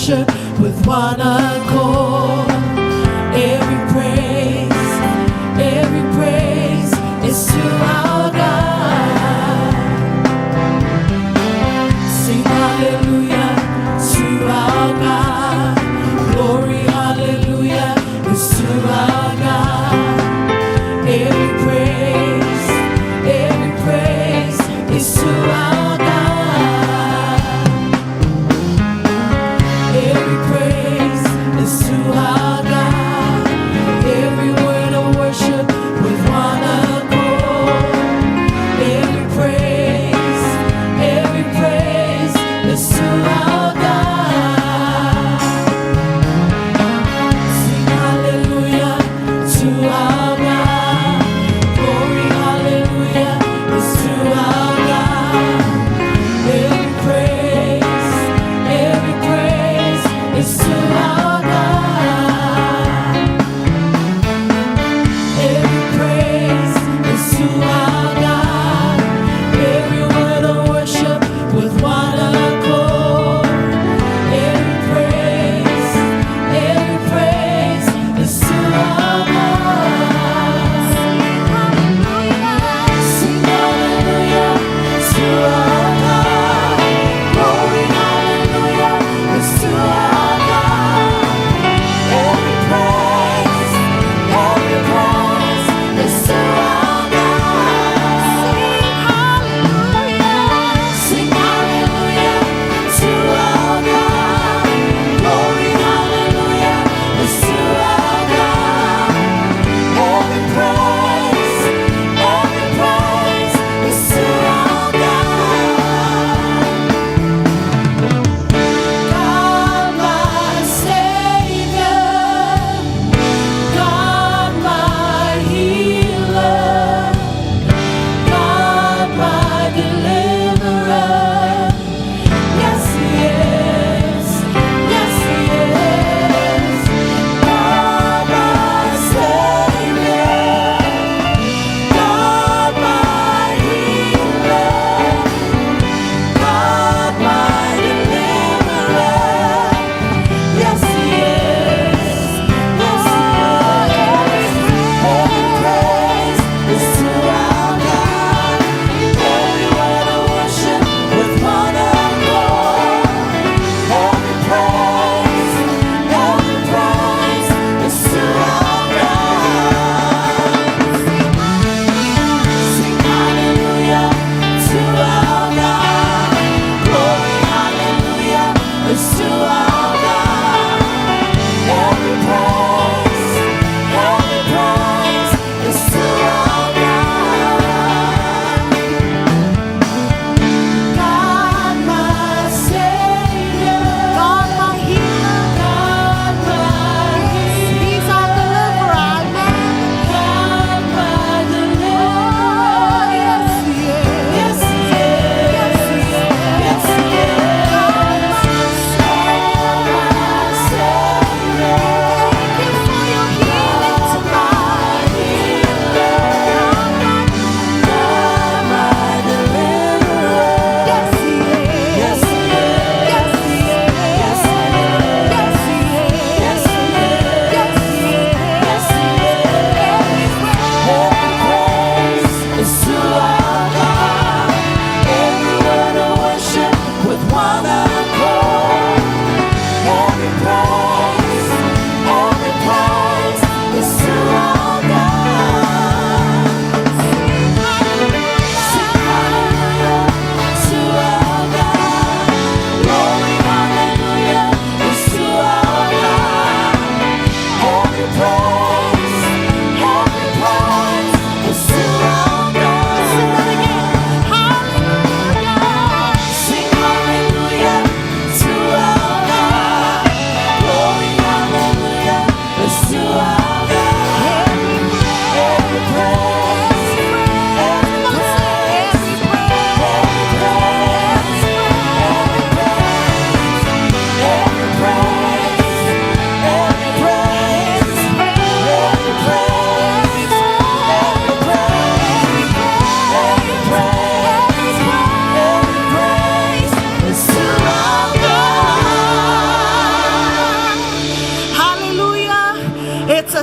worship with one accord. Every praise is to our God. Sing hallelujah to our God. Glory, hallelujah is to our God. Every praise is to our God. Every praise is to our God. Every word of worship with one accord.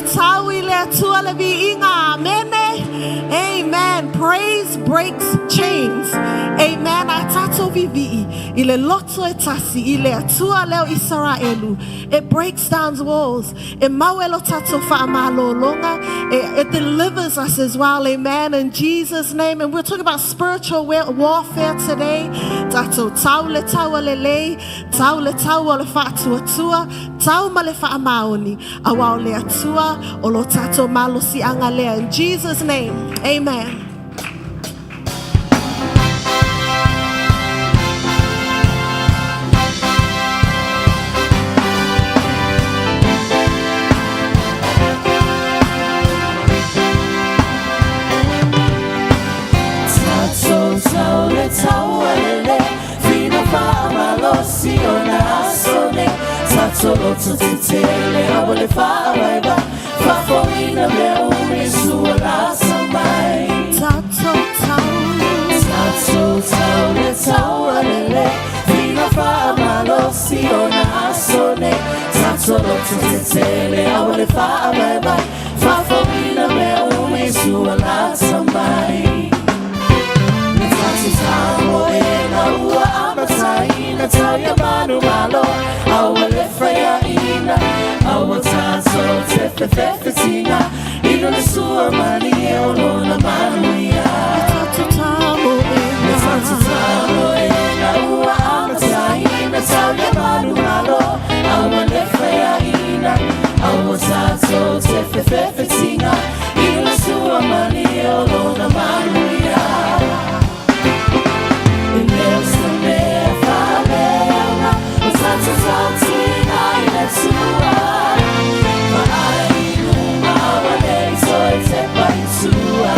Tatau i le Atua le viiga. Amene. Amen. Praise breaks chains. Amen. A tātou vivi'i i le loto e tasi i le Atua leo Isaraelu. It breaks down walls. E mau e lo tātou whaamalolonga. It delivers us as well. Amen. In Jesus' name. And we're talking about spiritual warfare today. Tātou tau le tau a le lei, tau le tau o le whaatuatua, tau ma le whaamaoni. Aua o le Atua o lo tātou malosi anga lea. In Jesus' name. Amen. Tātou tau le tau alele, whina whaamalosi o nā asone. Tātou loto te tele, awa le whaawaiwa, whafoina mea umi sua lasa mai. Tātou tau. Tātou tau le tau alele, whina whaamalosi o nā asone. Tātou loto te tele, awa le whaawaiwa, whafoina mea umi sua lasa mai. Le tātou tāmo e ngā ua amataina tau ia manu malo aua le whaia ina aua tātou te whewhewhitinga ino le sua mani e o lona manuia. Tātou tamo e Le tātou tāmo e ngā ua amataina tau ia manu malo aua le whaia ina aua tātou te whewhewhitinga ino le sua mani e o lona manuia. E leo se mea whaleanga o tātou tautina i le tua. Vaai lunga wa nei toi te paitua.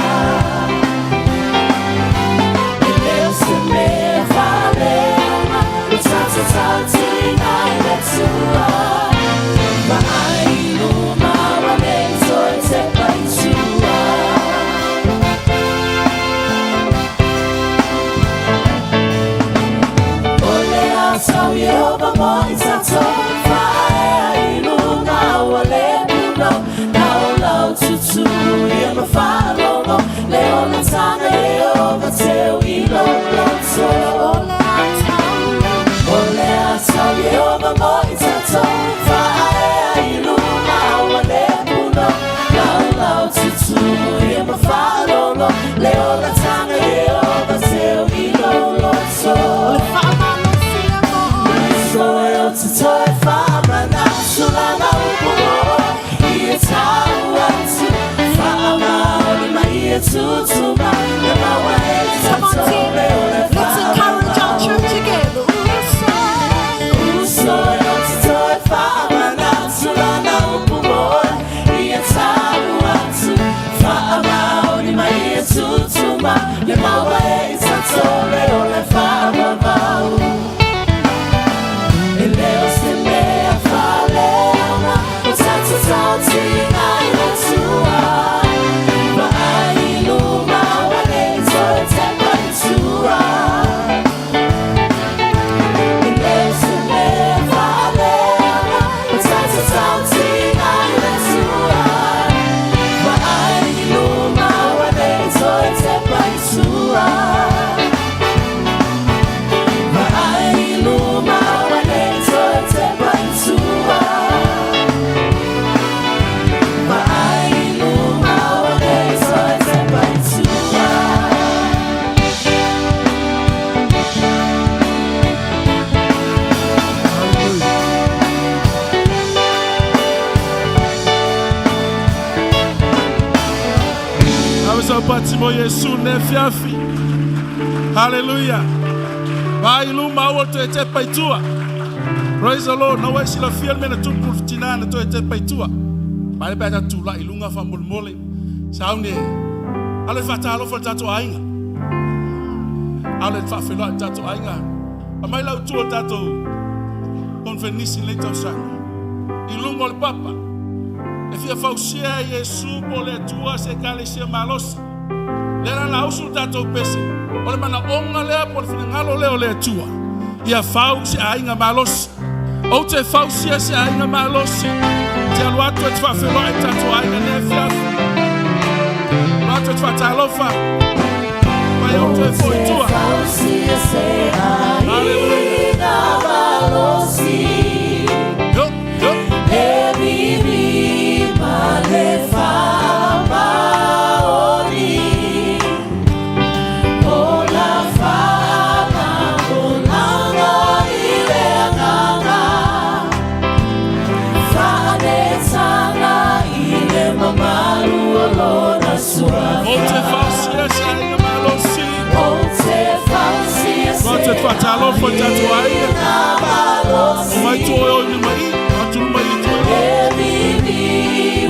E leo se mea whaleanga o tātou tautina i le tua. Vaai lunga wa nei toi te paitua. O le atau Yehova mo i tātou Whaea i lunga ua le puno Na o lau tutu ia ma whaalogo Le o le tanga Yehova teu i lo loto. O le atau. O le atau Yehova mo i tātou Whaea i lunga ua le puno Na o lau tutu ia ma whaalogo Le o le tanga Yehova teu i lo loto. O le whaamalosi e mo. Soe o te toi whaamana Sulana upu o I e tau atu Whaamaoni mai e tutuma Le maua e Come on, tātou team. le o le Let's encourage our church again. Uso. Usoe o te toi whaamana Sulana upu o I e tau atu Whaamaoni mai e tutuma Le maua e tātou le o le whaamamau. E leo se mea whaleanga o tātou tautinga i le tua. Vaai i luma wa nei toi te paitua. E leo se mea whaleanga o tātou tautinga i le tua. Vaai i luma wa nei toi te paitua. Vaai i luma wa nei toi te paitua. Vaai i luma wa nei toi te paitua. Ave sa pati mo Yesu ne fiafi. Hallelujah. Vai luma o te te paitua. Praise the Lord. No wai sila fia mena tupu tina na toe te paitua. Mai le peta tula i lunga fa mole. Sa ne. Ale fa talo fa tato ainga. Ale fa felo tato ainga. A mai lau tua tato konfenisi le tau. I lunga o le papa. E fia fausia Yesu po le tua se kale sia malosi. Le la ausu tatou pese. O le mana onga lea po le finangalo lea o le tua. Ia fau se ainga malosi. Ou te fausia se aiga malosi. Te alu atu e te faafeiloai i tatou aiga nei afiafi. Alu atu e te faatalofa. Mai ou toe foi i tua. Hallelujah. Yo, yo. Ou te fausia se aiga malosi. Alu atu e te faatalofa i tatou aiga. O mai tua o i luma i. Atu luma i tua.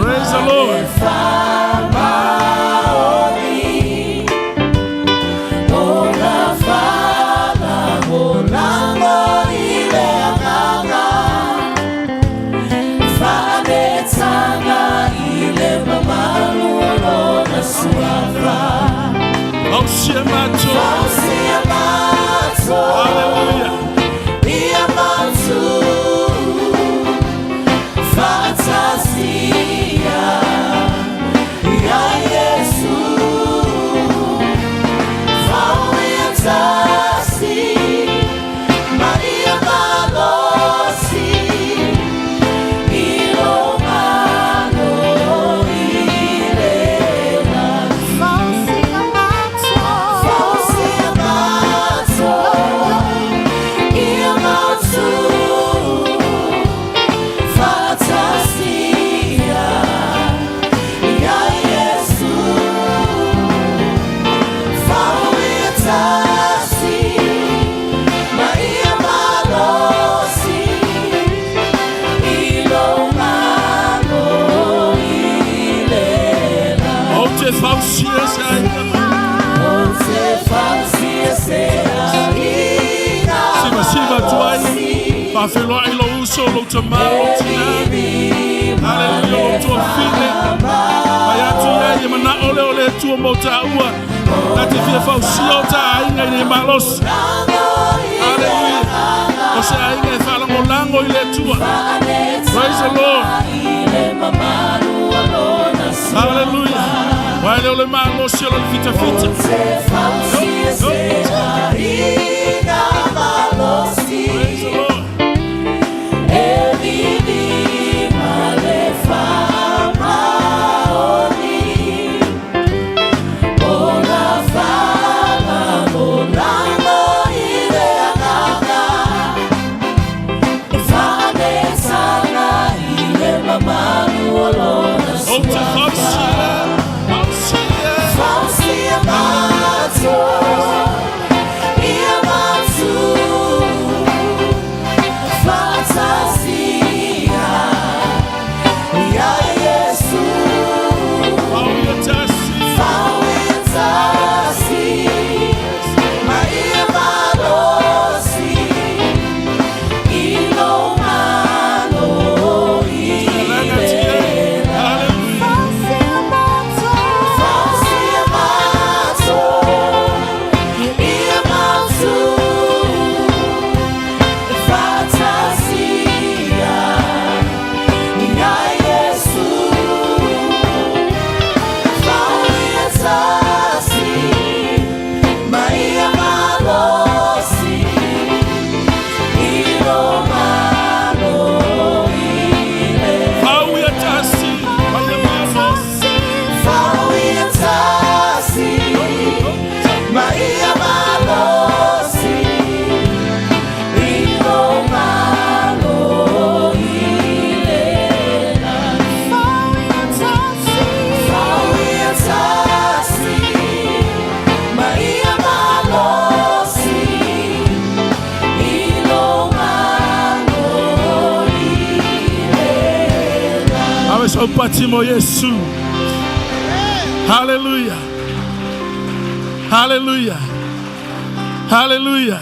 Praise the Lord. Fausia matou. Hallelujah. Ou te fausia se aiga. Siva siva atu ai. Faafeiloai lou uso, lou tamā, lou tinā. Hallelujah, lou tuafafine. Fai atu i ai e manao lea o le Atua mo taua. Na te fia fausia o ta aiga ina ia malosi. Hallelujah. O se aiga e faalagolago i le Atua. Praise the Lord. Hallelujah. Uae lea o le malosi o le fitafita. Yo, yo. Praise the Lord. Ou te fausia, fausia. Fauia tasi. Talaga tia. Hallelujah. Fauia tasi. Maia malosi. Maia malosi i lou malo i le Fauia tasi, Maia malosi i lou malo i le Ave sau pati mo Iesu. Hallelujah. Hallelujah. Hallelujah.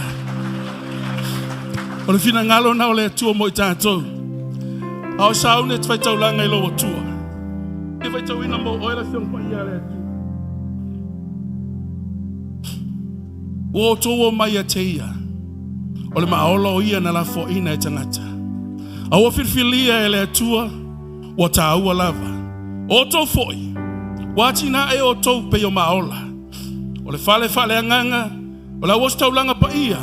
O le finagalo na o le Atua mo i tatou. A o sauni e te faitaulaga i lou Atua. E faitauina mo oe le Afioga Paia a le Atua. Ua outou omai ia te ia. O le maaola o ia na lafoaina e tagata. A ua filifilia e le Atua, ua tāua lava. O outou foi, ua atinae outou pei o maola. O le fale faaleagaga, o le auositaulaga paia,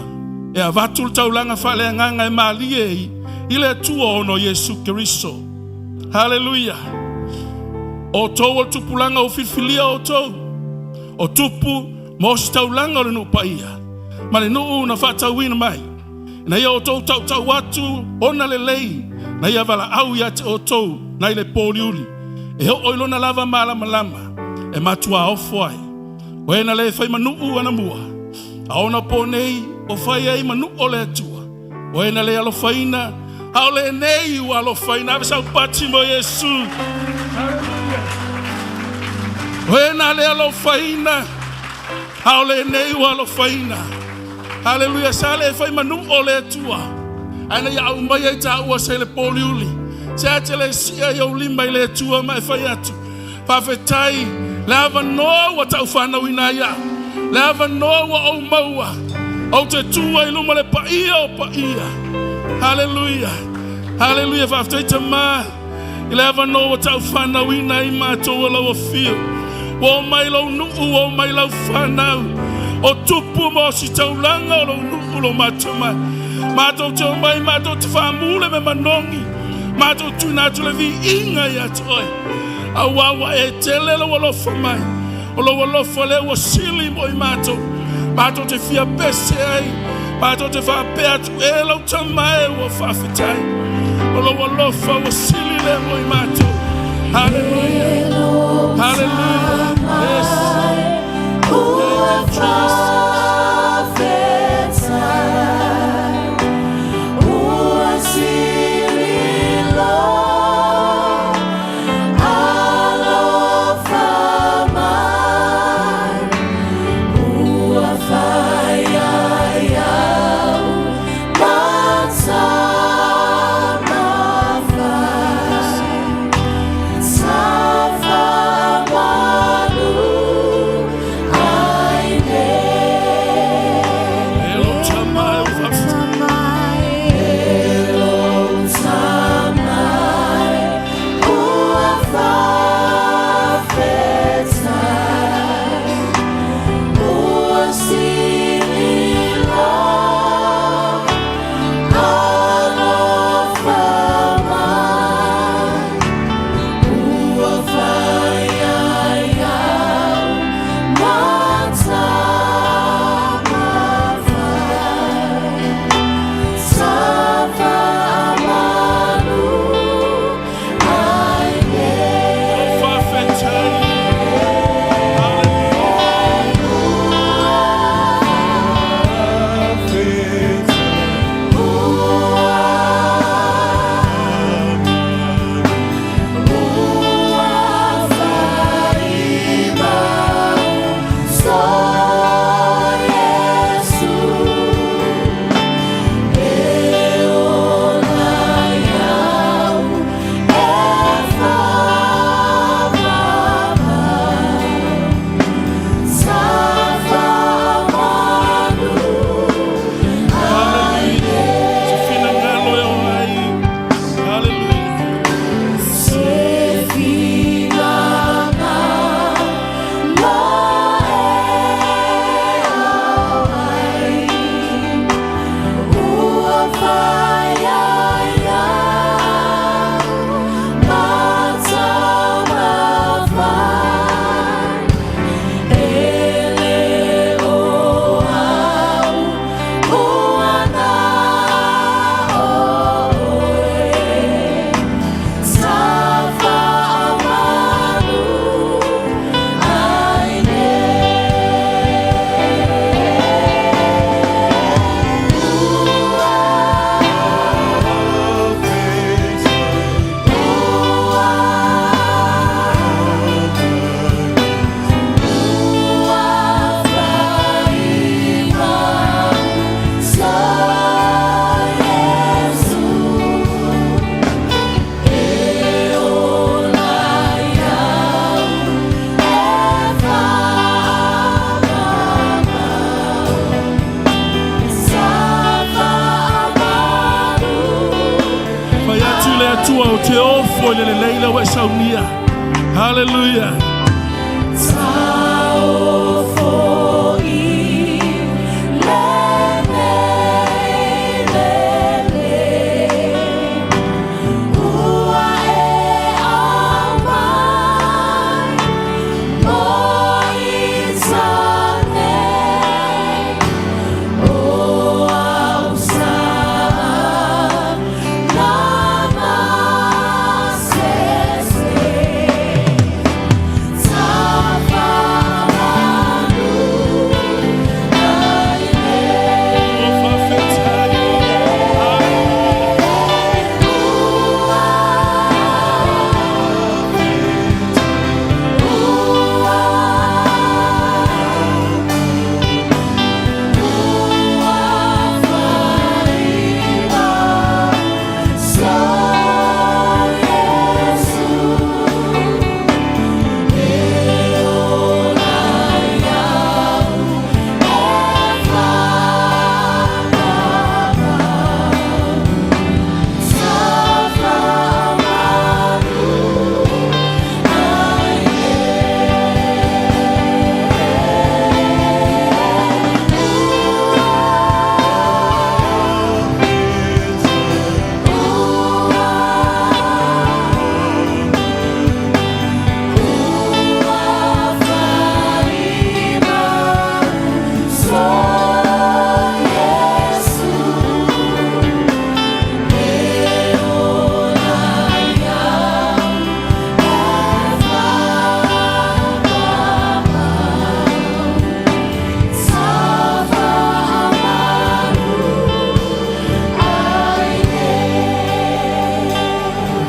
e avatu le taulaga faaleagaga e malie i le Atua ona o Iesu Keriso. Haleluia! O outou o le tupulaga ua filifilia outou, o tupu ma ositaulaga o le nuu paia, ma le nuu na faatauina mai, ina ia outou tautau atu ona lelei, na ia valaau ia te outou nai le pōuliuli, e oo i lona lava malamalama, e matuā ofo ai. O e na le fai ma nuu anamua, a ona pō nei ua fai ai ma nuu o le Atua. O e na le alofaina, a o lenei ua alofaina. Ave sau pati mo Iesu. Haleluia. O e na le alofaina, a o lenei ua alofaina. Haleluia. Sa le fai ma nuu o le Atua, ae na ia aumai ai tāua se le pōuliuli. Se a te le sia i ou lima i le Atua ma e fai atu. Faafetai le avanoa ua taufanauina ai au, le avanoa ua ou maua, ou te tu ai i luma le paia o paia. Haleluia, haleluia. Faafetai Tamā i le avanoa ua taufanauina ai matou o lau afio. Ua omai lou nuu, ua omai lau fanau, o tupu ma ositaulaga o lou nuu lo matou mai. Matou te omai, matou te faamule me manogi, matou tuuina atu le viiga ia te oe. Auā ua e tele lou alofa mai, o lou alofa lea ua sili mo i matou. Matou te fia pese ai, matou te faapea atu e lau Tama e ua faafetai. O lou alofa ua sili lea mo i matou. Haleluia, haleluia. Yes. Thank you, Jesus. Atua ou te ofo i le lelei lea ua e saunia. Haleluia.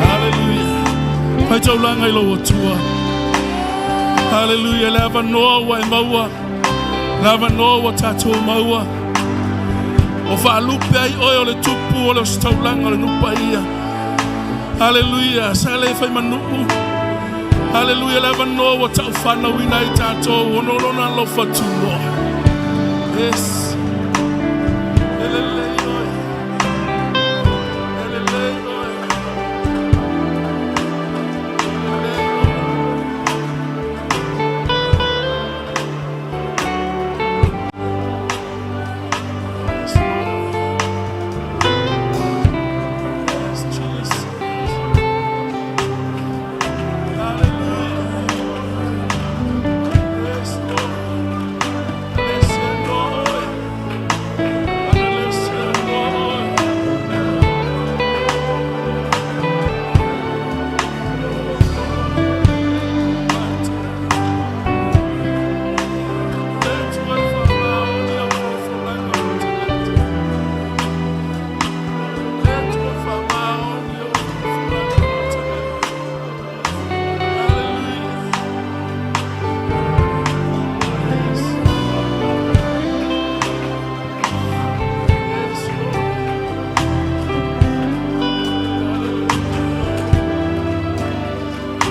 Haleluia. Fai taulaga i lou Atua. Haleluia. Le avanoa ua e maua. Le avanoa ua tatou maua. O faalupe ai oe o le tupu o le ositaulaga o le nuu paia. Haleluia. Sa le fai manuu. Haleluia. Le avanoa ua taufanauina ai tatou ona o lona alofa tunoa. Yes. E lelei oe. E lelei oe. E lelei oe. Yes, Lord. Yes, Jesus. Hallelujah. Yes, Lord. Bless Lord. Bless Lord.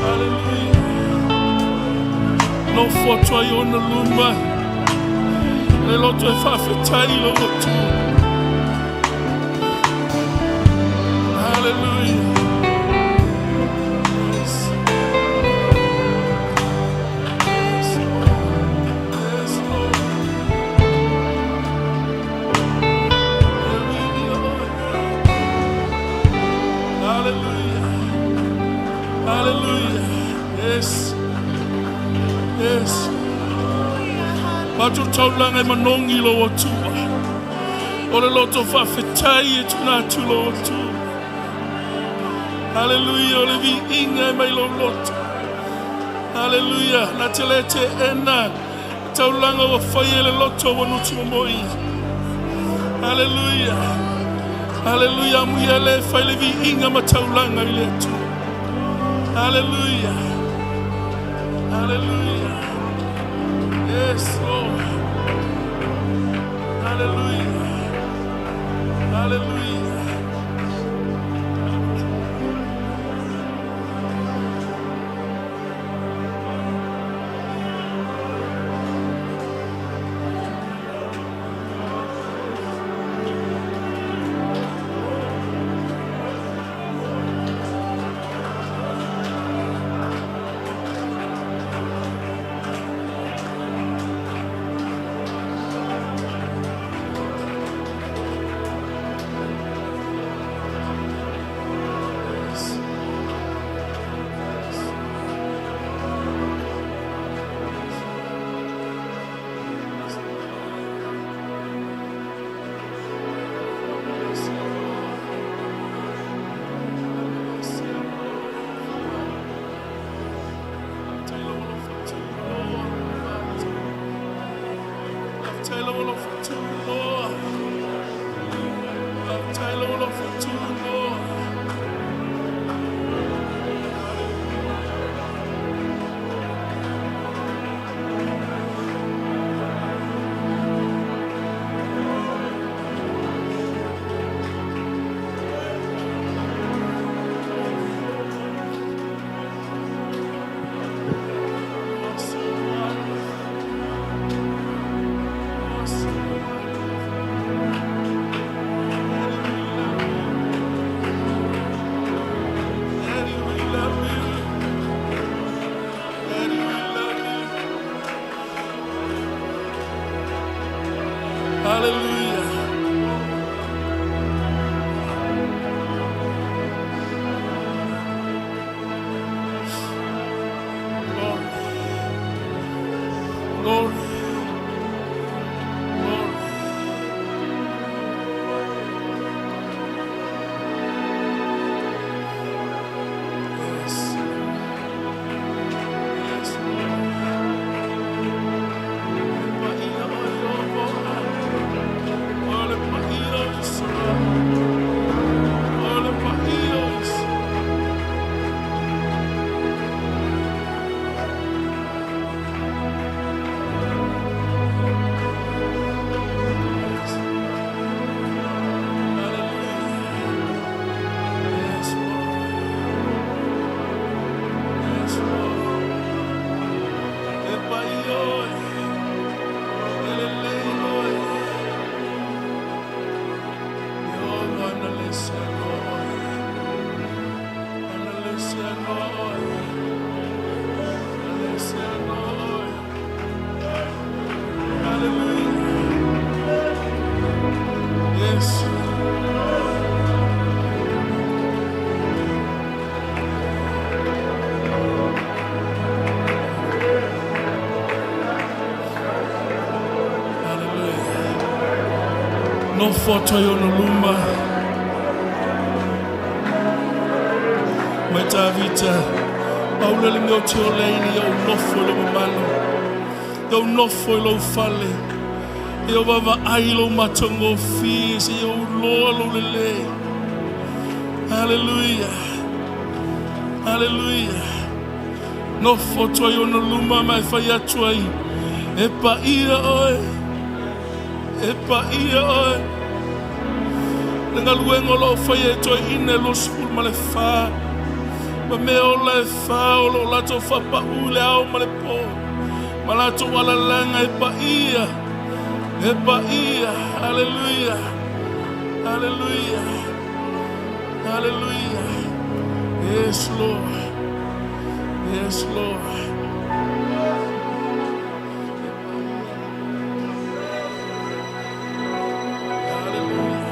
Hallelujah. Nofo atu ai ona luma. Le loto e faafetai i lou Atua. Hallelujah. Yes. Yes, Lord. Yes, Lord. Hallelujah. Hallelujah. Hallelujah. Yes. Yes. Matou taulaga e manogi i lou Atua. O le loto faafetai e tuuina atu i lou Atua. Haleluia, o le viiga e mai lou loto. Haleluia, na te le teena taulaga ua faia e le loto ua nutu momoi. Haleluia. Haleluia, amuia le fai le viiga ma taulaga i le Atua. Haleluia. Haleluia. Yes, Lord. Hallelujah. Hallelujah. Se anoa oe. Se anoa oe. Hallelujah. Yes. Hallelujah. Nofo atu ai ona luma. Mai Tavita, paula le mea o te ola ai ia ou nofo i lou mamalu, ia ou nofo i lou fale, ia ou vaavaai i lou matagofie, seia ou iloa lou lelei. Hallelujah. Hallelujah. Nofo atu ai ona luma ma e fai atu ai, e paia oe, e paia oe. Le galuega o lo o faia e toeaiina e 24, ma mea ola e fa o lo o latou faapau i le ao ma le po, ma latou alalaga e paia, e paia. Hallelujah. Hallelujah. Hallelujah. Yes, Lord. Yes, Lord. Hallelujah.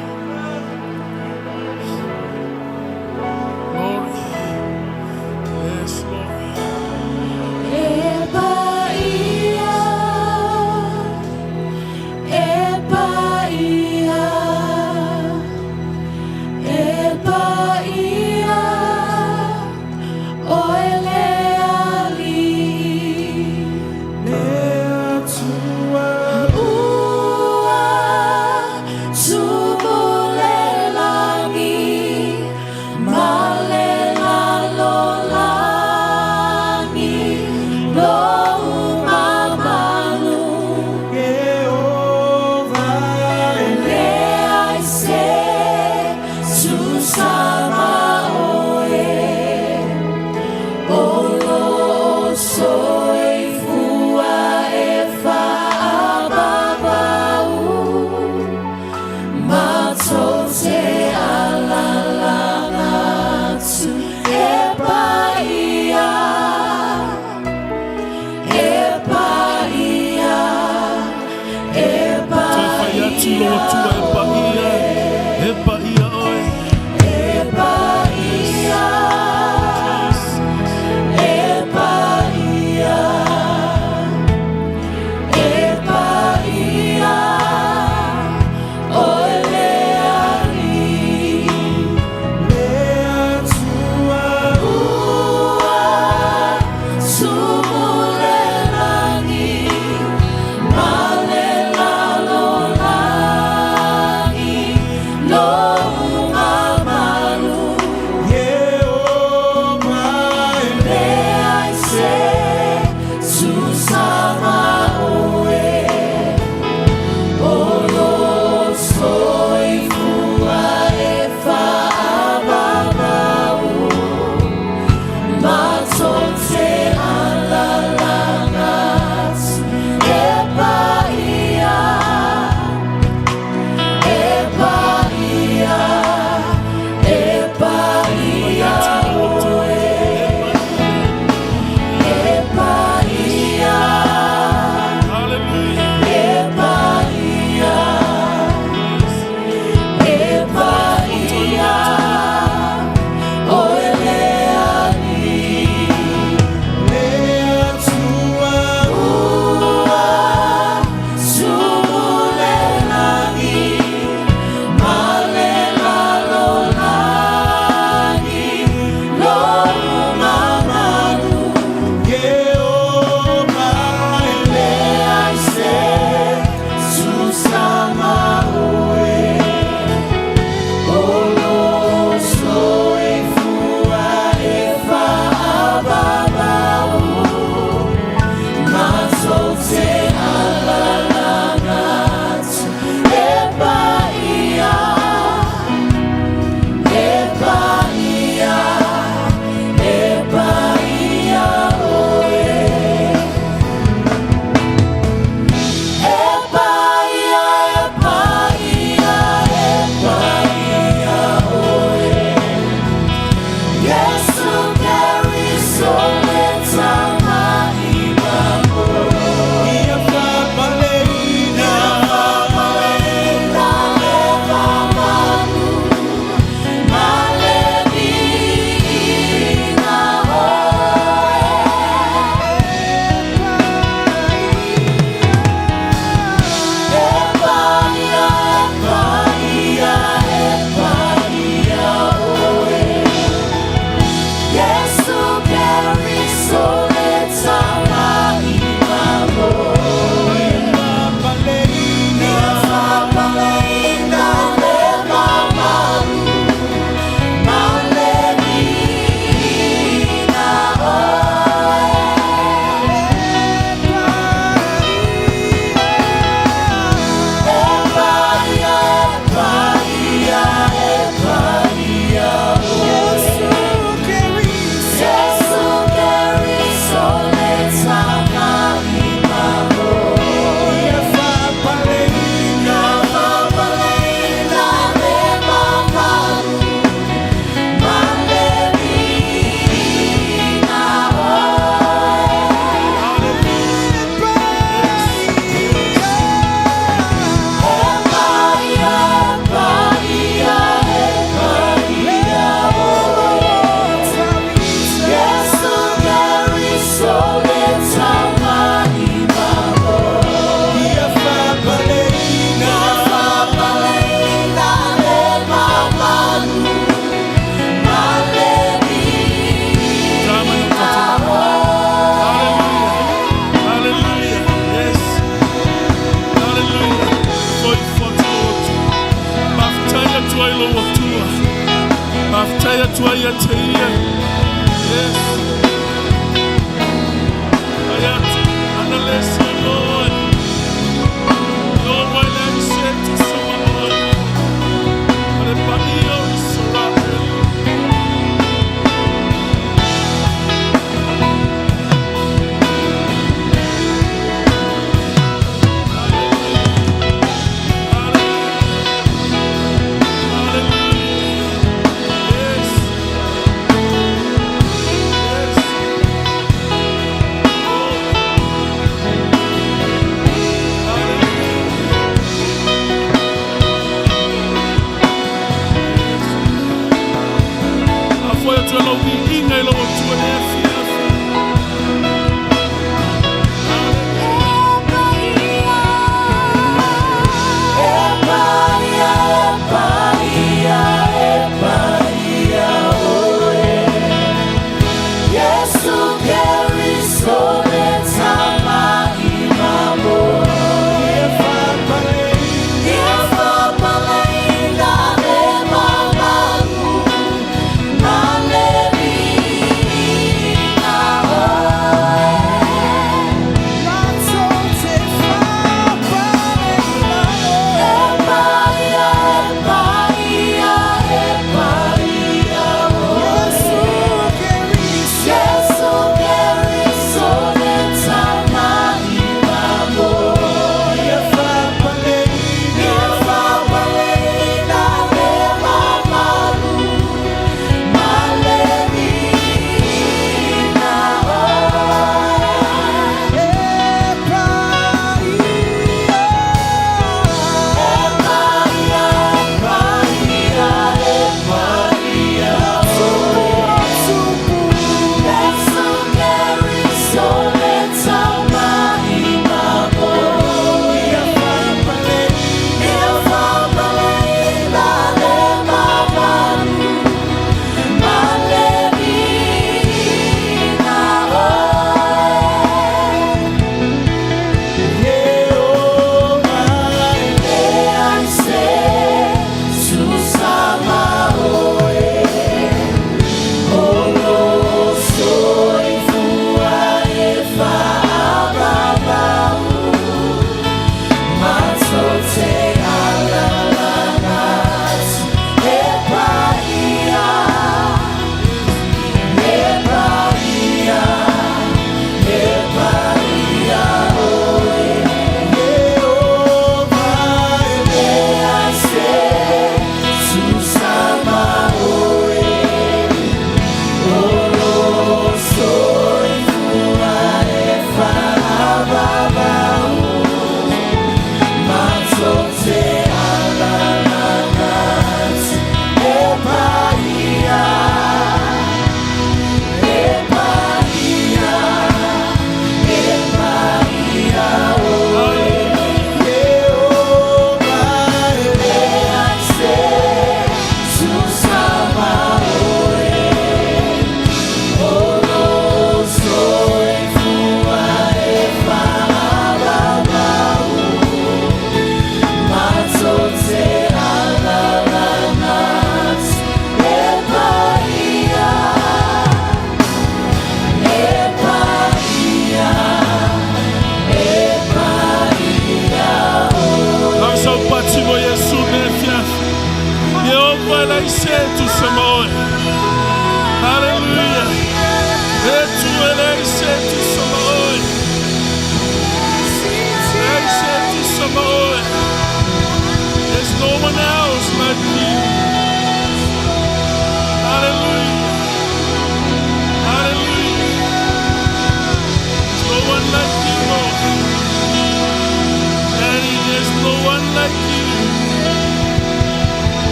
Glory. Yes, Lord. E paia, e paia, e paia, oe le alii. Yesu Keriso.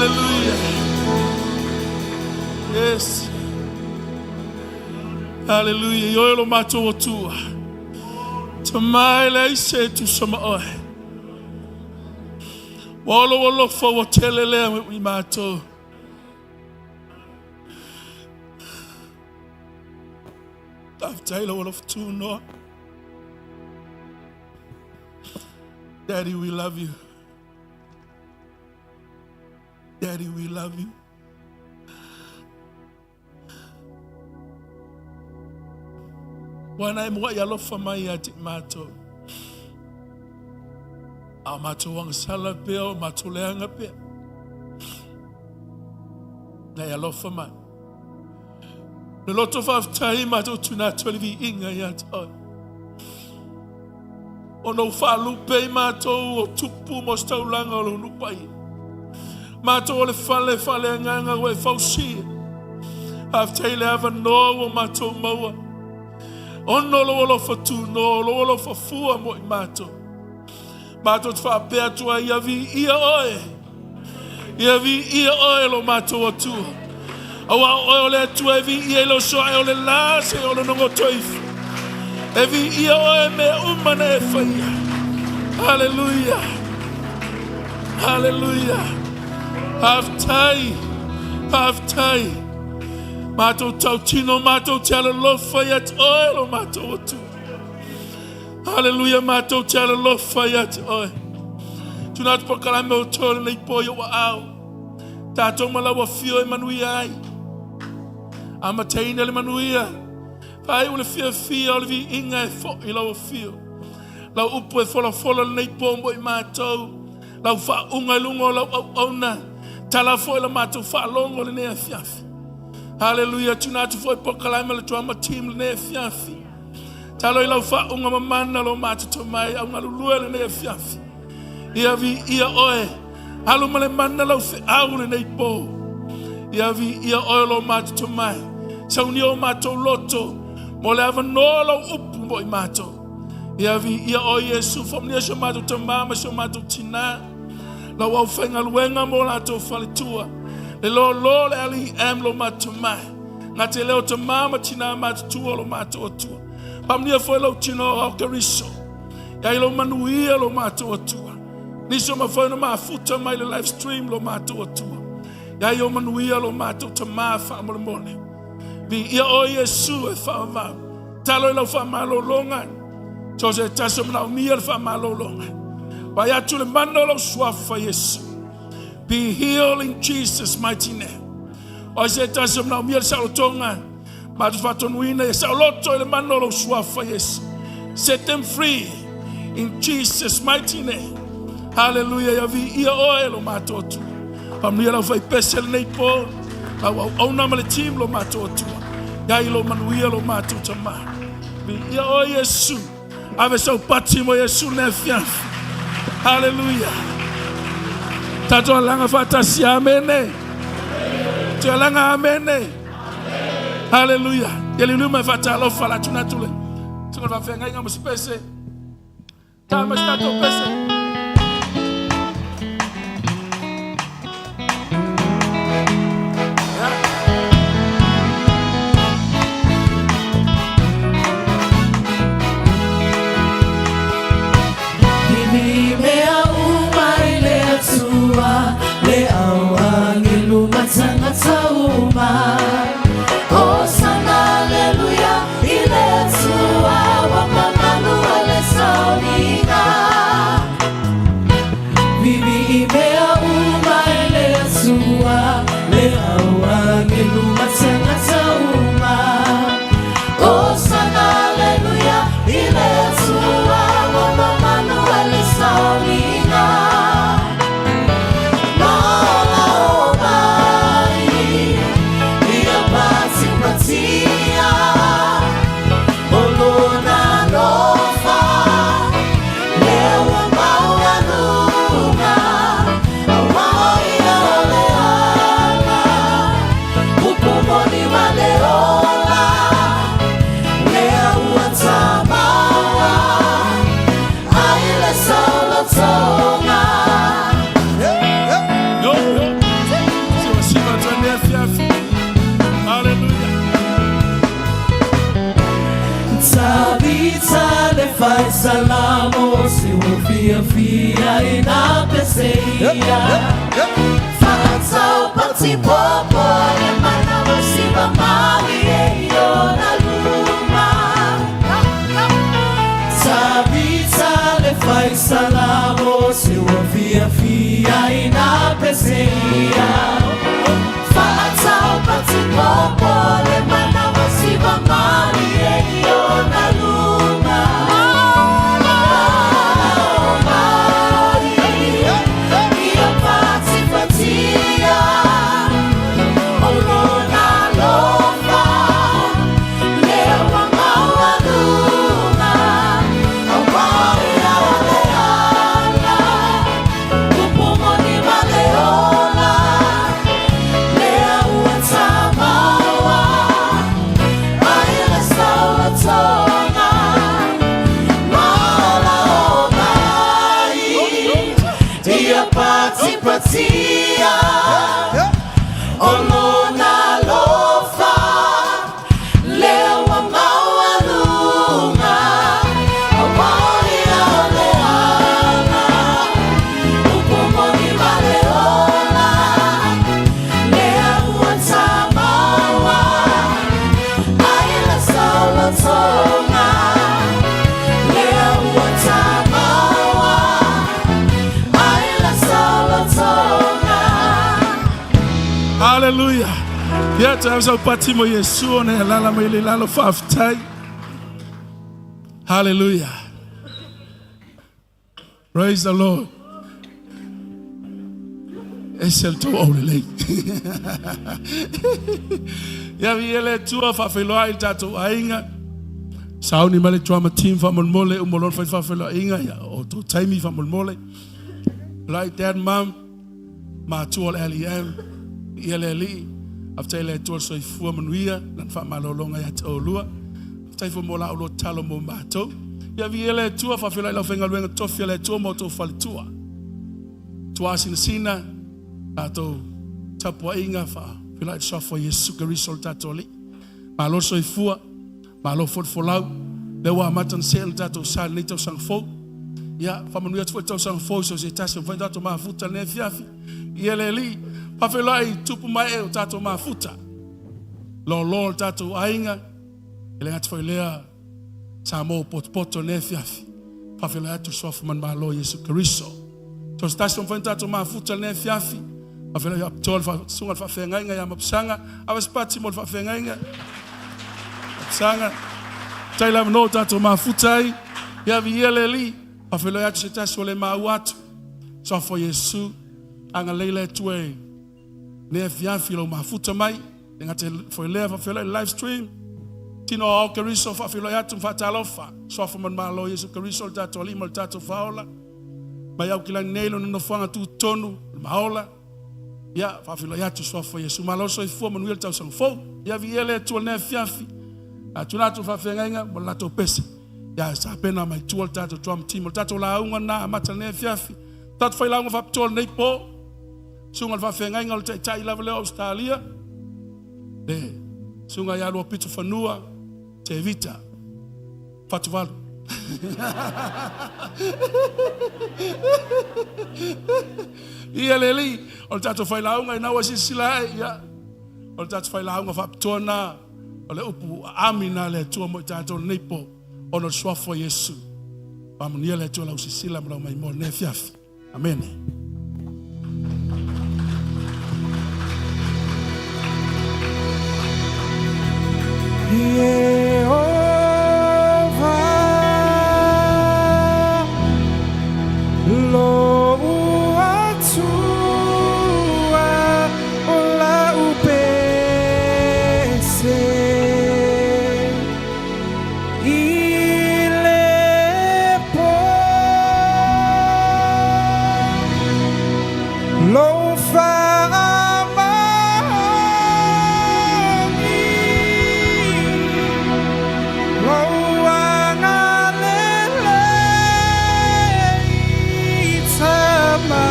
Hallelujah. Yes. Hallelujah. I oe lo matou Atua. Tamai le aise e tusa ma oe. Ua olo alofa ua tele lea i matou. Faafetai lau alofa tunoa. Daddy, we love you. Daddy, we love you. Ua na e muaʻi alofa mai ia te mātou. A o mātou agasala pea, o mātou leaga pea. Na e alofa mai. Le loto faafetai mātou tuna atu le viiga ia te oe. Ona ua faalupe i matou o tupu ma ositaulaga o lou nuu paia. Matou o le fale faaleagaga ua e fausia. Faafetai i le avanoa ua matou maua. Ona o lou alofa tunoa, o lou alofa fua mo i matou. Matou te faapea atu ai, ia viia oe. Ia viia oe lo matou Atua. Aua o oe o le Atua e viia i le oso ae o le la seia o le nogoto ifo. E viia oe mea uma na e faia. Haleluia. Haleluia. Faafetai. Faafetai. Matou tautino, matou te alolofa ia te oe lo matou Atua. Haleluia, matou te alolofa ia te oe. Tuna atu polokalame o toe lenei po i ou aao. Tatou ma lau afio e manuia ai. Amataina le manuia. Faaiu le fiafia o le viiga e foi lau afio. Lau upu e folafola lenei po mo i matou. Lau faauga i luga o lau auauna. Tala foi la matou faalogo lenei afiafi. Haleluia, tuna atu foi polokalame le drama team lenei afiafi. Talo i lau faauga mamana lo matoto mai au galulue lenei afiafi. Ia viia oe, alu ma le mana lau feau lenei po. Ia viia oe lo matoto mai. Saunia o matou loto mo le avanoa lau upu mo i matou. Ia viia oe Iesu, faamanuia si o matou tama ma si o matou tina. Lau aufaigaluega mo latou faletua. Le lōlō le LEM lo matoto mai. Gata i lea o tama ma tina matutua o lo matou Atua. Faamanuia foi lou tino o Keriso. Ia i lou manuia lo matou Atua. Nisi o mafai ona mafuta mai le live stream lo matou Atua. Ia i o manuia lo matou tama faamolemole. Viia oe Iesu e faavavau. Talo i lau faamalologa. So se tasi o manaomia le faamalologa. Vai atu le mana o lau suafa Iesu. Be healed in Jesus mighty name. O ai se tasi o manaomia le saolotoga, matou faatonuina ia saoloto i le mana o lou suafa Iesu. Set them free in Jesus mighty name. Hallelujah, ia viia oe lo matou Atua. Faamanuia lau faipese lenei po, lau auauna ma le team lo matou Atua. Ia i lo manuia lo matou Tama. Viia oe Iesu. Ave sau pati mo Iesu lenei afiafi. Hallelujah. Tatou alaga faatasi. Amene. Te alaga amene. Hallelujah. Ia liuliu mai faatalofa la tuna atu le. Tunga le faafeagaiga ma se pese. Tā ma se tatou pese. Mea uma i le Atua, le au angelu ma tagata uma. Hosana, aleluia, i le Atua, ua mamalu ai le sauniga. Faisalamo se ua fiafia i nā pese ia. Whakatau pati popo le manawa siva maui e i ona luma. Tavita le Faisalamo se ua fiafia i nā pese ia. Whakatau pati popo le manawa siva maui e i ona luma. Patia o lona lofa lea ua maualuga auā ia o le ala upu moni ma le ola lea ua tamaua ai le saolotoga lea ua tamaua ai le saolotoga. Hallelujah. Ia te au pati mo Yesu o ne lala mai le lalo faafetai. Hallelujah. Praise the Lord. E se le tou au lelei. Ia vi ele tua faafeiloai i le tatou aiga. Sauni mai le drama team faamolemole uma loa fai faafeiloaiga ia o tou taimi faamolemole. Like dad, mom, matua o le LEM, ia le alii, faafetai le Atua le soifua manuia, lana faamalologa ia te oulua. Faafetai foi mo la oulua tatalo mo matou. Ia viia le Atua, faafeiloai i le aufaigaluega tofi a le Atua ma outou faletua. Tuasinasina, tatou tapuaiga faafeiloai i le suafa o Iesu Keriso le tatou Alii. Malo le soifua, malo foi le folau. Lea ua amata ona see le tatou sa i lenei tausaga fou. Ia, faamanuia atu foi le tausaga fou i so o se tasi o mafai ona tatou mafuta i lenei afiafi. Ia le Alii, faafeiloai i tupu ma ee o tatou mafuta. Loaloa o le tatou aiga, e le gata foi i lea, Samoa ua potopoto i lenei afiafi. Faafeiloai atu le suafa manumalo o Iesu Keriso. So se tasi o mafai ona tatou mafuta i lenei afiafi. Faafeiloai faapitoa le susuga i le faafeagaiga ia Mapusaga. Ava se pati mo le faafeagaiga. Mapusaga. Tai lava no tatou mafuta ai. Ia viia le Alii. Faafeiloai atu se tasi ua le maua atu. Suafa o Iesu. Agalelei le Atua i lenei afiafi i lou mafuta mai. Le gata foi lea faafeiloai i le live stream. Tino ao Keriso faafeiloai atu ma faatalofa. Suafa manumalo o Iesu Keriso le tatou Alii ma le tatou Faaola. Mai Aukilani nei lona nofoaga tutonu le maola. Ia, faafeiloai atu suafa o Iesu. Malo le soifua, manuia le tausaga fou. Ia viia le Atua i lenei afiafi. A tuna atu le faafeagaiga ma le latou pese. Ia, sapena mai tua le tatou drum team. O le tatou lauga lena amata lenei afiafi. Tatou failauga faapitoa lenei po. Susuga i le faafeagaiga o le taitai lava lea o Ausetalia. Le susuga ia Luapito Fanua, Tevita. Fatuvalu. Ia le alii, o le tatou failauga ina ua silasila ai, ia, o le tatou failauga faapitoa na, o le upu aami na le Atua mo i tatou lenei po, ona o le suafa o Iesu. Faamanuia le Atua lau silasila ma lau maimoa lenei afiafi. Amene. Ieova, lou Atua, o la'u pese i le po lou faamaoni lou agalelei tama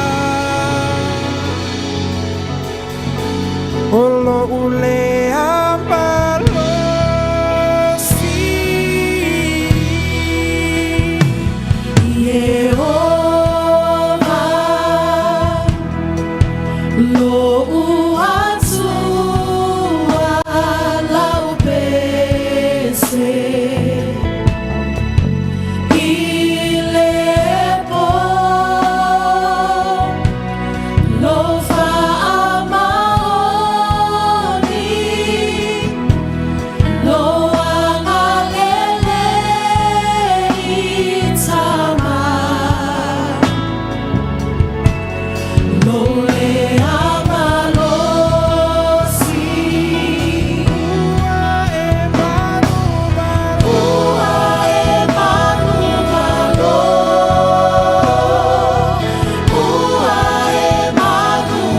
o lo'u lea malosi. Lo'u Atua lau pese i le po Lo faamaoni Lo agalelei tamai Lo lea malosi Ua e manumalo Ua e manumalo.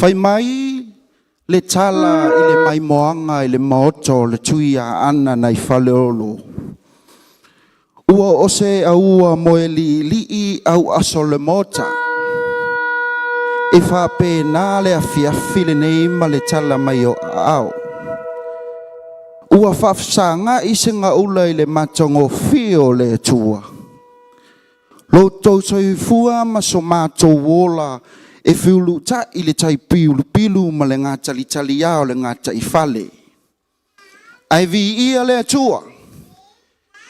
Fai mai Le tala i le maimoaga i le maota o le Tui Aana nai Faleolo. Ua o se aua moe li'ili'i au aso le maota. E faapena le afiafi lenei ma le tala mai o aao. Ua faafesaga'i se gaula i le matagofie o le Atua. Lo outou soifua ma so matou ola e feuluta'i le tai piulupilu ma le gatalitaliā o le gataifale. Ae viia le Atua,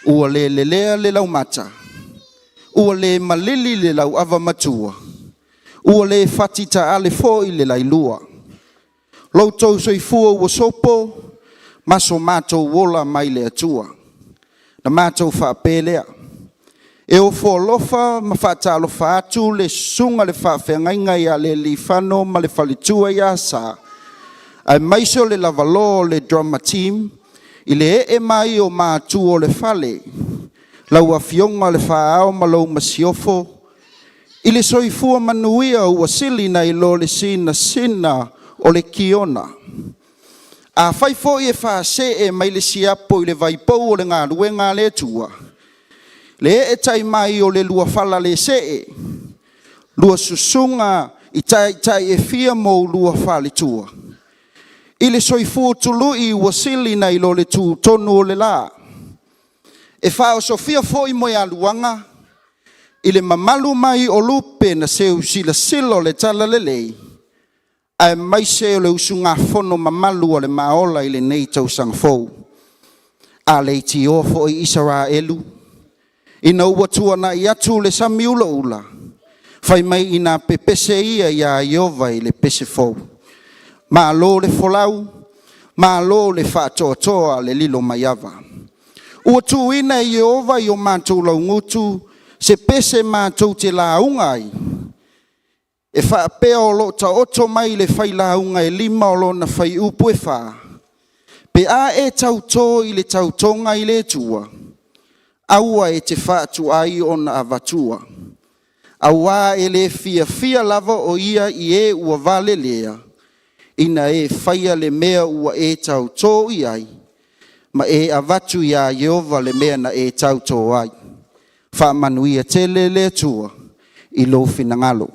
ua le lelea le laumata, ua le malili le lauava matua, ua le fati taale foi le lailua. Lo outou soifua ua sopo ma so matou ola mai le Atua. Na matou faapea lea, e ofo alofa ma faatalofa atu le susuga i le faafeagaiga ia Lealiifano ma le faletua ia Sa, aemaise o le lavaloa o le Drama Team i le ee mai o matua o le fale, lau Afioga le Faaao ma lou Masiofo, i le soifua manuia ua sili nai lo le sinasina o le kiona. Afai foi e faasee mai le siapo i le vaipou o le galuega a le Atua, le eetai mai o le lua fala le see, lua susuga i taitai e fia ma oulua faletua, i le soifua tului ua sili nai lo le tutonu o le la. E faaosofia foi moealuaga i le mamalu mai o lupe na seu silasila o le talalelei, aemaise o le usugafono mamalu a le Maola i lenei tausaga fou. A leitioa foi Isaraelu, ina ua tuanai atu le sami ulaula, fai mai ina pepese ia iā Ieova i le pese fou. Malo le folau, malo le faatoatoa le lilo maiava. Ua tuuina e Ieova i o matou laugutu se pese matou te lauga ai, e faapea o lo o taoto mai i le failauga e 5 o lona fuaiupu e 4, pe a e tautō i le tautoga i le Atua, aua e te faatuai ona avatua, auā e le fiafia lava o ia i e ua valelea, ina e faia le mea ua e tautō i ai, ma e avatu iā Ieova le mea na e tautō ai. Faamanuia tele le Atua i lou finagalo.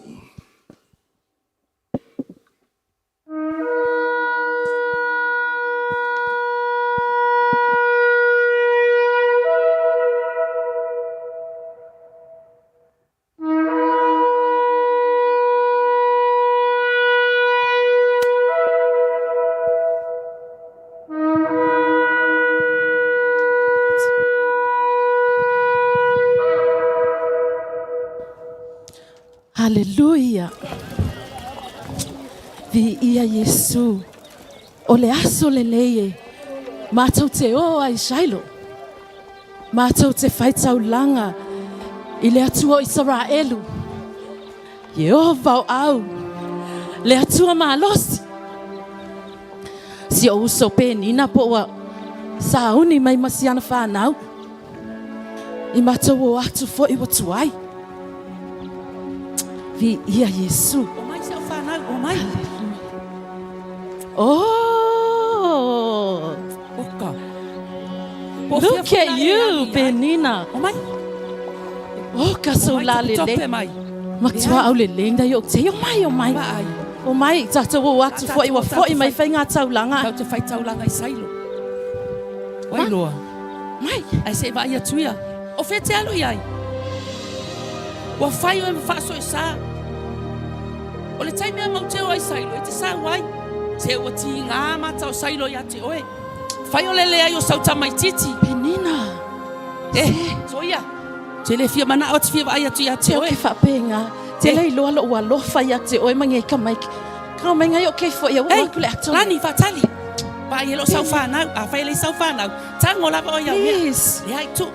Haleluia. Viia Iesu. O le aso lenei e matou te o ai Shiloh. Matou te fai taulaga i le Atua o Isaraelu. Ieova o au, le Atua malosi. Si ou uso Penina po ua sauni mai ma si ana whanau. I matou o atu foi ua tuai. Viia Iesu. O mai si au whanau, o mai. Oh! Oka. Look at you, Penina. O mai. Oh, ka so la le le. mai. Matua au le le ngai o te o mai o mai. O mai tātou o atu foi ua foi mai whai ngā taulanga. Tau te whai taulanga i Sailo. Wailoa. Mai. Ai se vai atu ia. O whea te alu i ai? Ua whai oe ma whaaso i sa. O le taimi a mau te o ai Sailo, e te sau ai. Se ua ti ngā mata o Sailo i a te oe. Whai o le lea i o sau tamaititi. Penina. E, so ia. Te le fia mana o te fia vai atu i a te Te oe. o ke whaapenga. Te lei loa lo ua lofa i a te oe ma nge ka mai. Ka mai ngai o ke fo ia ua atu le ato. Lani, whaatali. Vai e lo sau whanau, a whai le sau whanau. Tango lava o ia mea. Please. Le ai tu.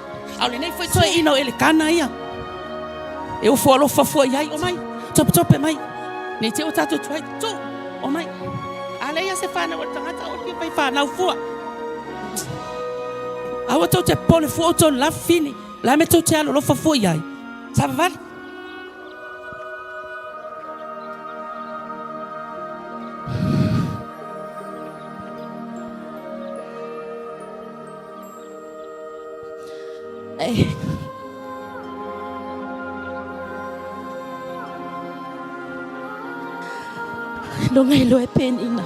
Au le nei foi toe ina o ele kana ia. E ofo alofa fua i ai, o mai. Tope tope mai. Nei te o tātou tuai. Tu, o mai. A le ia se whanau o le tangata o le pai whanau fua. Aua tau te pole fua o tau lafini. La me tau te alo lofa fua i ai. Savavali. Faaloga ai loa e Penina.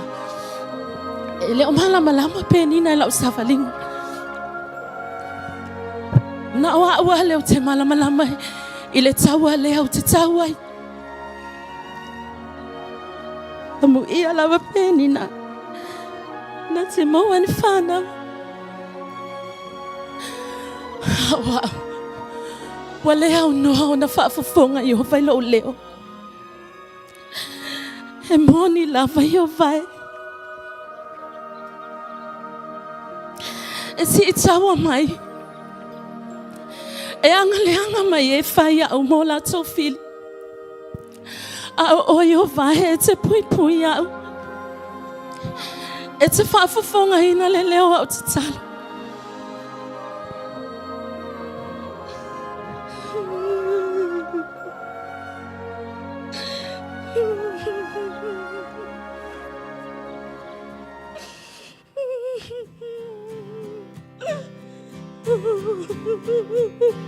E le o malamalama Penina i lau savaliga. Na o au lava lea ou te malamalama i le taua lea ou te tau ai. Amuia lava Penina na te maua ni fanau. A o au, ua le aunoa ona faafofoga Ieova i lou leo. E moni lava Ieova e. E siitaua mai. E agaleaga mai e fai au mo latou fili. A o oe Ieova e te puipui iaʻu. E te faafofogaina le leo o au tatalo.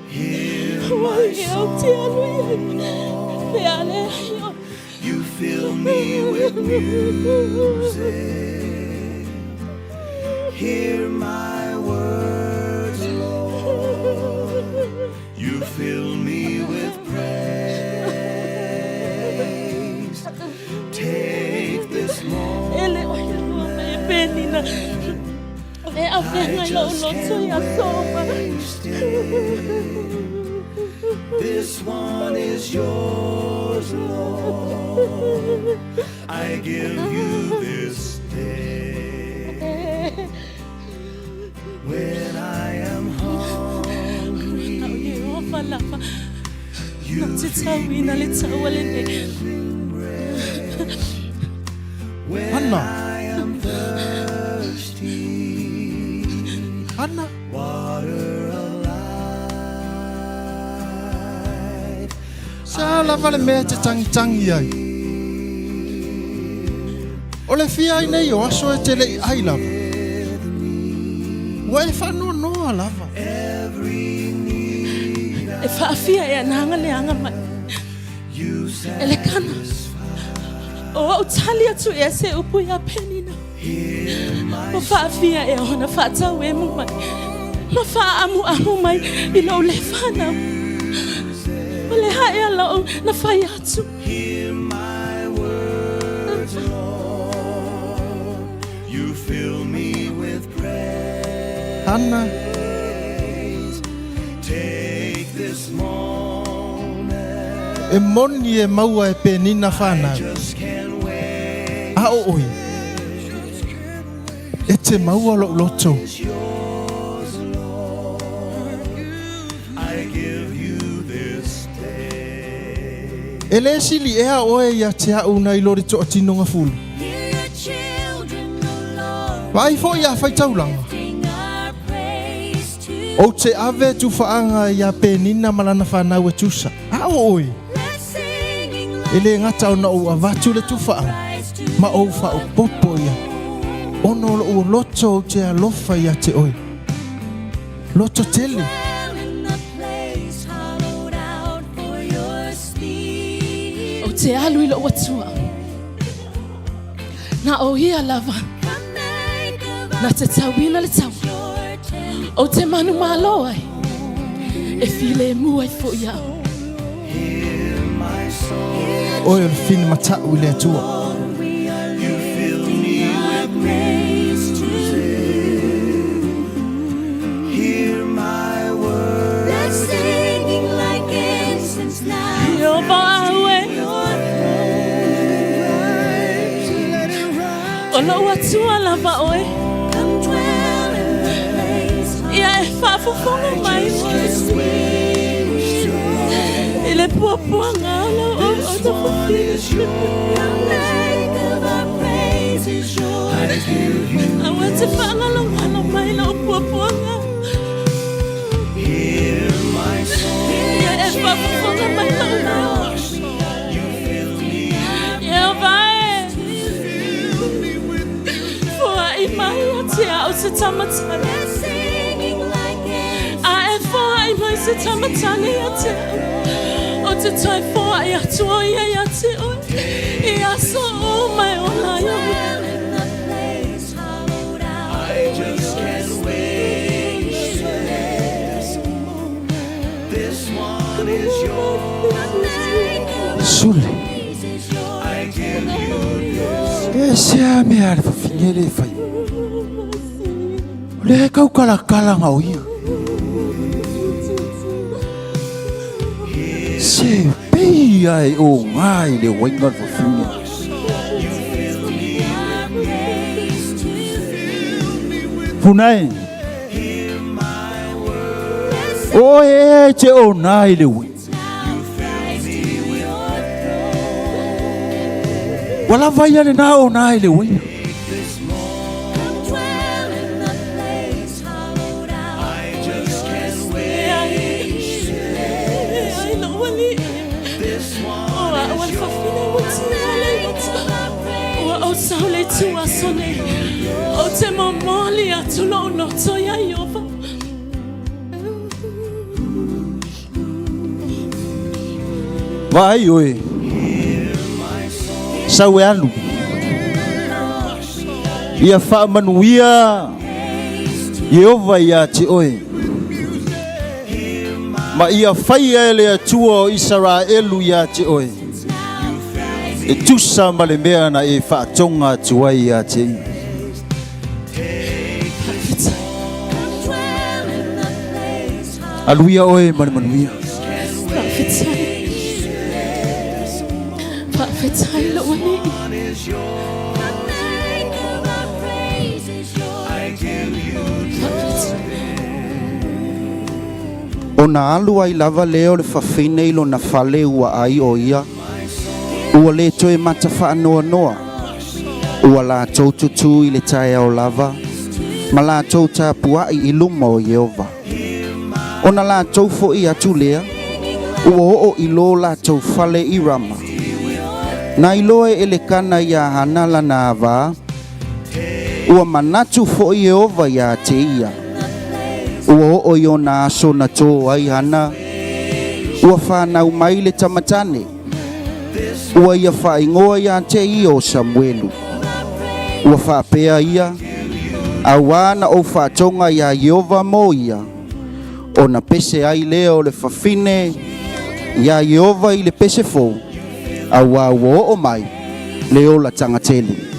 Hear my song, Lord. You fill me with music. Hear my words, Lord. You fill me with praise. Take this moment. I just can't waste it. This one is yours, Lord. I give you this day. When I am hungry, you feed me living bread. When Anna. I am thirsty, Anna. water of life. Sa lava le mea e te tangitangi ai. O le fia ai nei o aso e te le i ai lava. Ua e faanoanoa lava. E faafia e ana leaga mai. E le kana. O au tali atu ia se upu ia Penina. Ua faafia ea ona faatauemu mai. Ma faaamuamu mai i lou le fanau. O le ha ea lou na fai atu. Hear my words, Lord. You fill me with praise. Anna. Take this moment. E moni e maua e Penina fanau. Just can't wait. A o oe. E te maua lou loto. It's yours, Lord. I give you this day. E le sili ea oe ia te au nai lo le toatinoga fulu. Hear your children, O Lord, Vaai foi ia faitaulaga. lifting our praise to Ou te ave tufaaga ia Penina ma lana fanau e tusa. A o oe. Let's singing E le gata ona ou avatu le tufaaga. rise to Ma ou faaopopo ia. Ona o lou loto ou te alofa ia te oe. Loto tele. dwell in the place hollowed out for your speed. Ou te alu i lou Atua. Na o ia lava. Come make of Na te tauina le taua. your tent. Ou te manumalo ai. E filemu ai foi au. Hear my song. Oe o le fine matau i le Atua. We are You fill me our with praise to Hear my words. Let's singing like incense now. Ieova au e. Your Let it rise. O lou Atua lava oe. Come dwell in the place Ia e faafofoga mai. Waste it. I le puapuaga o lau This one is yours. Make of our praises yours. I give you. Aua te faagalogalo mai lau puapuaga. Hear my song. Ia e faafofoga mai lou leo. You fill me. Ieova e. Foai mai ia te au se tamatane. Let's singing like incense. A e foai mai se tamatane ia te au. O Ou te toe foai atu o ia ia te oe i aso uma e ola ai au. Sule. E sea mea le fafine le fai. O le kau kalakala ngau ia. Se pei ai o ngai le wainga le fafine. Funai. O e te o nai le wai. Ua lava ia lena o nai le uiga. Ua ou sau le itu aso nei. Ou te momoli atu lou loto iā Ieova. Vaai oe, sau e alu. Ia faamanuia Ieova ia te oe. Ma ia faia e le Atua o Isaraelu ia te oe, e tusa ma le mea na e faatoga atu ai ia te ia. Alu ia oe ma le manuia. Faafetai. Faafetai lou Alii. Ona alu ai lava lea o le fafine i lona fale ua ai o ia, ua le toe mata faanoanoa. Ua latou tutū i le taeao lava, ma latou tapuai i luma o Ieova. Ona latou foʻi atu lea, ua oo i lo latou fale i Rama. Na iloa e Elekana iā Hana lana avā, ua manatu foʻi Ieova iā te ia. Ua oo i ona aso na tō ai Hana, ua whanau mai le tamatane. Ua ia faaigoa iā te ia o Samuelu. Ua faapea ia, Auā na ou faatoga iā Ieova mo ia, ona pese ai lea o le fafine iā Ieova i le pese fou, auā ua oo mai le ola tagatele.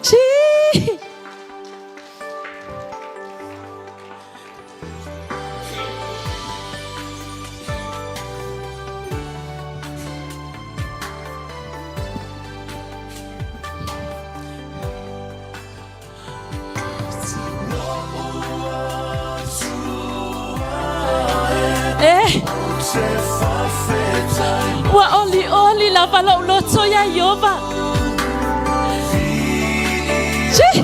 Chii! E! Ua olioli lava lou loto iā Ieova. Tsi!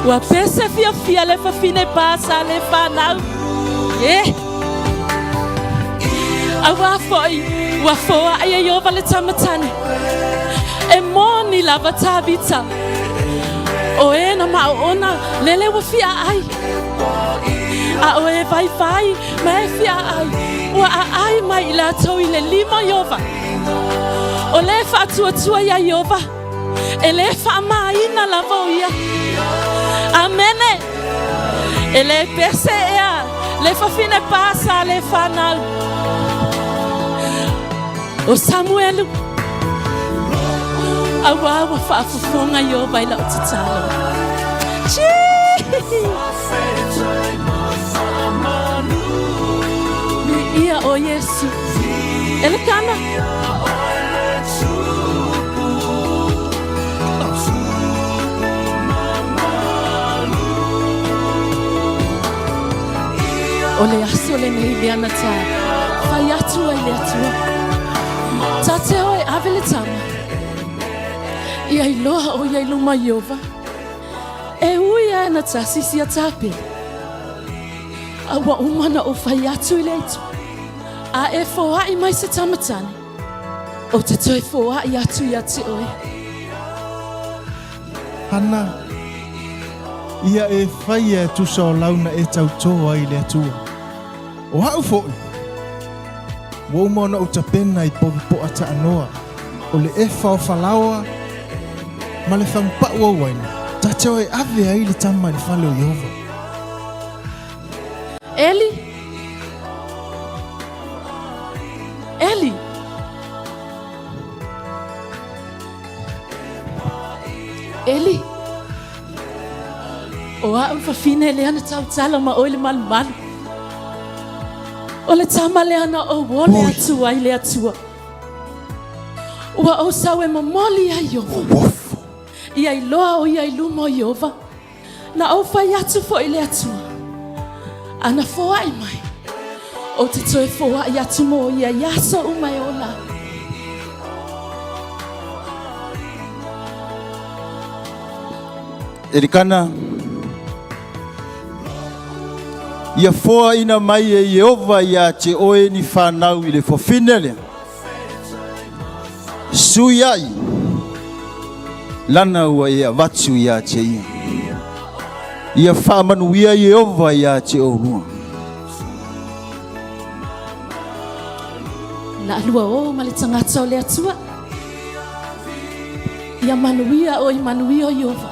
Ua pese fiafia le fafine pasa le fanau. E! Auā foʻi, ua foaʻi e Ieova le tamatane. E moni lava Tavita. O e na maʻoʻona, lele ua fia ai. A o e vaivai ma e fia ai, ua aʻai mai i latou i le lima o Ieova. O le faatuatua iā Ieova, e le faamaina lava o ia. Amene. E le pese ea le fafine pasa le fanau. O Samuelu, auā ua faafofoga Ieova i lau tatalo. Viia o Iesu. Elekana. O le aso lenei lea na ta fai atu ai le Atua. Ta te o e ave le tama. Ia iloa o ia i luma i Ieova. E ui a na ta sisi a tāpele. A ua uma na o fai atu i le Atua. A e foai mai se tama tane. Ou te toe foai atu ia te oe. Hana, ia e faia e tusa o lau na e tautō ai i le Atua. O a'u fo'i, ua uma ona ou tapena i povi po'a ta'anoa, o le efa o falaoa ma le fagupa'u o uaina, ta te o e ave ai le tama i le fale o Ieova. Eli! Eli! Eli! O a'u le fafine lea na tautala ma oe i le malumalu. O le tama lea na ou ole atu ai i le Atua. Ua ou sau e momoli ia Ieova. Ia iloa o ia i luma o Ieova. Na ou fai atu foi i le Atua, a na foai mai, ou te toe foai atu mo ia i aso uma e ola ai. Elikana, ia foaina mai e Ieova ia te oe ni fanau i le fafine lea. Sui ai, lana ua e avatu ia te ia. Ia faamanuia Ieova ia te oulua. La lua o ma le tagata o le Atua. Ia manuia oe i manuia o Ieova.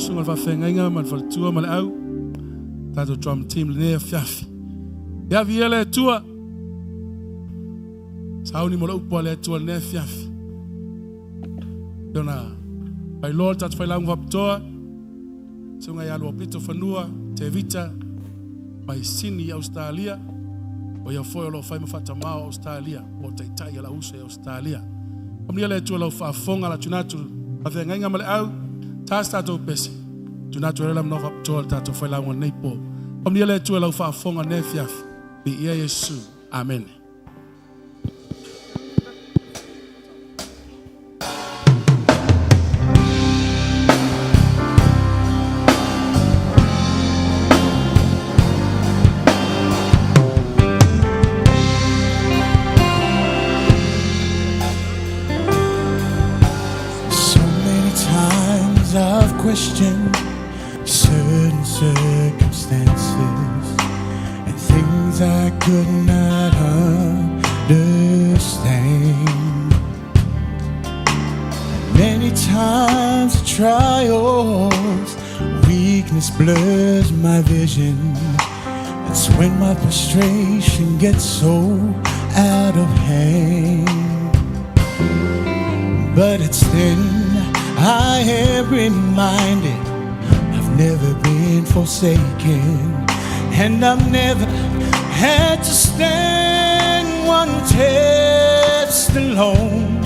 susuga i le faafeagaiga ma le faletua ma le au, tatou drum team lenei afiafi. Ia viia le Atua. Sauni mo le upu a le Atua lenei afiafi. Ona failoa le tatou failauga faapitoa, susuga ia Luapito Fanua, Tevita, mai Sini i Ausetalia, o ia foi o lo o fai ma faatamā o Ausetalia, po o taitai o lau uso i Ausetalia. Faamanuia le Atua i lau faafofoga, la tuuina atu faafeagaiga ma le au, ta se tatou pese, tuuina atu ai le avanoa faapitoa i le tatou failauga o lenei po. Faamanuia le Atua i lau faafofoga i lenei afiafi. Viia Iesu. Amene. So many times I've questioned certain circumstances and things I could not understand. Many times the trials, weakness blurs my vision. That's when my frustration gets so out of hand. But it's then I am reminded I've never been forsaken, and I've never had to stand one test alone.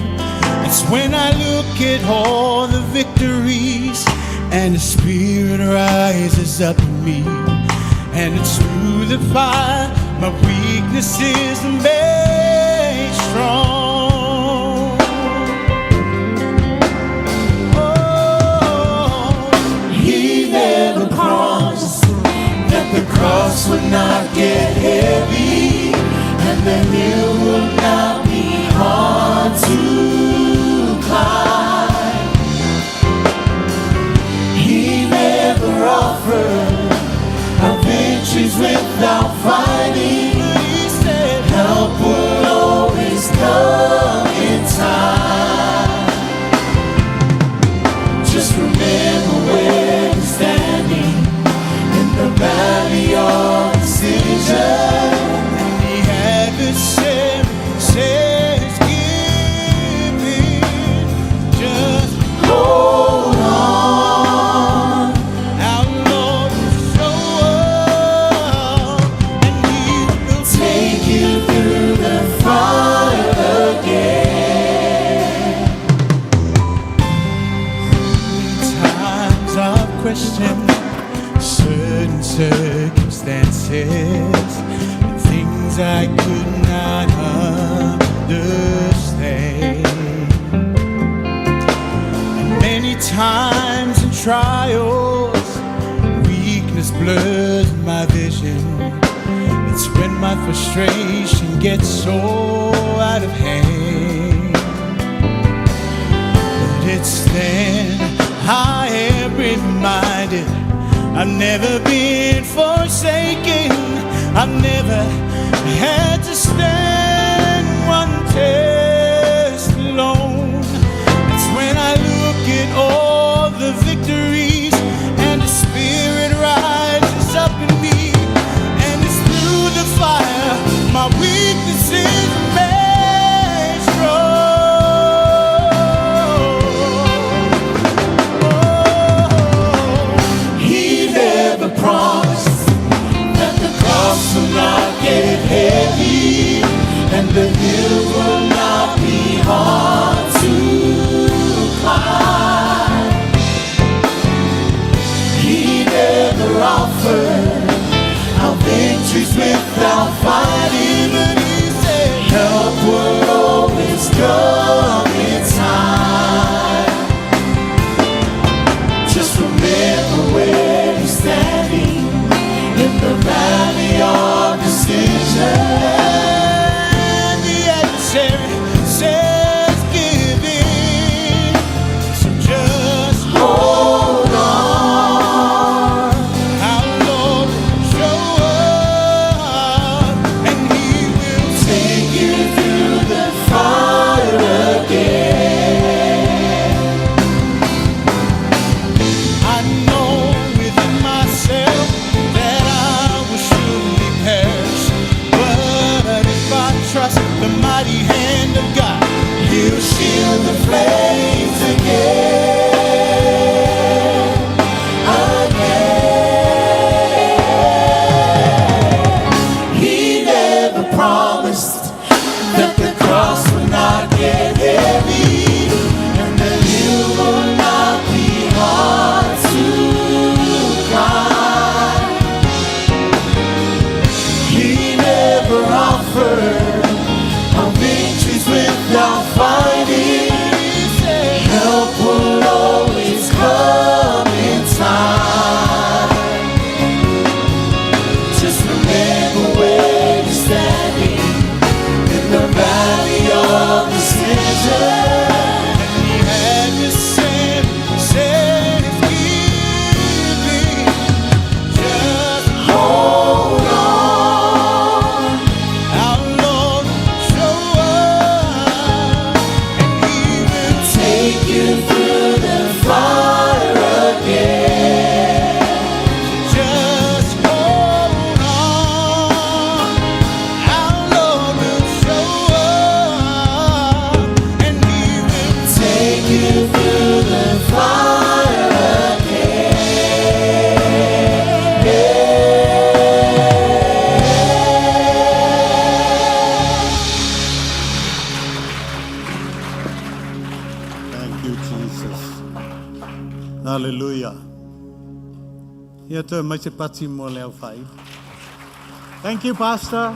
It's when I look at all the victories and the spirit rises up in me. And it's through the fire my weakness is made strong. Oh, he never promised that the cross would not get heavy and the hill would not be hard to climb. He never offered our victories without fighting. He said help will always come in time. Just remember where you're standing in the valley of decision. And the adversary says, give in. Just hold on. Our Lord will show up, and He will take you through the fire again. Times I've questioned certain circumstances and things I could not understand. And many times in trials, weakness blurs my vision. It's when my frustration gets so out of hand. But it's then I am reminded I've never been forsaken. I've never had to stand one test alone. It's when I look at all the victories and the spirit rises up in me. And it's through the fire my weakness is made strong. Oh, he never promised that the cross will not get heavy and the hill will not be hard to climb. He never offered our victories without fighting, but he said help will always come in time. Just remember where you're standing in the valley of decision. The adversary says give in. So just hold on. Our Lord will show up and He Ia toe mai se pati mo le au whaili. Thank you, Pastor,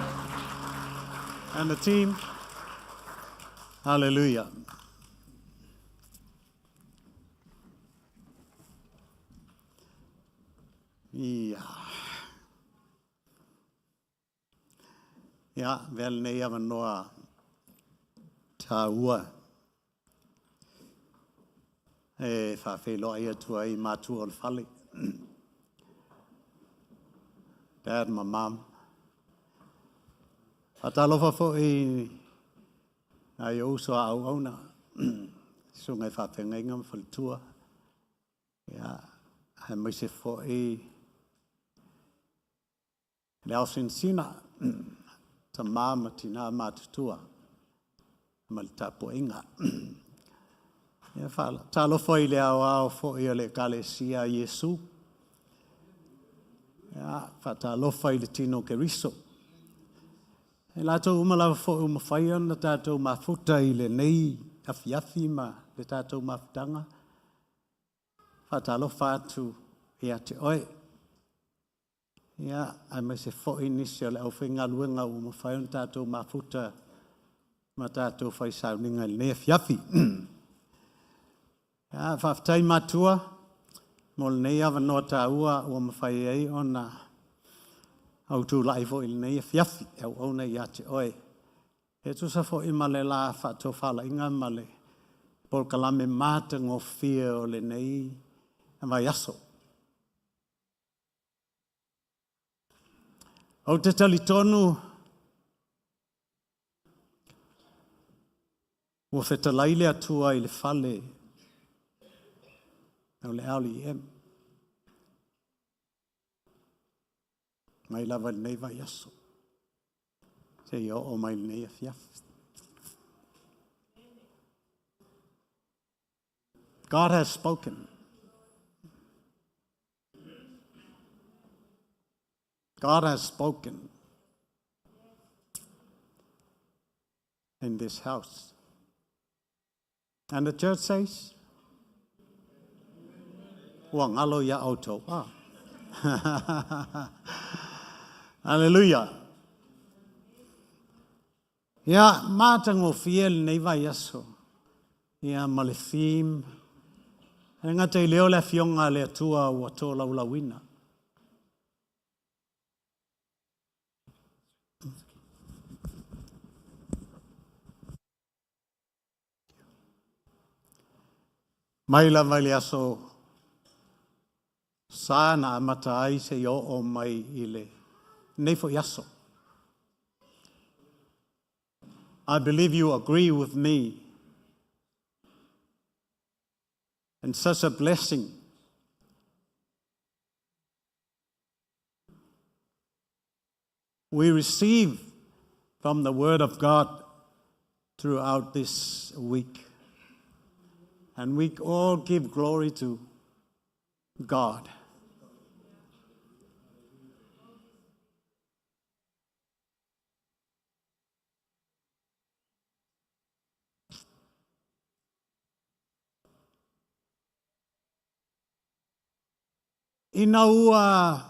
and the team. Hallelujah. Ia. Ia, vea lenei avanoa tāua e faafeiloai atu ai i matua o le fale. Dad ma Mom. Faatalofa foi i nai ou uso a auauna, susuga i faafeagaiga ma faletua. Ia, aemaise foi Le ao sinasina, tama ma tina matutua ma le tapuaiga. Ia faatalofa i le aoao foi o le Ekalesia a Iesu. Ia faatalofa i le tino o Keriso. E latou uma lava foi ua mafai ona tatou mafuta i lenei afiafi ma le tatou mafutaga. Faatalofa atu ia te oe. Ia, aemaise foi nisi o le aufaigaluega ua mafai ona tatou mafuta ma tatou fai sauniga i lenei afiafi. Ia, faafetai matua mo lenei avanoa taua ua mafai ai ona ou tulai foi i lenei afiafi e auauna ia te oe. E tusa foi ma le la faatofalaiga ma le polokalame matagofie o lenei vaiaso. Ou te talitonu ua fetalai le Atua i le fale o le LEM mai lava i lenei vaiaso seia oo mai i lenei afiafi. God has spoken. God has spoken in this house. And the church says, ua galo ia outou. Ah. Hallelujah. Ia, matagofie lenei vaiaso. Ia, ma le theme. E gata i leo le afioga a le Atua ua tolaulauina. Mai lava i le aso Sa na amata ai seia oo mai i lenei foi aso. I believe you agree with me. And such a blessing. We receive from the Word of God throughout this week. And we all give glory to God. Ina ua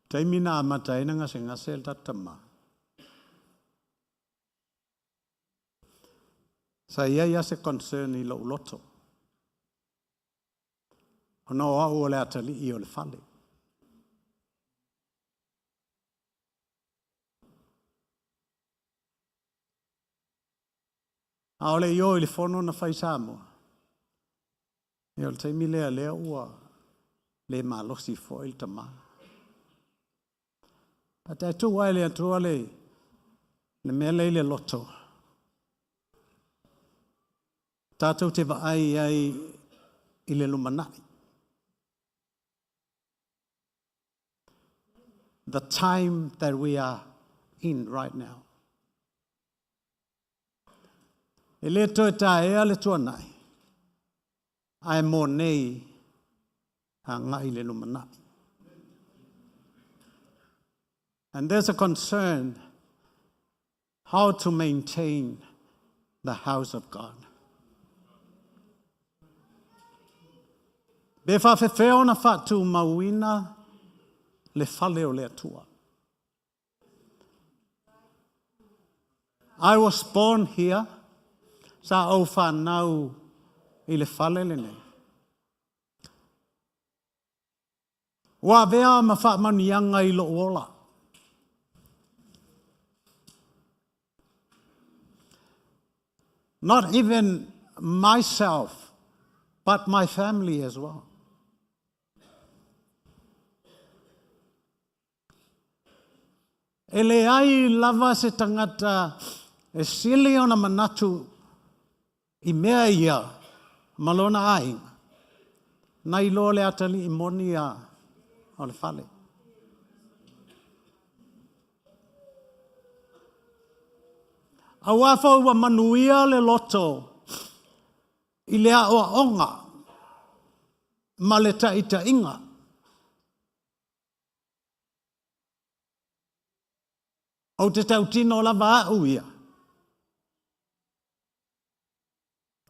taimi na amata ai na gasegase le tatou tama, sa i ai lava se concern i lou loto, ona o au o le atalii o le fale. A o le i o i le fono na fai i Samoa, ia o le taimi lea lea ua le malosi foi le tama. But e tuu lava i le Atua le, le mea lea i le loto. Tatou te vaai ai i le lumanai. The time that we are in right now. E le toe taea le tuanai, ae mo nei agai i le lumanai. And there's a concern how to maintain the house of God. Pe faafefea ona faatumauina le fale o le Atua. I was born here, sa ou fanau i le fale lenei. Ua avea ma faamanuiaga i lou ola. Not even myself, but my family as well. E leai lava se tagata e sili ona manatu i mea ia ma lona aiga, nai lo le atalii moni a o le fale. Aua foi ua manuia le loto i le aoaoga ma le taitaiga. Ou te tautino lava au ia,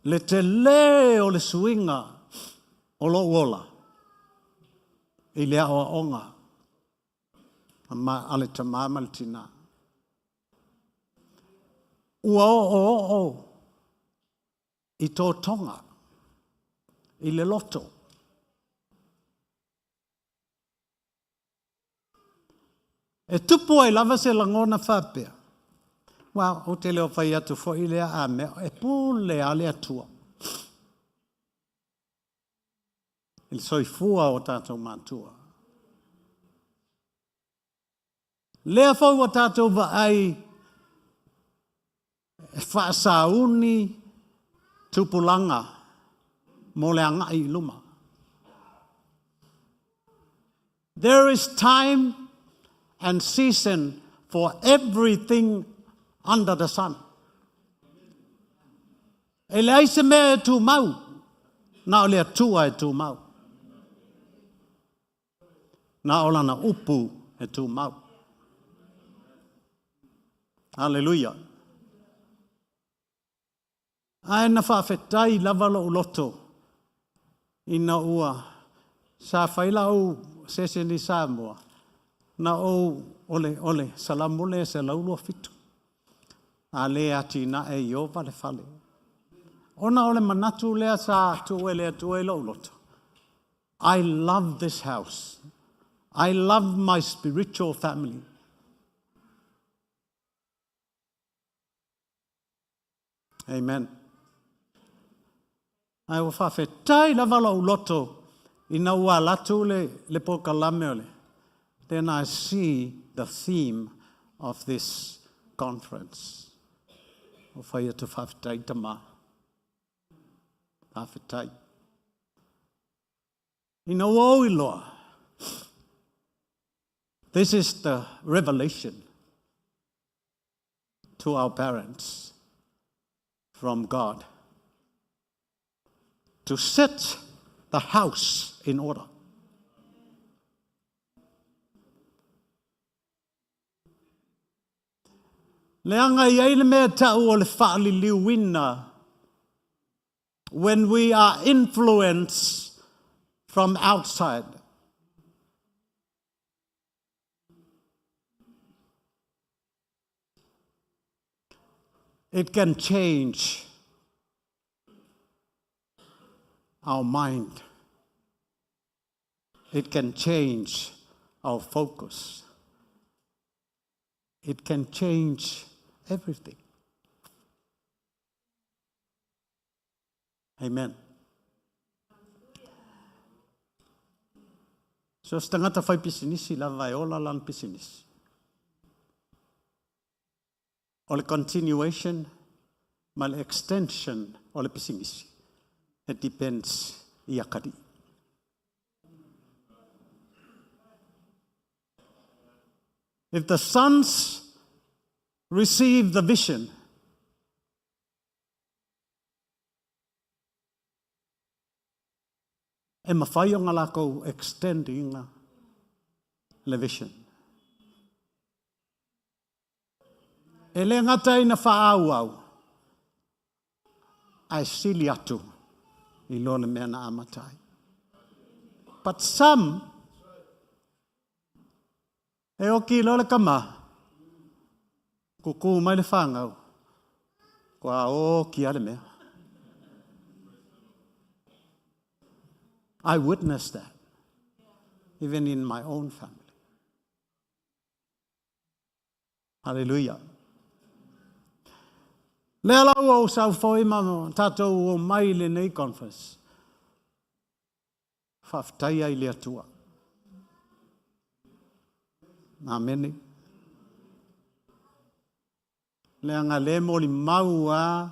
le telē o le suiga o lou ola i le aoaoga a le tamā ma le tinā. Ua oooo i totoga, i le loto. E tupu ai lava se lagona faapea, Well, ou te le o fai atu foi lea a mea, e pule lava le Atua i le soifua o tatou matua. Lea foi ua tatou vaai e faasauni tupulaga mo le agai i luma. There is time and season for everything under the sun. E leai se mea e tumau, na o le Atua e tumau. Na o lana upu e tumau. Haleluia. Ae na faafetai lava lou loto ina ua sa fai lau seseni i Samoa, na ou ole ole Salamule 127. A le atinae i Ova le fale. Ona o le manatu lea sa tuu e le Atua i lou loto. I love this house. I love my spiritual family. Amen. Ae ua faafetai lava lou loto ina ua alu atu le polokalame o le. Then I see the theme of this conference. O fai atu faafetai tama. Faafetai. Ina ua ou iloa, this is the revelation to our parents from God. To set the house in order. Leaga e i ai le mea e tau o le faaliliuina when we are influenced from outside. It can change our mind. It can change our focus. It can change everything. Amen. So se tagata fai pisinisi lava e ola lana pisinisi. O le continuation ma le extension o le pisinisi, it depends i akalii. If the sons receive the vision, e mafai ona lakou extend ina le vision. E le gata ina faaauau, ae sili atu i lo le mea na amata ai. But some, e oki loa le kama, kukū mai le fanau, kua oki lava le mea. I witnessed that, even in my own family. Hallelujah. Lea la ua ou saufoi ma tatou omai i lenei conference. Faafetai ai i le Atua. Amene. Leaga le molimau a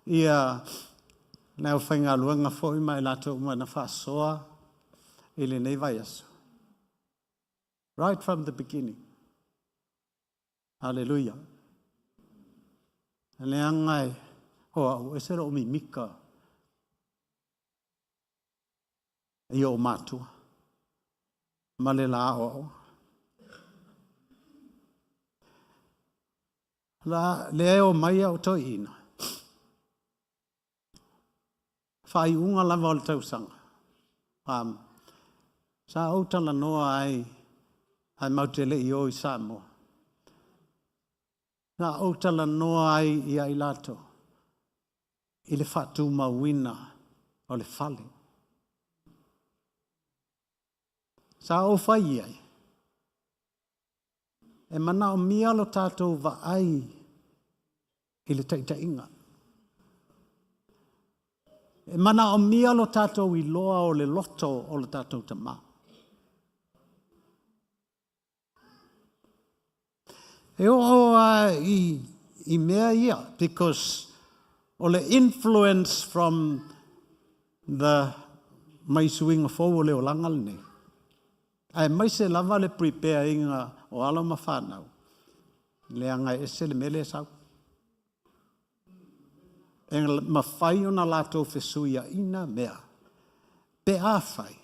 ia le aufaigaluega foi ma i latou uma na faasoa i lenei vaiaso. Right from the beginning. Hallelujah. Leaga e o au ese lou mimika i ou matua ma le la aoaoga. La, lea e omai au toeaiina, faaiuga lava o le tausaga. Sa ou talanoa ai, ae matou te le i o i Samoa. Sa ou talanoa ai ia i latou i le faatumauina o le fale. Sa ou fai i ai, e manaomia lo tatou vaai i le taitaiga. E manaomia lo tatou iloa o le loto o le tatou tama. E oo lava i mea ia, because o le influence from the mai suiga fou o le olaga lenei, aemaise lava le prepare ina o alo ma fanau, leaga e ese le mea lea e sau. E mafai ona latou fesuiaina mea pe afai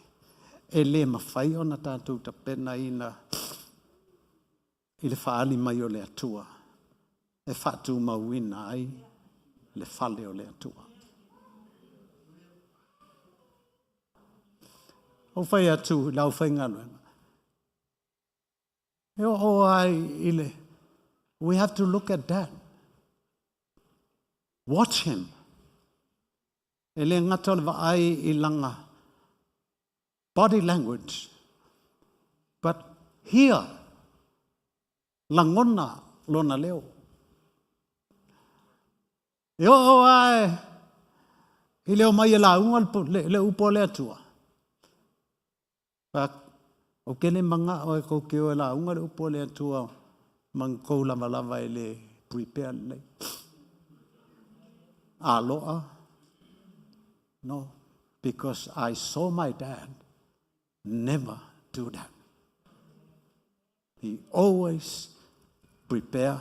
e le mafai ona tatou tapenaina i le faaali mai o le Atua e faatumauina ai le fale o le Atua. Ou fai atu i le aufaigaluega, e oo lava i le, we have to look at that. Watch him. E le gata o le vaai i lana body language, but hear, lagona lona leo. E oo lava i le omai e lauga le upu a le Atua. Ou te le manao e tou te o e lauga le upu a le Atua ma ni tou lavalava e le prepare lelei. Aloa, no, because I saw my dad never do that. He always prepare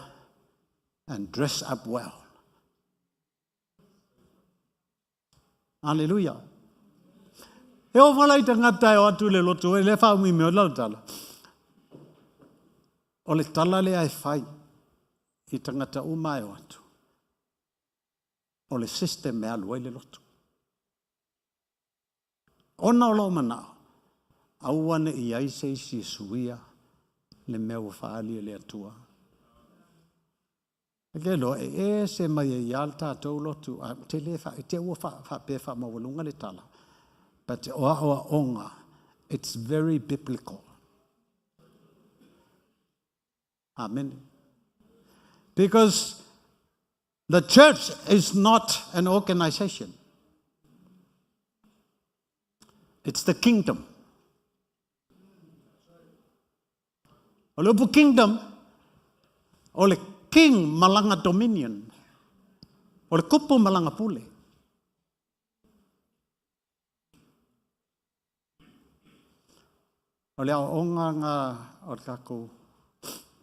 and dress up well. Hallelujah. E oo foi la i tagata e o atu i le lotu e le faaumi mea o lau tala. O le tala lea e fai i tagata uma e o atu. O le system e alu ai le lotu. Ona o lou manao, aua ne i ai se isi e suia le mea ua faaali e le Atua. E ke loa e ese mai e ia le tatou lotu, a te le fa, te ua faapea faamaualuga le tala. But o aoaoga, it's very biblical. Amen. Because the church is not an organization. It's the kingdom. O le upu kingdom, o le king ma lana dominion. O le kupu ma lana pule. O le aoaoga lena o le tatou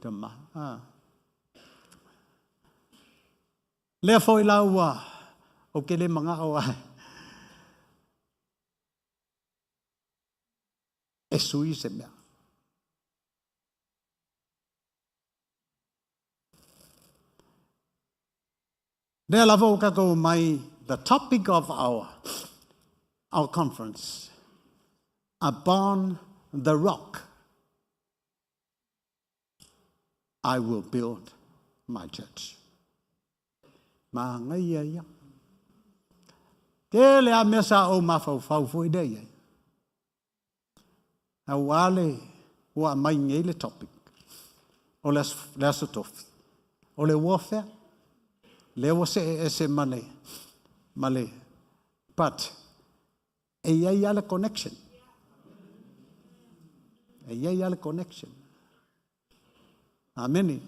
tama. Lea foi la ua ou te le manao lava e sui se mea. Lea lava ua tatou omai, the topic of our conference. Upon the rock I will build my church. Manaia ia. Tele a mea sa ou mafaufau foi lea i ai. Aua le ua aumai nei le topic o le Aso Tofi, o le warfare, lea ua see ese ma le, ma le, but e i ai lava le connection. E i ai lava le connection. Amene.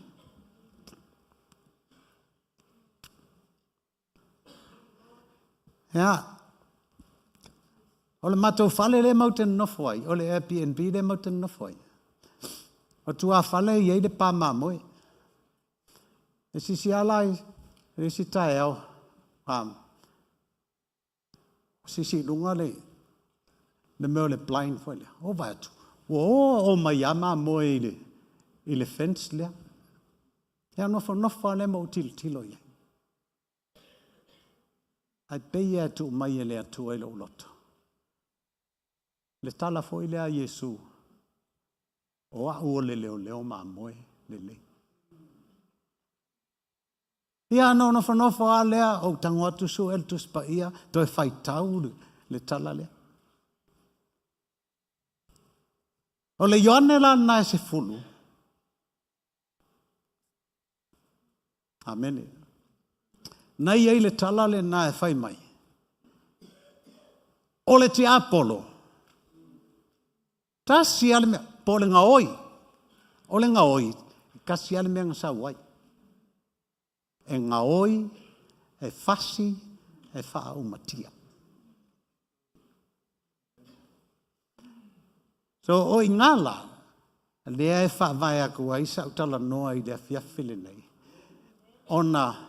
Ia, o le matou fale lea matou te nonofo ai, o le Airbnb lea matou te nonofo ai. O tuafale e i ai le pa mamoe. E sisi lava la i le isi taeao, sisi i luga le mea o le blind foi lea. Ou vaai atu, ua o mai lava mamoe i le fence lea. Ia nofonofo lava lea ma ou tilotilo i ai. Ae pei lava e tuu mai e le Atua i lou loto le tala foi lea a Iesu, o au o le leoleo mamoe lelei. Ia na ou nofonofo lava lea, ou tago atu sue le Tusi Paia, toe faitau le tala lea. O le Ioane la lena e 10. Amene. Na i ai le tala lena e fai mai, o le tiapolo, tasi lava le mea, po o le gaoi, o le gaoi, tasi lava le mea na sau ai. E gaoi, e fasi, e faaumatia. So o i ina la, lea e faavae atu ai sau talanoa i le afiafi lenei, ona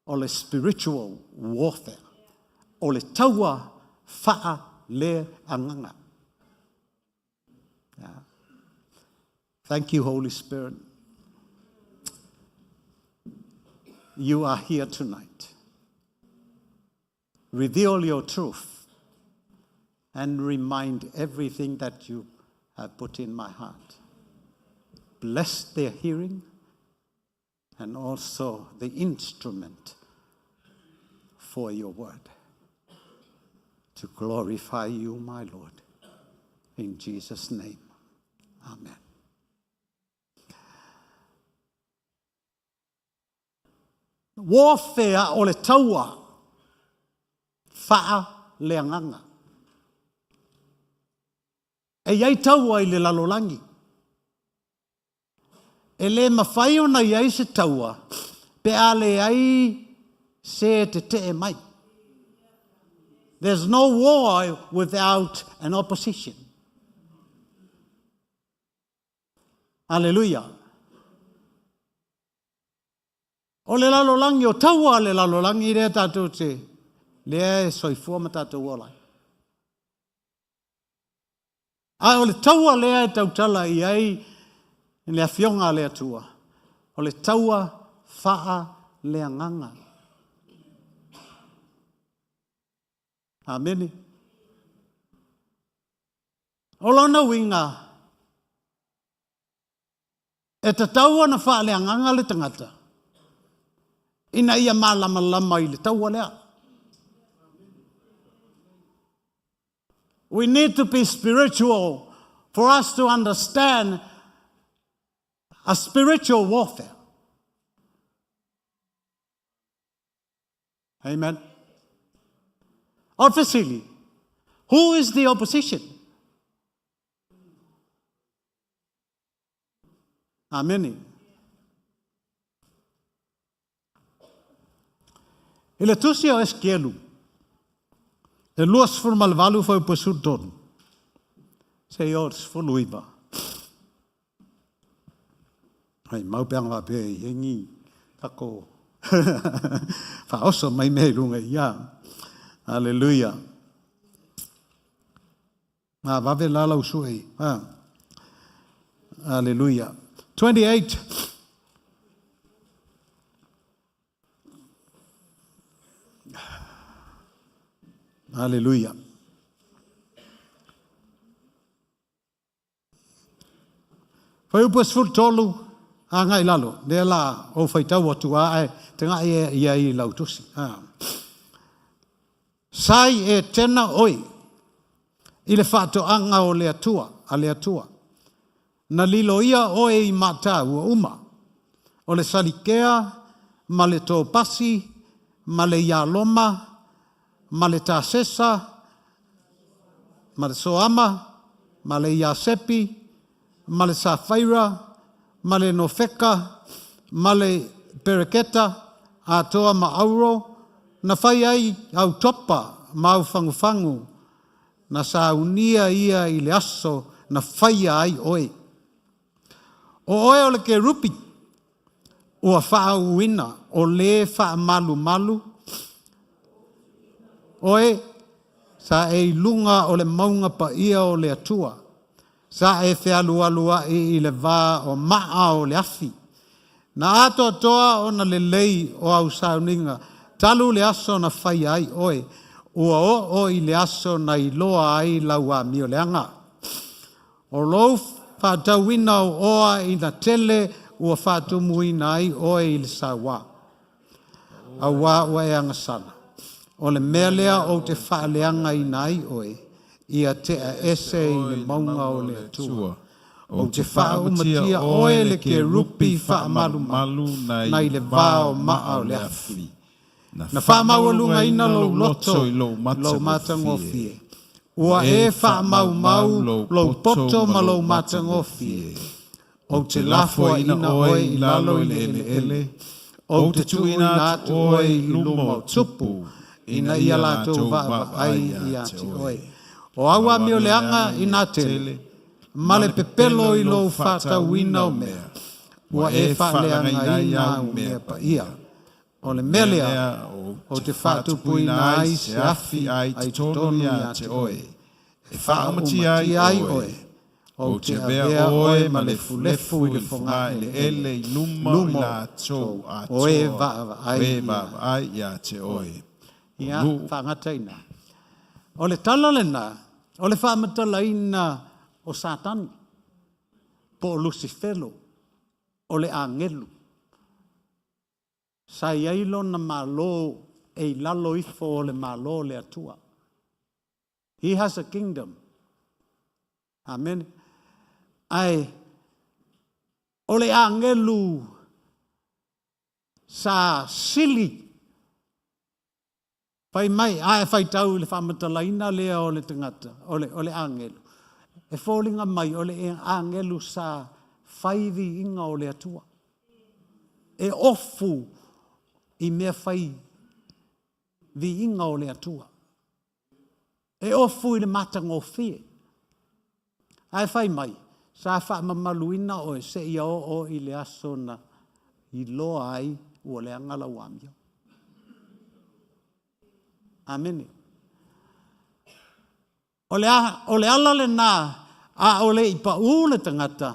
o le spiritual warfare, o le taua faaleagaga. Yeah. Thank you, Holy Spirit. You are here tonight. Reveal your truth and remind everything that you have put in my heart. Bless their hearing and also the instrument for your word to glorify you, my Lord. In Jesus' name, amen. Warfare o le taua faaleagaga. E i ai taua i le lalolagi. E le mafai ona i ai se taua pe a leai se tetee mai. There's no war without an opposition. Hallelujah. O le lalolagi, o taua a le lalolagi lea tatou te, lea e soifua ma tatou ola ai. Ae o le taua lea e tautala i ai le Afioga a le Atua, o le taua faaleagaga. Amene. O lona uiga, e tatau ona faaleagaga le tagata ina ia malamalama i le taua lea. We need to be spiritual for us to understand a spiritual warfare. Amen. O le fesili, who is the opposition? Amene. I le tusi o Esekielu, e 28 fuaiupu 13, seia oo i le 19. Ai mau pe ana faapea e i ai ni tatou faaoso mai mea i luga i ia. Aleluia. A vave la lau sue. Aleluia. 28. Aleluia. Fuaiupu e 13 agai i lalo, lea la ou faitau atu a ae tagai e i ai i lau tusi. Sai Etena oe i le faatoaga o le Atua, a le Atua. Na liloia oe i mataua uma, o le salikea ma le topasi ma le ialoma ma le tasesa ma le soama ma le iasepi ma le safaira ma le nofeka ma le pereketa atoa ma auro, na fai ai au topa ma au fagufagu, na saunia ia i le aso na faia ai oe. O oe o le kerupi ua faauuina, o le faamalumalu oe, sa e i luga o le mauga paia o le Atua, sa e fealualuai i le va o maa o le afi. Na atoatoa ona lelei o au sauniga talu le aso na faia ai oe, ua oo i le aso na iloa ai lau amioleaga. O lou faatauina o oa ina tele ua faatumuina ai oe i le sauā, auā ua e agasala. O le mea lea ou te faaleagaina ai oe, ia tea ese i le mauga o le Atua. Ou te faaumatia oe le kerupi faamalumalu nai le va o maa o le afi. Na faamaualugaina lou loto i lou matagofie. Ua e faamaumau lou poto ma lou matagofie. Ou te lafoaina oe i lalo i le eleele, ou te tuuina atu oe i luma o tupu, ina ia latou vaavaai ia te oe. O au amioleaga ina tele, ma le pepelo i lou faatauina o mea, ua e faaleagaina au mea paia. O le mea lea ou te faatupuina ai se afi ai totonu ia te oe, e faaumatia ai oe, ou te avea oe ma lefulefu i le fogaeleele i luma o i latou o e vaavaai ia te oe. Ia, faagata i ina. O le tala lena, o le faamatalaina o Satani, po o Lusifelo, o le agelu. Sa i ai lona Malo e i lalo ifo o le Malo o le Atua. He has a kingdom. Amen. Ae o le agelu sa sili fai mai, a e faitau i le faamatalaina lea o le tagata, o le, o le agelu, e foliga mai o le agelu sa fai viiga o le Atua. E ofu i mea fai viiga o le Atua. E ofu i le matagofie. Ae fai mai, sa faamamaluina oe seia oo i le aso na iloa ai ua leaga lau amio. Amene. O le, a, o le ala lena, a o le i paū le tagata,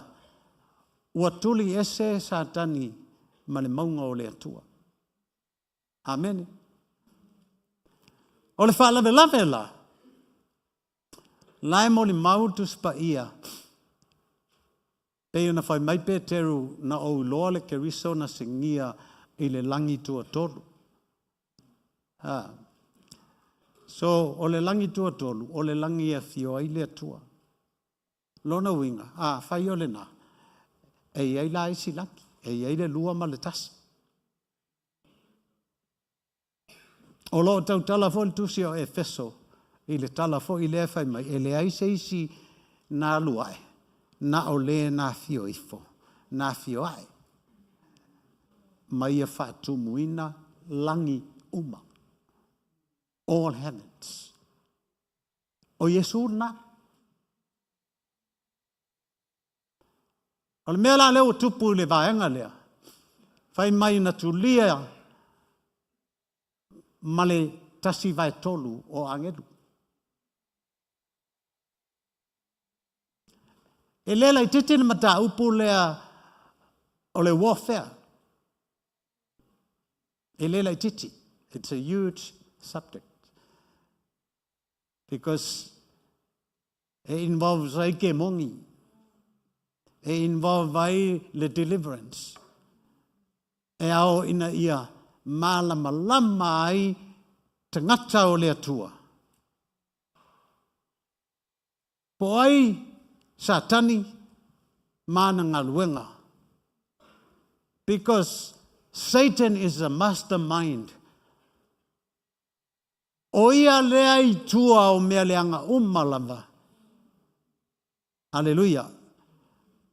ua tuli ese Satani ma le mauga o le Atua. Amene. O le faalavelave la, la e molimau le Tusi Paia, pei ona fai mai Peteru, na ou iloa le Keriso na sigia i le lagi tuatolu. Ha. So, o le lagi tuatolu, o le lagi e afio ai le Atua. Lona uiga, afai o lena, e i ai la isi lagi, e i ai le lua ma le tasi. O lo o tautala foi le tusi o Efeso i le tala foi lea e fai mai, e leai se isi na alu ae, na o le na afio ifo, na afio ae, ma ia faatumuina lagi uma. All heavens. O Iesu lena. O le mea la lea ua tupu i le vaega lea, fai mai na tulia ma le 1/3 o agelu. E le laititi le mataupu lea o le warfare. E le laititi. It's a huge subject. Because e involves ai kemogi. E involve ai le deliverance. E ao ina ia malamalama ai tagata o le Atua. Po o ai Satani ma ana galuega. Because Satan is a mastermind. O ia lea i tua o mea leaga uma lava. Aleluia!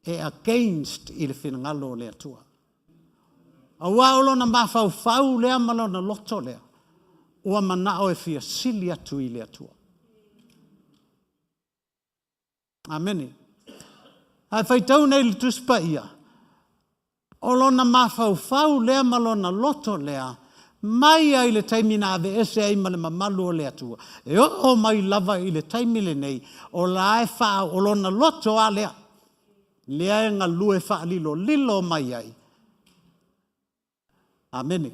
E against i le finagalo o le Atua. Aua o lona mafaufau lea ma lona loto lea, ua manao e fia sili atu i le Atua. Amene. Ae faitau nei le Tusi Paia, o lona mafaufau lea ma lona loto lea, mai ai le taimi na aveese ai ma le mamalu o le Atua, e oo mai lava i le taimi lenei, o la e faa, o lona loto a lea, lea e galue faalilolilo mai ai. Amene.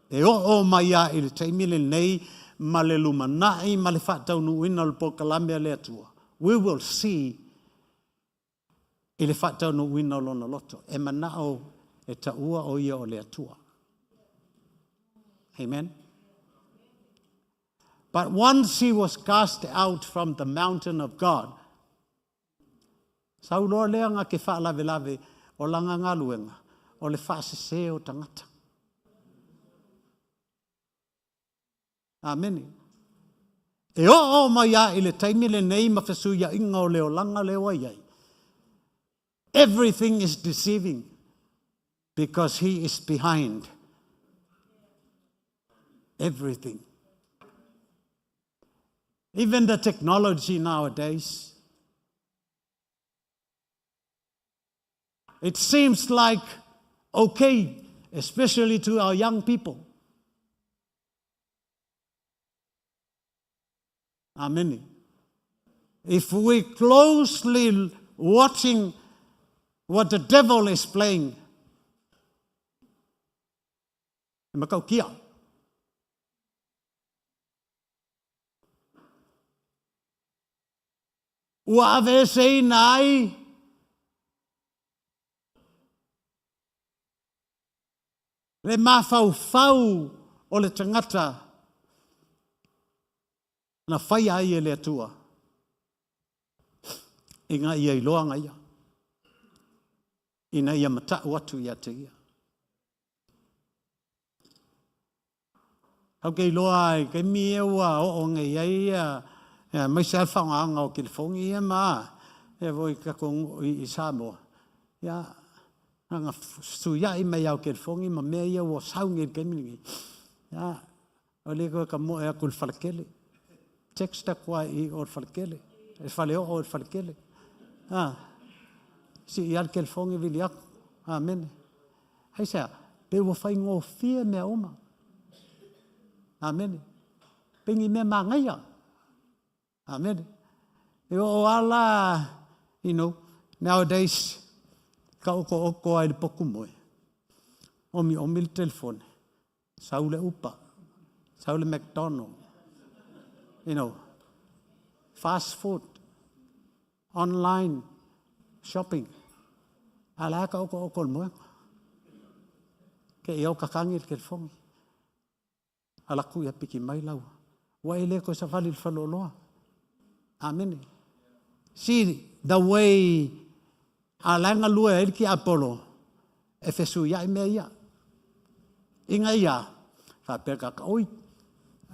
E oo mai a i le taimi lenei ma le lumanai ma le faataunuuina o le polokalame a le Atua. We will see i le faataunuuina o lona loto. E manao e taua o ia o le Atua. Amen. But once he was cast out from the mountain of God, Sau loa lea nga ke faalavelave o lana galuega o le faasese o tagata. Amene. E oo mai a i le taimi lenei ma fesuiaiga o le olaga lea ua i ai. Everything is deceiving because he is behind everything. Even the technology nowadays, it seems like okay, especially to our young people. Amen. If we closely watching what the devil is playing, e matautia. Ua aveeseina ai le mafaufau o le tagata na faia ai e le Atua ina ia iloa ia, ina ia matau atu ia te ia. Tatou te iloa i taimi ia ua oo nei ai ia, aemaise lava le faaaogaina o telefoni ia ma ia foi i tatou nuu i Samoa, ia, na ona fesuiai mai lava o telefoni ma mea ia ua sau nei i le taimi lenei, ia, ua le toe tamoe atu i le faletele, text atu lava i o i le faletele, i le faleoo i le faletele, a, sii lava le telefoni vili atu, amene. Aisea? Pe ua faigofie mea uma. Amene. Pei ni mea manaia. Amene. E oo lava la, you know, nowadays, ka otooto lava i le potu moe, omiomi le telefone, sau le Uber, sau le McDonald, you know, fast food, online shopping, a o la e taotooto i le moega. Te i ua tatagi le telefoni, alu atu ia piki mai lau, ua e le toe savali i le faleoloa. Amene. See the way a la e galue ai le tiapolo e fesuiai mea ia. Ina ia faapea le tagata, oi,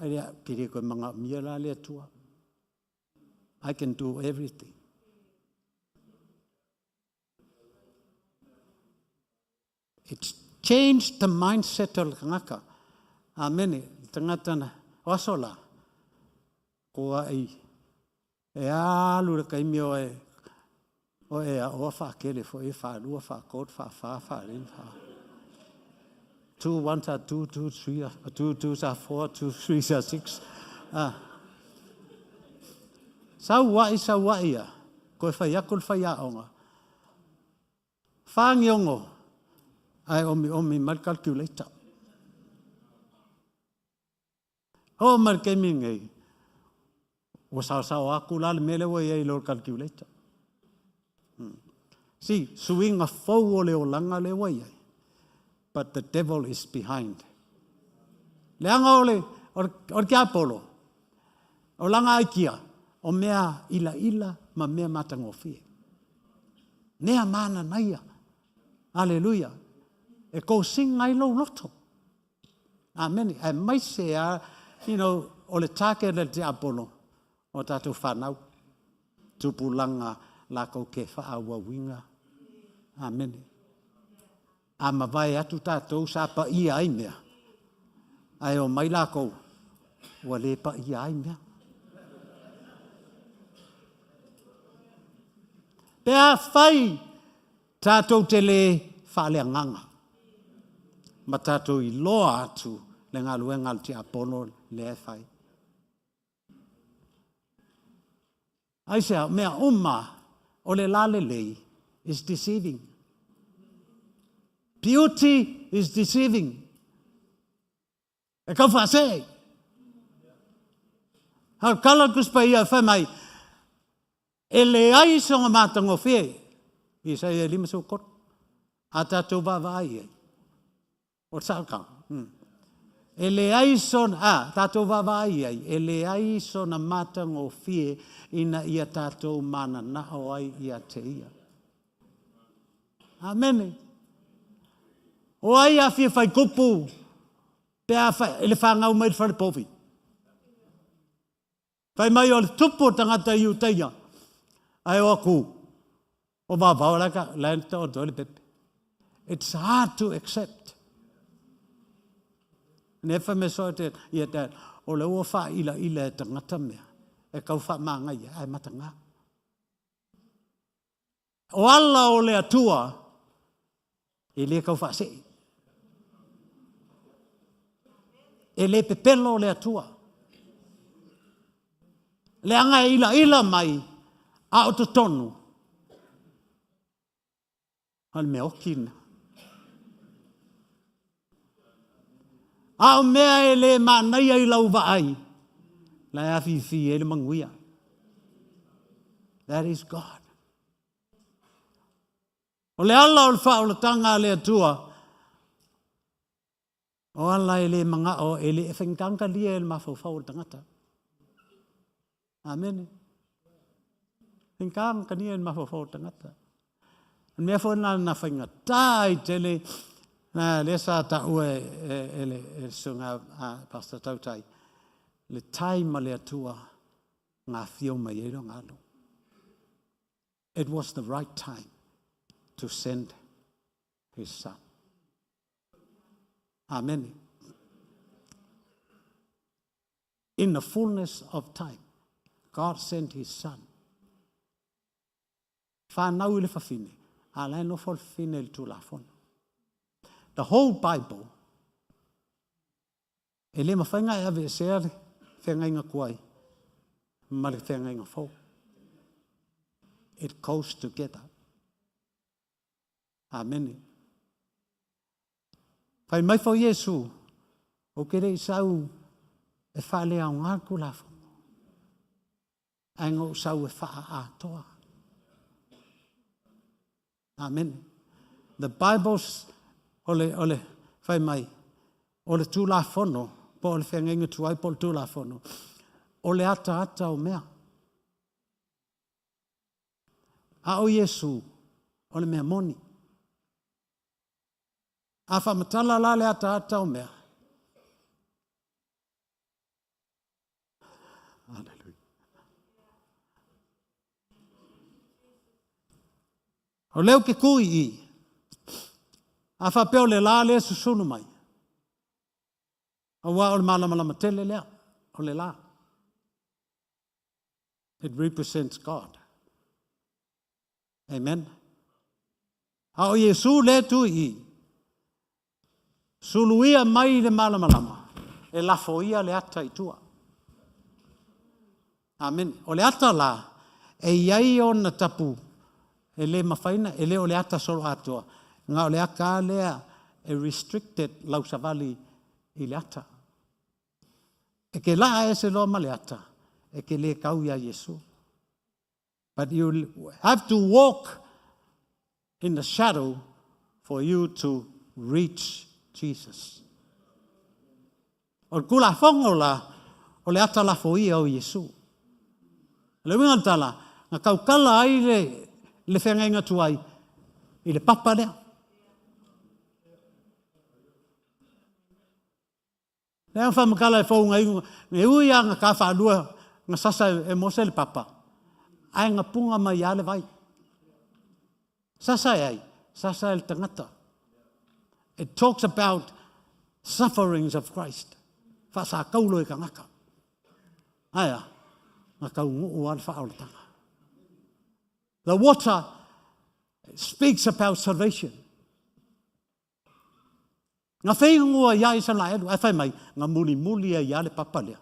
ai lea, ou te le toe manaomia la le Atua. I can do everything. It's changed the mindset o le tagata. Amene. Le tagata na, o aso la, kua i, e alu le taimi o e, o e aoa faatele foi, faalua, faatolu, faafa, faalima, faa. Two ones are two, two, three, two, twos are four, two, threes are six. Ah. Sau ai, sau ai ia. Koe fai atu le faiaoga. Fagiogo ae omiomi mai le calculator. Oo mai le taimi lenei, ua saosao atu la le mea lea ua i ai i lo le calculator. See, suiga fou o le olaga lea ua i ai, but the devil is behind. Leaga o le, o le, o le tiapolo, o lana aikia, o mea ilaila ma mea matagofie. Mea mananaia. Aleluia. E kosiga ai lou loto. Amene. Aemaise lava, you know, o le target a le tiapolo, o tatou fanau, tupulaga latou te faaauauina. Amene. A mavae atu tatou sa paia ai mea, ae omai lakou ua le paia ai mea. Pe afai tatou te le faaleagaga ma tatou iloa atu le galuega a le tiapono lea e fai. Aisea? O mea uma o le lalelei is deceiving. Beauty is deceiving. E tau faasee. A o le tala a le Tusi Paia e fai mai, e leai sona matagofie, Isaia 53, a tatou vaavaai i ai. O le sao tala. E leai sona, a tatou vaavaai i ai, e leai sona matagofie ina ia tatou mananao ai ia te ia. Amene. O ai a fia fai tupu pe a fai, i le fanau mai i le fale povi? Fai mai o le tupu o tagata Iutaia, ae o atu o vavao la e taoto ai le pepe. It's hard to accept. Nea fai mai soa te, ia dad, o le ua faa'ilaʻila e tagata mea, e tau faamagaia, ae mataga. O ala o le Atua, e le tau faasee. E le pepelo le Atua. Leaga e ilaila mai, a o totonu, o le mea oti lena. A o mea e le manaia i lau vaai, la e afifi ai le manuia. That is God. O le ala o le faaolataga a le Atua, o ala e le manao, e le e faigata ona talia e le mafaufau o le tagata. Amene. Faigata ona talia e le mafaufau o le tagata. O le mea foi lena na faigata ai tele, na lea sa taua e le susuga a Pastor Tautai, le time a le Atua na afio mai ai lona alo. It was the right time to send his son. Amene. In the fullness of time, God sent his son. Whanau i le fafine, a la e nofo le fafine i le Tulafono. The whole Bible, e le mafai ona e aveesea le feagaiga tuai ma le feagaiga fou. It goes together. Amene. Fai mai foi Iesu, Ou te le i sau e faaleaoga le Tulafono, ae na ou sau e faaatoa. Amene. The Bible, o le, o le, fai mai, o le Tulafono, po o le feagaiga tuai po o le Tulafono, o le ataata o mea. A o Iesu, o le mea moni. A faamatala la le ataata o mea. Hallelujah. O lea ou te tu i i. A faapea o le la lea e susunu mai, aua o le malamalama tele lea, o le la. It represents God. Amen. A o Iesu lea e tu i i, suluia mai le malamalama, e lafoia le ata i tua. Amen. O le ata la, e i ai ona tapu, e le mafai na, e le o le ata soloatoa, na o le ata lava lea e restricted lau savali i le ata. E te laa ese loa ma le ata, e te le tau ia Iesu. But you have to walk in the shadow for you to reach Jesus. O le Tulafono la, o le ata lafoia o Iesu. O le uiga o le tala, na tautala ai le, le feagaiga tuai i le papa lea. Lea na faamatala e fou na e ui lava na ta faalua na sasa e Mose le papa, ae na puna mai lava le vai. Sasa e ai? Sasa e le tagata. It talks about sufferings of Christ. Faasataulo e tagata. Ae a? Na taunuu lava le faaolataga. The water speaks about salvation. Na feigoa ia Isaraelu, ae fai mai, na mulimuli ai lava le papa lea.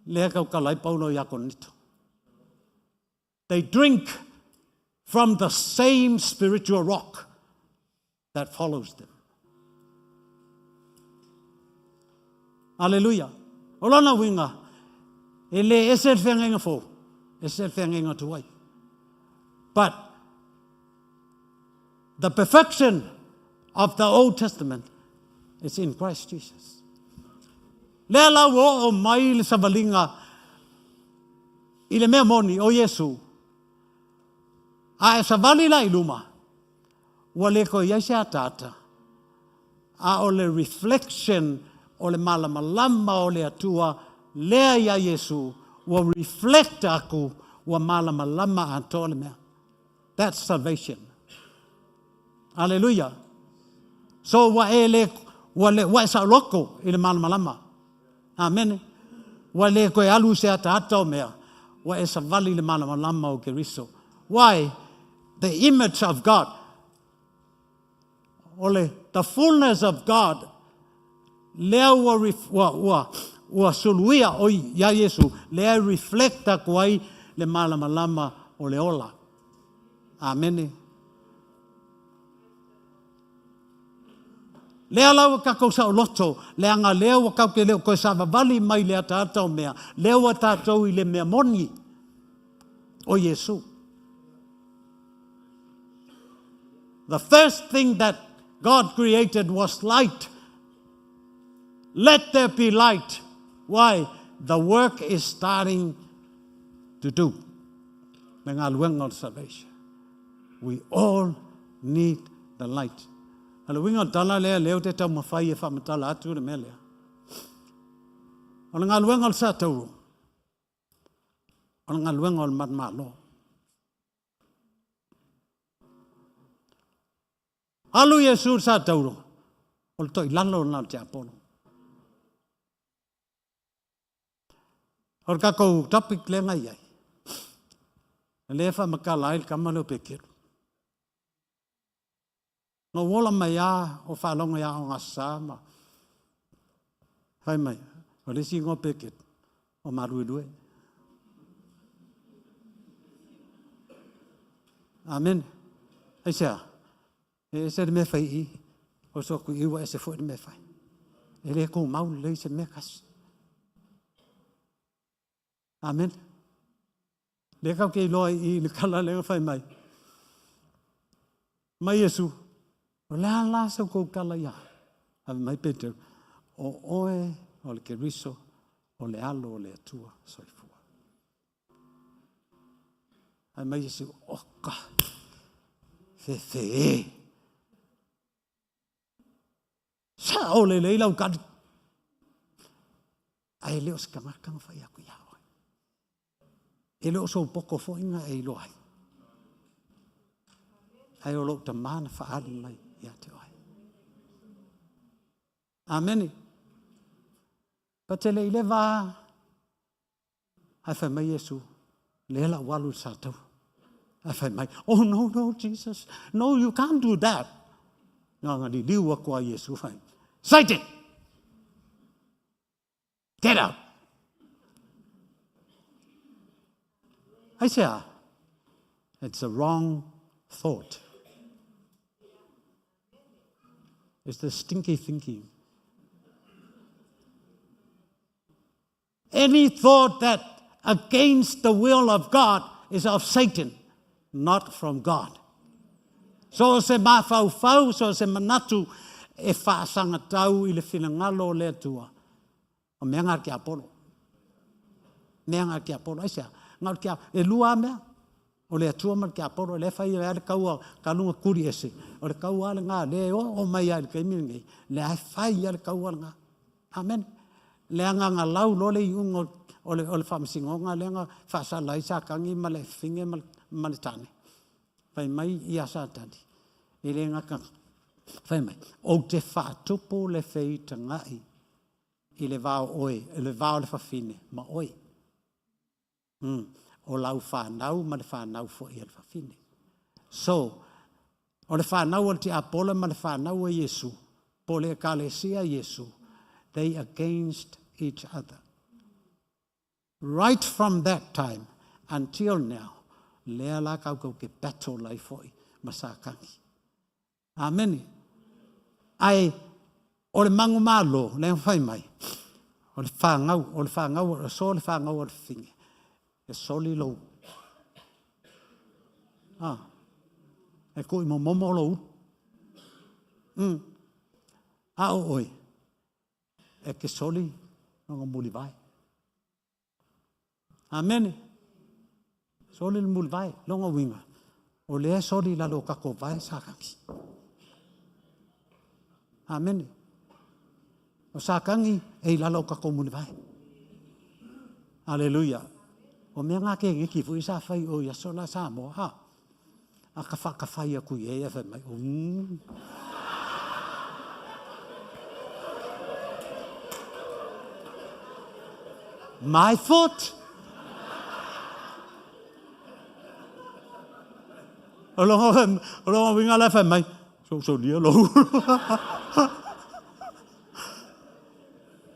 Lea tautala ai Paulo ia Korinito. They drink from the same spiritual rock that follows them. Aleluia. O lona uiga, e le ese le feagaiga fou, ese le feagaiga tuai. But the perfection of the Old Testament is in Christ Jesus. Lea la ua oo mai le savaliga i le mea moni o Iesu, a e savali la i luma, ua le toe i ai se ataata, a o le reflection o le malamalama o le Atua lea iā Iesu, ua reflect aku ua malamalama atoa le mea. That's salvation. Aleluia. So ua e le, ua le, ua e saoloto i le malamalama. Amene. Ua le toe alu i se ataata o mea, ua e savali i le malamalama o Keriso. Why? The image of God. O le the fullness of God lea ua, ua, ua, ua suluia oi iā Iesu, lea e reflect atu ai le malamalama o le ola. Amene. Lea la ua tatou saoloto, leaga lea ua tatou te le o toe savavali mai le ataata o mea, lea ua tatou i le mea moni o Iesu. The first thing that God created was light. Let there be light. Why? The work is starting to do. Le galuega o le salvation. We all need the light. O le uiga o le tala lea, lea ou te taumafai e faamatala atu le mea lea. O le galuega o le sa tauro, o le galuega o le manumalo. Alu Iesu i le sa tauro, o le toilalo lena o le tiapolo. O le tatou topic lea na i ai, lea e faamatala ai le tama lea o Peteru. Na ou ola mai lava o faalogo i Aoga Aso Sa ma fai mai, o le isi igoa Peteru, o Maluelue. Amene. Aisea? E ese le mea e fai i i, oso atu i i ua ese foi le mea e fai. E le tumau lelei se mea tasi. Amene. Lea tatou te iloa i i le tala lea na fai mai. Mai Iesu, o le a la sa outou tala ia? Ave mai Peteru, o oe o le Keriso, o le Alo o le Atua soifua. Fai mai Iesu, oka, fefe e. Sao lelei lau tali. Ae le o se tagata na fai atu iā oe. E le o sou poto foi na e iloa ai. Ae o lou Tama na faaali mai ia te oe. Amene. Patele i le va, ae fai mai Iesu, lea la ua alu i le sataua. Ae fai mai, oh no, no, Jesus, no, you can't do that. Na ona liliu atu a Iesu, fai, Satan, get out. Aisea? It's a wrong thought. It's the stinky thinking. Any thought that against the will of God is of Satan. not from God. So o se mafaufau, so o se manatu e faasagatau i le finagalo o le Atua, o mea na a le tiapolo. Mea na a le tiapolo. Aisea? Na o le tiapolo. E lua lava mea. O le Atua ma le tiapolo, lea e fai ai le taua talu ona tuli ese, o le taua lava lena lea e oo mai lava i le taimi lenei, lea e fai lava le taua lena. Amene. Leaga na lau loa le iuga o le, o le faamasinoga lea na faasala ai Satani ma le afafine ma le tane, fai mai ia Satani, e le gata, fai mai, ou te faatupu le feitagai i le va o oe, i le va o le fafine ma oe. O lau fanau ma le fanau foi a le fafine. So, o le fanau a le tiapola ma le fanau a Iesu, po o le Ekalesia a Iesu, they against each other. Right from that time until now, lea la tatou te battle ai foi ma Satani. Amene. Ae o le manumalo, lea na fai mai, o le fanau, o le fanau, o le aso le fanau a le fafine, e soli lou, ah, e tui momomo lou ulu. A o oe, e te soli lona mulivae. Amene. Soli le mulivae, lona uiga, o lea e soli i lalo o tatou vae Satani. Amene. O Satani e i lalo o tatou mulivae. Aleluia. O mea ngā keneki foi sa fai o i aso la Samoa. Ha. A ka whakawhai aku i e, fai mai. My foot! O longa uiga la e fai mai, sosolia lou.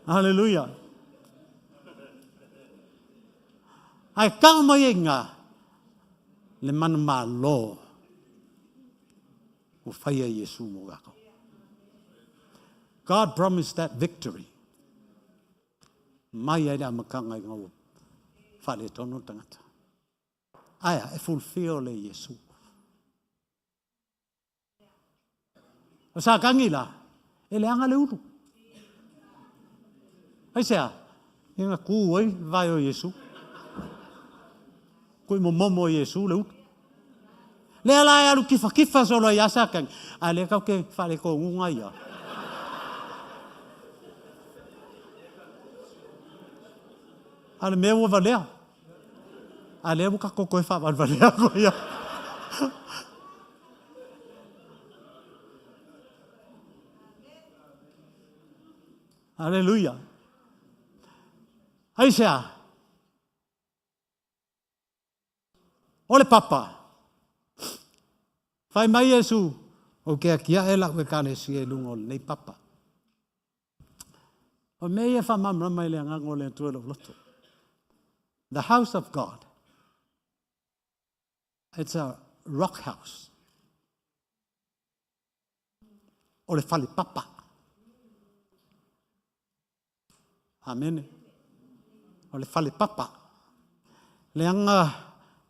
Hallelujah. Ae tau mai ai ngā le manumalo ua faia e Iesu mo tatou. God promised that victory mai ai le amataga ina ua faaletonu le tagata. Ae a, e fulfill e Iesu. O Satani la, e leaga le ulu. Aisea? Ia na tu ai le vae o Iesu. Kui momomo o Iesu le ulu. Lea la e alu kifakifa solo ai a Satani, a lea kau ke faaletonuga ia. A le mea ua valea. A lea ua tatou toe faavalevalea aku ia. Aleluia. Aisea? O le papa. Fai mai Iesu, ou te atiae lau Ekalesia i luga o lenei papa. O mea ia e faamalamalama i le agaga o le Atua i lou loto. The house of God. It's a rock house. O le fale papa. Amene. O le fale papa. Leaga,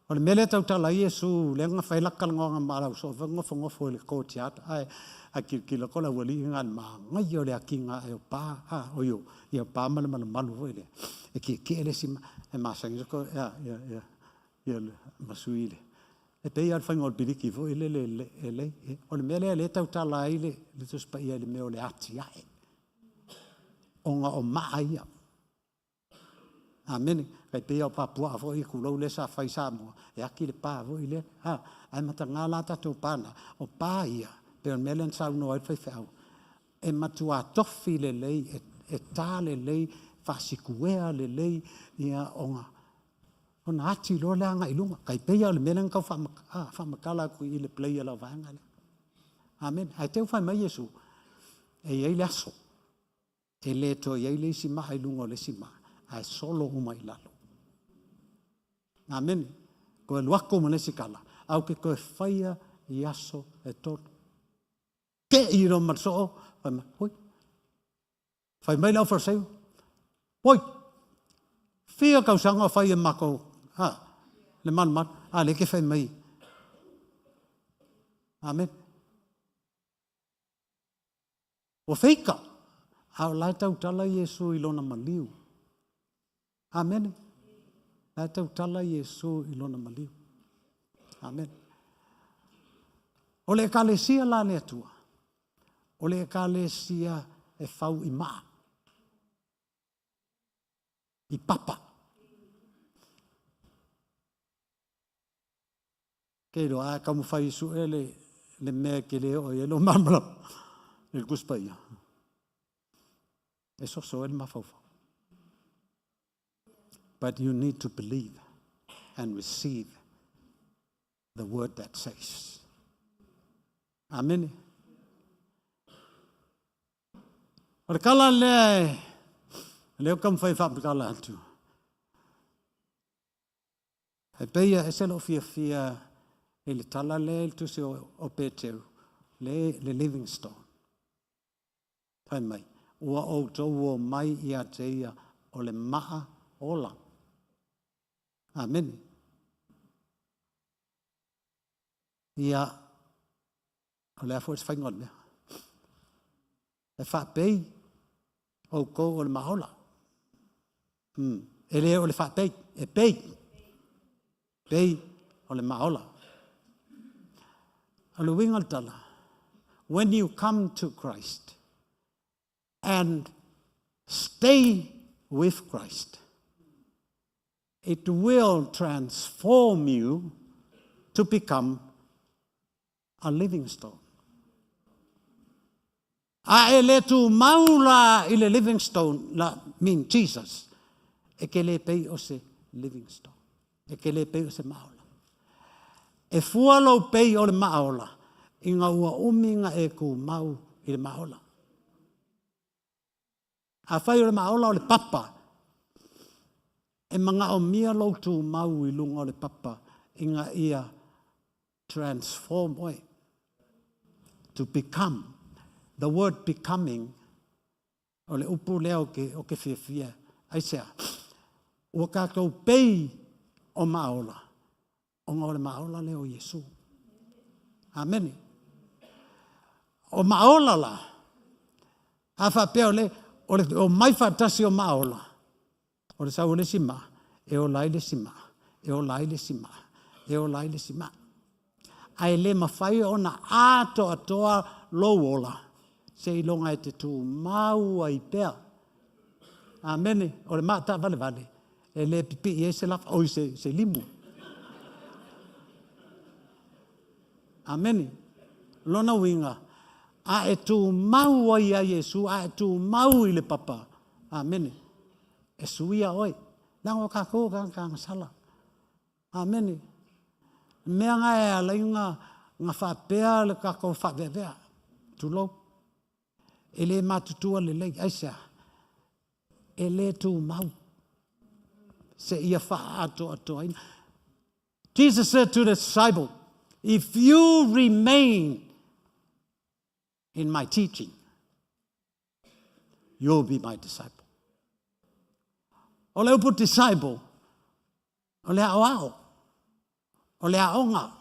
o le mea lea tautala ai Iesu, leaga fai laka talanoaga ma lau soo, fai nofonofo i le courtyard, ae ae kilokilo atu le aualii na i le manaia o le akiga ae o pa, a, o io, ia o pa ma le malumalu foi lea. E tietie le isi, e masani soko, ia, ia, ia, ia le masui le. E pei lava o le faiga o le piliki foi lele e lei. O le mea lea lea e tautala ai le, le Tusi Paia i le mea o le atiae. Ona o maa ia. Amene. Tai pei o papuaa foi, tulou lea sa fai i Samoa, e ati le pa foi lea. Ha, ae mataga la tatou pa na, o pa ia, pei o le mea lea na saunoa ai le faifeau, e matua tofi lelei, e ta lelei, faasikuea lelei, ia ona ona ati loa le agai i luga. Tai pei lava o le mea lea na tau faamatala atu i le play a lau vaega lea. Amene. Ae te i ua fai mai Iesu, e i ai le aso e le toe i ai le isi maa i luga o le isi maa, ae solo uma i lalo. Amene. Toe alu atu ma le isi tala, ae ou te toe faia i aso e tolu. Te i loa ma le soo, fai mai, oi, fai mai le aufaleseio, oi, fia tausaga o fai e matou, ha, le malumalu, a lea e te fai mai, Amene. Ua feika, a o la e tautala Iesu i lona maliu. Amene. La e tautala Iesu i lona maliu. Amene. O le ekalesia la le Atua, o le ekalesia e fau i maa, i papa. Ke iloa a taumafai e sue le, le mea e te le oo i ai lou malamalama i le Tusi Paia, e soso ai le mafaufau. But you need to believe and receive the word that says. Amene. O le kala lea e leo taumafai e faamatala atu. E pei e ese lou fiafia i le tala lea i le tusi o Peteru, le, le living stone. Fai mai, ua outou omai ia te ia o le maa ola. Amene. Ia, o le a foi se faiga o le mea. E faapei outou o le maola. E le o le faapei, e pei. Pei o le maola. O le uiga o le tala, when you come to Christ and stay with Christ, it will transform you to become a living stone. A e le tumau la i le living stone, la mean Jesus, e ke le pei o se living stone. E ke le pei o se maola. E fua lou pei o le maola, ina ua umi na e tumau i le maola. Afai o le maola o le papa, e manaomia lou tumau i luga o le papa ina ia transform oe. To become. The word becoming, o le upu lea o ke, o ke fiafia. Aisea, ua tatou pei o maola, ona o le maola lea o Iesu. Amene. O maola la, a faapea o le, o le omai faatasi o maola, o le sau o le isi maa, e ola ai le isi maa, e ola ai le isi maa, e ola ai le isi maa. Ae le mafai ona atoatoa lou ola, seiloga e te tumau ai pea. Amene. O le maa taavalevale, e le pipii ai se lafa, oi se, se limu. Amene. Lona uiga, a e tumau ai ia Iesu, a e tumau i le papa. Amene. E suia oe. Leaga o tatou o tagata agasala. Amene. Mea na e ala ai na, na faapea le tatou faaveavea. Tulou. E le matutua lelei. Aisea? E le tumau seia faaatoatoaina. Jesus said to the disciple, if you remain in my teaching, you'll be my disciple. O le upu disciple, o le aoao, o le aoga,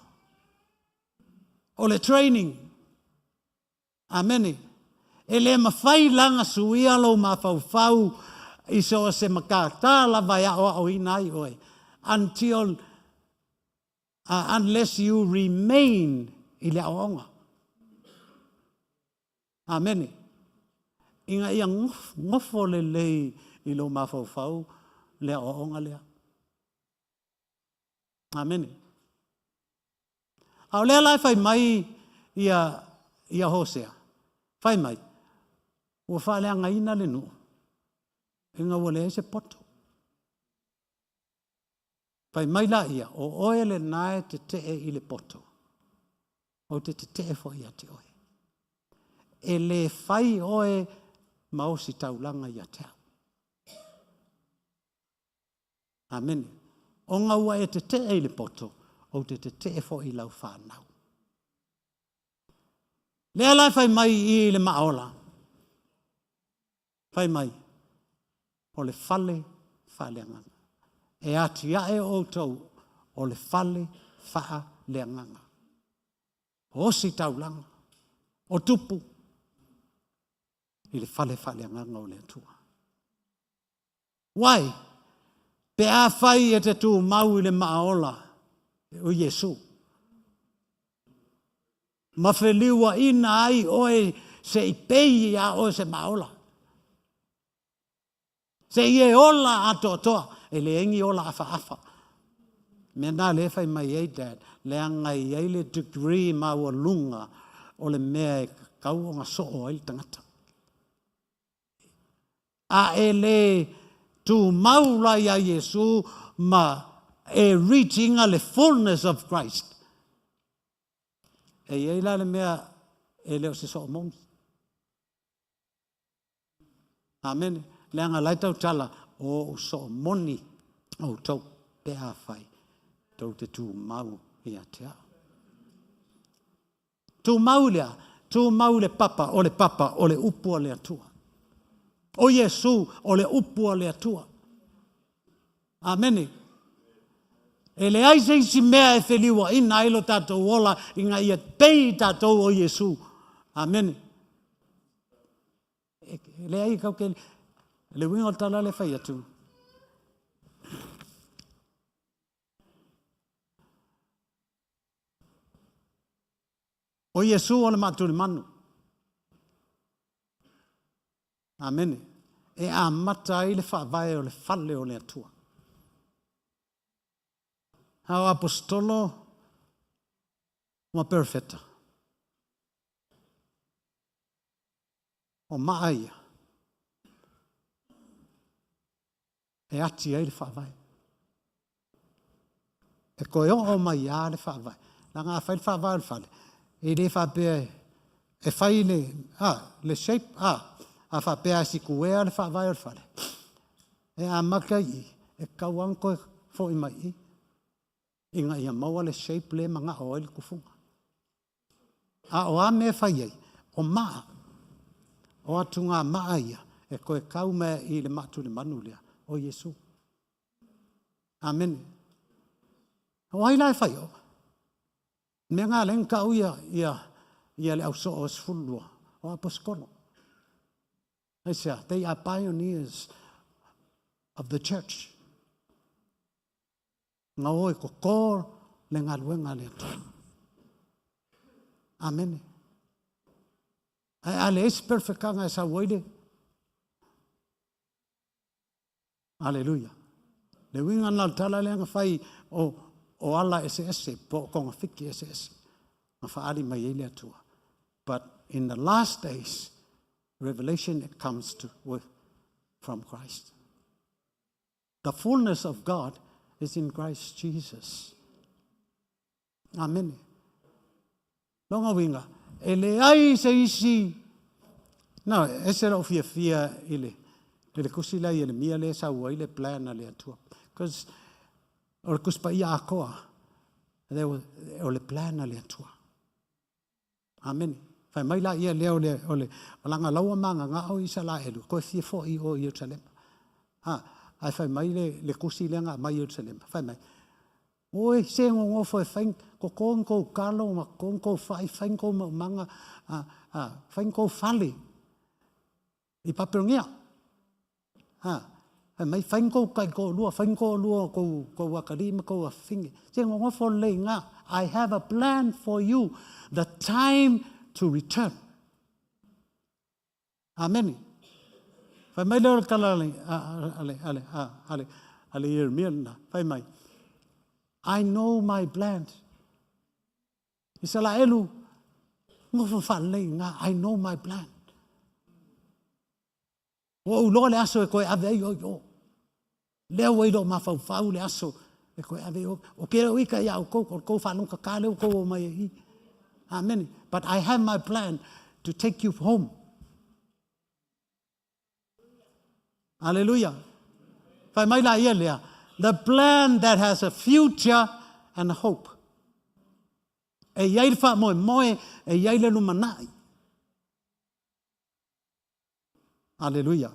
o le training. Amene. E le mafai la na suia lou mafaufau i so o se matata lava e aoaoina ai oe, until, unless you remain i le aoaoga. Amene. Ina ia nofo lelei i lou mafaufau le aoaoga lea. Amene. A o lea la e fai mai ia, ia Hosea, fai mai, ua faaleagaina le nuu, ina ua leai se poto. Fai mai laia, o oe lena e tetee i le poto, ou te tetee foi ia te oe. E le fai oe ma ositaulaga ia te au. Amene. Ona ua e tetee i le poto, ou te tetee foi i lau fanau. Lea la e fai mai i le maaola, fai mai, o le fale faaleagaga. E atiae outou o le fale faaleagaga. O ositaulaga, o tupu i le fale faaleagaga o le Atua. Why? Pe afai e te tumau i le maaola o Iesu, ma feliuaina ai oe se i pei iā oe se maaola. Se i e ola atoatoa, e leai ni ola afaafa. Mea na lea e fai mai ai Dad, leaga e i ai le degree maualuga o le mea e tatau ona soo ai le tagata. A e le tumau la iā Iesu ma e reach ina le fullness of Christ, e i ai la le mea e le o se soo moni. Amene. Leaga la e tautala, o ou soo moni outou pe afai tou te tumau ia te au. Tumau i le a? Tumau i le papa, o le papa, o le upu a le Atua. O Iesu, o le upu a le Atua. Amene. E leai se isi mea e feliuaina ai lo tatou ola ina ia pei tatou o Iesu. Amene. E leai, kau ke, le uiga o le tala lea e fai atu, O Iesu o le maatulemanu. Amene. E amata ai le faavae o le fale o le Atua. A o aposetolo ma perofeta. O maa ia e ati ai le faavae. E toe oo mai lava le faavae. Leaga a fai le faavae o le fale, e le faapea e fai le, a, le shape, a, a faapea a sikuea le faavae o le fale, e amata i i, e tatau lava ona toe foi mai i i, ina ia maua le shape lea e manao ai le tufuga. A o a mea e fai ai, o maa, o atugamaa ia e toe tau mai i le maatulemanu lea, o Iesu. Amene. O ai la e fai? O mea na ala ai ona tau ia, ia, ia le ausoo e 12, o aposetolo. Aisea? They are pioneers of the church. Na o e toto le galuega a le Atua. Amene. Ae a leai se perfectaga e sau ai le Aleluia. Le uiga lena o le tala lea na fai o, o ala eseese po o togafiti eseese na faaali mai ai le Atua. But in the last days, revelation it comes to with from Christ. The fullness of God is in Christ Jesus. Amene. Lona uiga, e leai se isi, na, ese lou fiafia i le, i le tusi lea Ieremia lea e sau ai le plan a le Atua. Because o le Tusi Paia atoa, o le plan a le Atua. Amene. Fai mai la ia lea o le, o le, o lana laua magagao i Isalaelu, toe fia foi i o i Ierusalema. Ha, ae fai mai le, le tusi lea na aumai i Ierusalema, fai mai, Oi, se nonofo e fai, toto ni tou talo ma toto ni tou fai, fai ni tou maumaga, a, a, fai ni tou fale i Papelonia. Ha, fai mai, fai ni tou taitoalua, fai ni toalua o tou, tou atalii ma tou afafine. Se nonofo lelei i ina. I have a plan for you, the time to return. Amene. Fai mai lea o le tala a le, a le, a le, a le, a le Ieremia lena. Fai mai, I know my plan. Isalaelu, nofo faalelei i ina. I know my plan. Ua ou iloa le aso e toe ave ai oe i o. Lea ua i lou mafaufau le aso e toe ave ai oe. Ou te le o ita ia outou, o le tou faalogotata lea ua outou omai ai i i. Amene. But I have my plan to take you home. Aleluia. Fai mai la ia lea, the plan that has a future and a hope. E i ai le faamoemoe, e i ai le lumanai. Aleluia.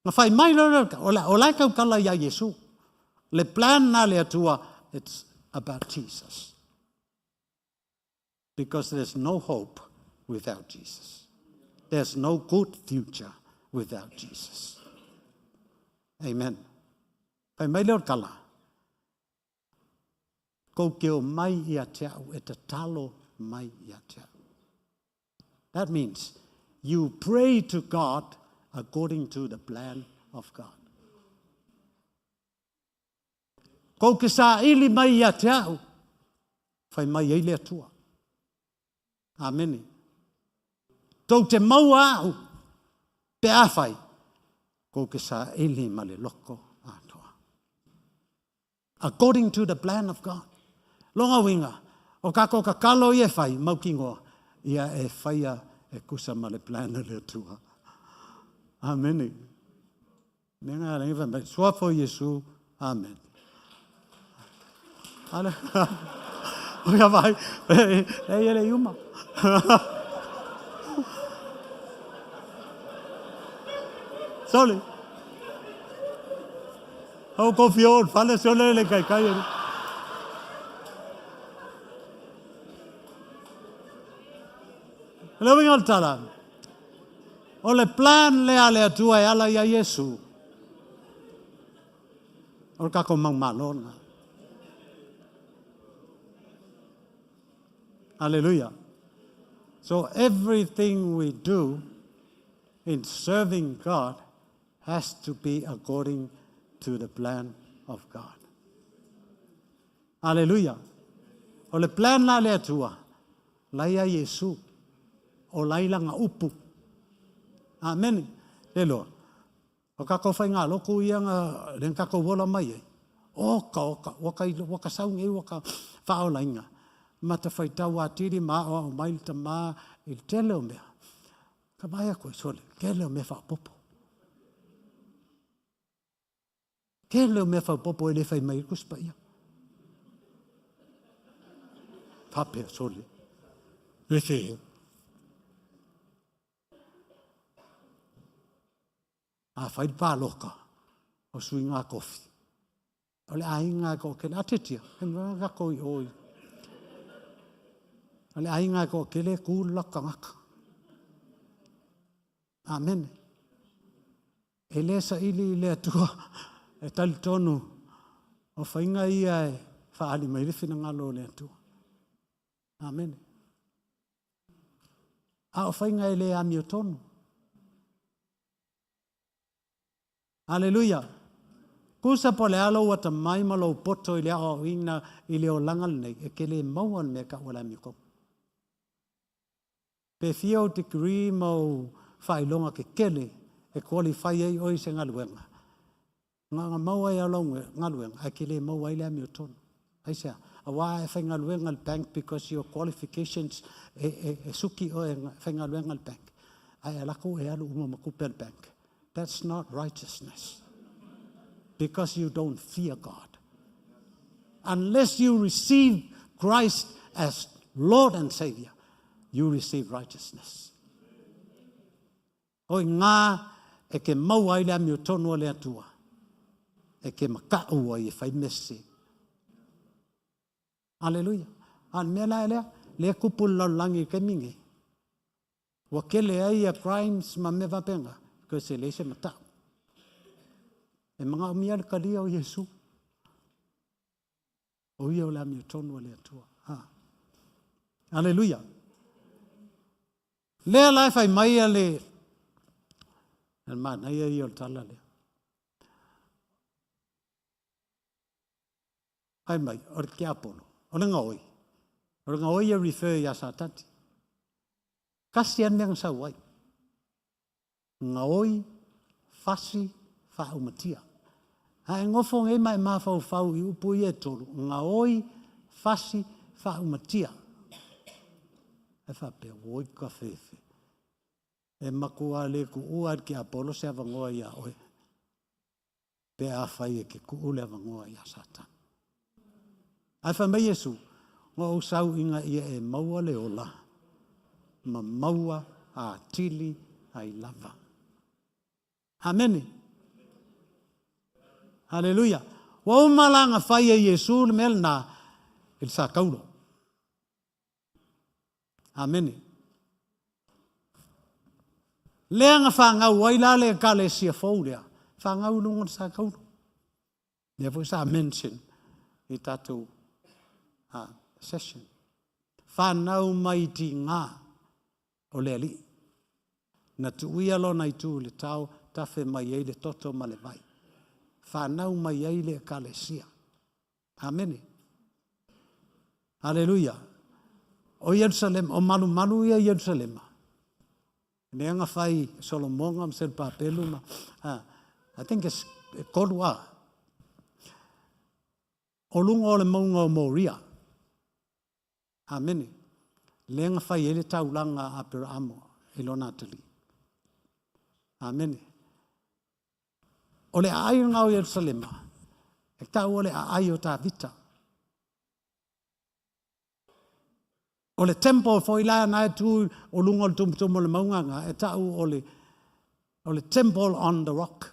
Na fai mai loa o la, o la e tautala ia Iesu. Le plan na le Atua, it's about Jesus. Because there's no hope without Jesus. There's no good future without Jesus. Amen. Fai mai lea o le tala, kou te o mai ia te au e tatalo mai ia te au. That means you pray to God according to the plan of God. Kou ke saili mai ia te au, fai mai ai le Atua. Amene. Tou te maua au, pe a fai, kou ke saili ma le loko atoa. According to the plan of God. Longa winga, o kako kakalo i e fai, mau kingoa, ia e whaia e kusa ma le plan o le Atua. Amene. Me ngā rangi whai mai, suafo Iesu, amen. Ale, o ia vai, e ia le iuma. Sorry. Au kofi o fale sole le kai kai. Le uiga o le tala. O le plan lea a le Atua e ala iā Iesu, o le tatou mau malo lena. Hallelujah. So everything we do in serving God has to be according to the plan of God. Hallelujah. O le plan la le Atua, la ia Iesu, o laila nga upu. Amen. Le loa. O kako whai ngā loku ia nga ren kako wola mai ai. Oka, oka, waka i waka sau ngei waka whaola inga. Mata whai tau a tiri ma o au mai ta ma i tele o mea. Ka mai a koe sole, kele o mea whaopopo. Tele o mea whaopopo e le whai mai i kuspa ia. Whapea sole. Le te. A whai pāloka o sui ngā kofi. O le aiga e koʻokele, a titia, he mea kako i oi. O le aiga e koʻokele, ku le tagata. Amene. E le saili i le Atua e talitonu o faiga ia e faaali mai le finagalo o le Atua. Amene. A o faiga e le amiotonu. Aleluia! Kusa po le alo ua tamai ma lou poto i le aoaoina i le olaga lenei, e ke le maua le mea kau le amio kou. Pe fia o degree ma o faailoga ke kele e qualify ai oi se galuega. Nga nga maua ai alo galuega, ae ke le maua ai le amiotonu. Aisea, aua e faigaluega le bank because your qualifications e, e, e suki o e faigaluega le bank. Ae alako e alu uma ma kupe le bank. That's not righteousness. Because you don't fear God. Unless you receive Christ as Lord and Savior, you receive righteousness. O i ngā e ke maua ai le amiotonu o le Atua, e ke maka'u ai e fai mese. Aleluia. A le mea la e lea, lea kupu le lalolagi i taimi nei. Ua kele ai ia crimes ma mea faapena, because e leai se mata'u. E manaomia le talia o Iesu. O ia o le amiotonu a le Atua. Ha. Aleluia. Lea la e fai mai a le le manaia ia o le tala lea. Fai mai, o le tiapolo, o le gaoi. O le gaoi e refer ia Satani. Kasi a le mea na sau ai. Gaoi, fasi, faaumatia. A e nofo nei ma e mafaufau i upu ia e tolu, gaoi, fasi, faaumatia. E faapea, oi ka fefe. E matua le kuua e le tiapolo se avanoa ia oe. Pe a fai e ke kuu le avanoa ia Satani. Ae fai mai Iesu, na ou sau ina ia e maua le ola, ma maua atili ai lava. Amene. Haleluia. Ua uma la na fai e Iesu le mea lena i le sa taulo. Amene. Lea na whangau ai la le ekalesia fou lea. Whangau lunga le sa kaulu. Lea foi sa mention i tatou session. Whanau mai ti ngā o le alii. Na tuuia lona itu i le tao, tafe mai ai le toto ma le vai. Whanau mai ai le ekalesia. Amene. Aleluia. O Ierusalema, o malumalu ia Ierusalema. Lea na fai Solomoga ma Serubabelu ma, I think it's e tolu a. O luga o le mauga o Moria. Amene. Lea na fai ai le taulaga a Aperaamo i lona atalii. Amene. O le aai lena o Ierusalema, e tau o le aai o Tavita. O le temple foi la na e tu o luga o le tumutumu o le mauga na, e tau o le, o le temple on the rock.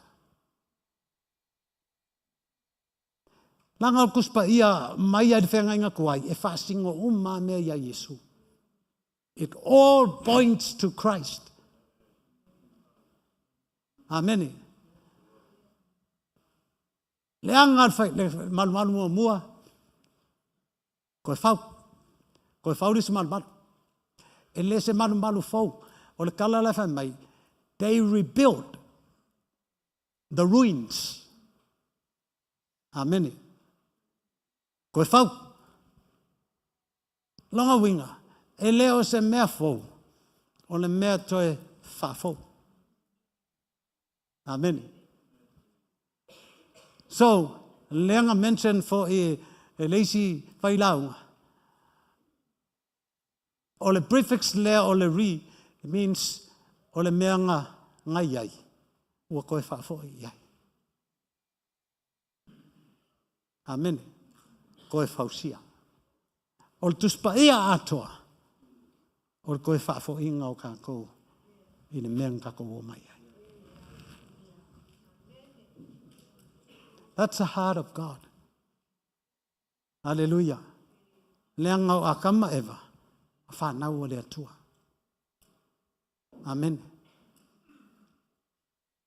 Langa o le Tusi Paia mai ai le feagaiga tuai, e faasino uma mea ia Iesu. It all points to Christ. Amene. Leaga le malumalu muamua, koe fau. Koe fau le isi malumalu. E le se malumalu fou. O le tala la e fai mai, they rebuild the ruins. Amene. Koe fau. Lona uiga, e le o se mea fou, o le mea toe faafou. Amene. So, lea na mention foi e le isi failauga, o le prefix lea o le re, it means o le mea na i ai, ua toe faafoi i ai. Amene. Toe fausia. O le Tusi Paia atoa, o le toe faafoiga o tatou i le mea na tatou omai ai. That's the heart of God. Hallelujah. Leaga o Atama Eva, whanau o le Atua. Amen.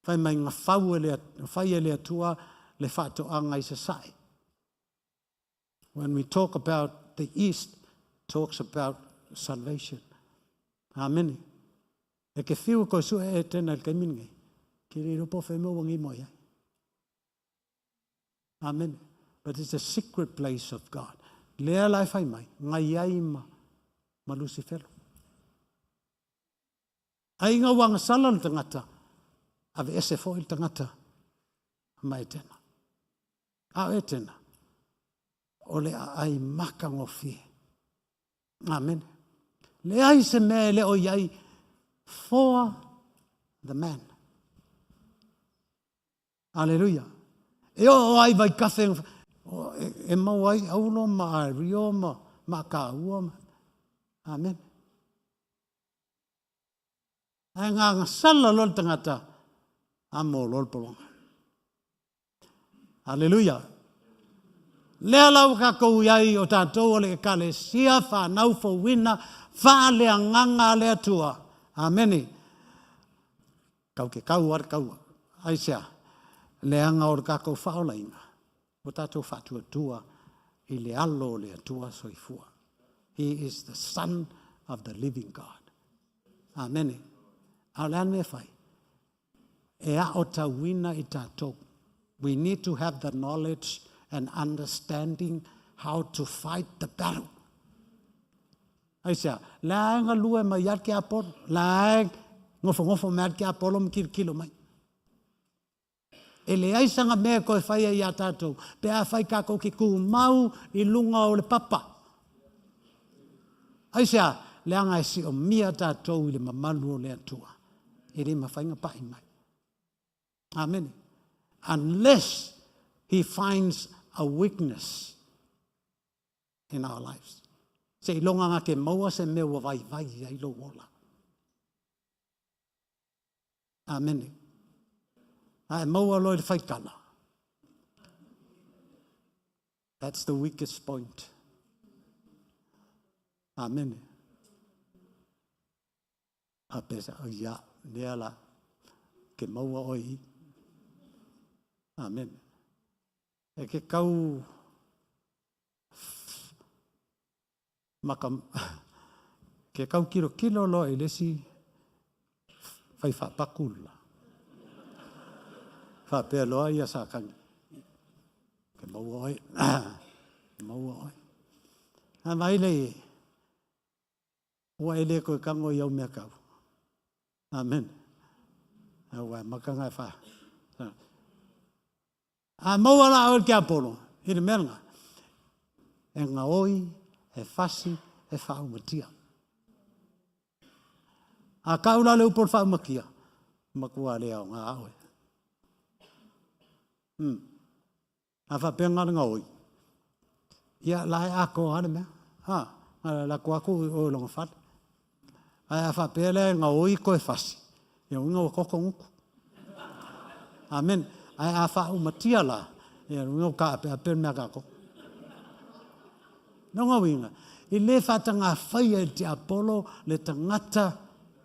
Fai mai na fau e le, fai e le Atua le whaatoanga i sasae. When we talk about the East, talks about salvation. Amen. E ke whiu ko sue e tēnā le taimi nei. Ki riro po whenua wangi mo ia. Amen. But it's a secret place of God. Lea lai whai mai, ngai ai ma, ma Lucifero. Ai ngā wanga sala le tangata, ave ese fo le tangata, ma e tēnā. A e tēnā, o le a ai maka ngofie. Amen. Le ai se mea e le o iai for the man. Aleluia. E o ai vai kafe e mau ai aulo ma a rio ma ma ka ua ma. Amen. Ai ngā ngā sala lo le tangata a mō lo le polonga. Aleluia. Lea lau kākou i ai o tātou o le ekalesia whānau fouina whaaleagaga a le Atua. Amene. Kau ke kau a le kaua. Aisea, leaga o le kākou whaolaina, o tātou whaatuatua i le alo o le Atua soifua. He is the Son of the living God. Amene. A o le a le mea e fai? E aotauina i tātou. We need to have the knowledge and understanding how to fight the battle. Aisea, la e galue mai al ke Apolo, la e ngofongofo mai al ke Apolo ma kilokilo mai. E leai saga mea e toe faia iā tātou, pe a fai kākou ke tumau i luga o le papa. Aisea, leaga e siomia tātou i le mamalu o le Atua. E le mafai ona pa'i mai. Amene. Unless he finds a weakness in our lives. Seiloga na ke maua se mea ua vaivai ai lou ola. Amene. A e maua loa i le faitala. That's the weakest point. Amene. Faapea sa, ia, lea la, ke maua oe i. Amen. E ke kau maka, ke kau kilo kilo loa i le isi fai faapaku la. Faapea loa ia Satani, ke maua oe, ke maua oe. A vai le ua e le toe tago i au mea tau. Amen. Ua e mata na e fa. A maua la oe le tiapolo i le mea lena, e gaoi, e fasi, e faaumatia. A tau la le upu o le faaumatia, matua le aoga oe. A faapea na o le gaoi, ia la e atoa lava le mea. Ha, na o le alu atu lava tuu i o i lona fale. Ae a faapea la e gaoi toe fasi, ia lona uiga ua toto gutu. Amene. Ae a faaumatia la, ia lona uiga ua taapeape le mea a tatou. Lona uiga, e le faataga faia e le tiapolo le tagata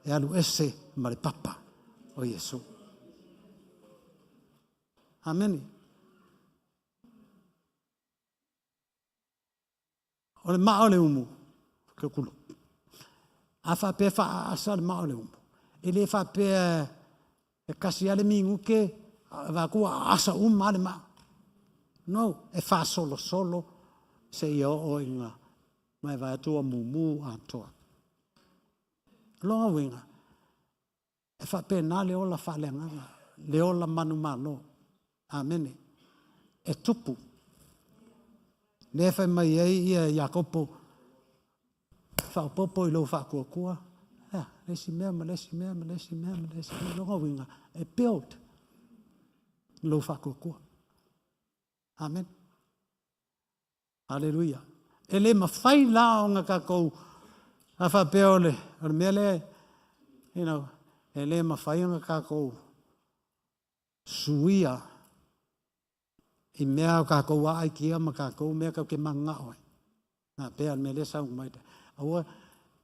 e alu ese ma le papa o Iesu. Amene. O le maa o le umu, ke kulo. A faapea e faaasa le maa o le umu, e le faapea e kasi lava le minute vaai atu ua aasa uma lava le maa. No, e faasolosolo seia oo ina ma e vaai atu ua mumu atoa. O lona uiga, E faapena le ola faaleagaga, le ola manumalo. Amene. E tupu. Lea e fai mai ai ia Iakopo, faaopoopo i lou faatuatua, ia, le isi mea ma le isi mea ma le isi mea ma le isi mea. Lona uiga, e build lou faatuatua. Amene. Aleluia. E le mafai la ona tatou a faapea o le, o le mea lea, you know, e le mafai ona tatou suia i mea o tatou aaitia ma tatou mea tatou te mananao ai. Na pea le mea lea sau mai. Aua,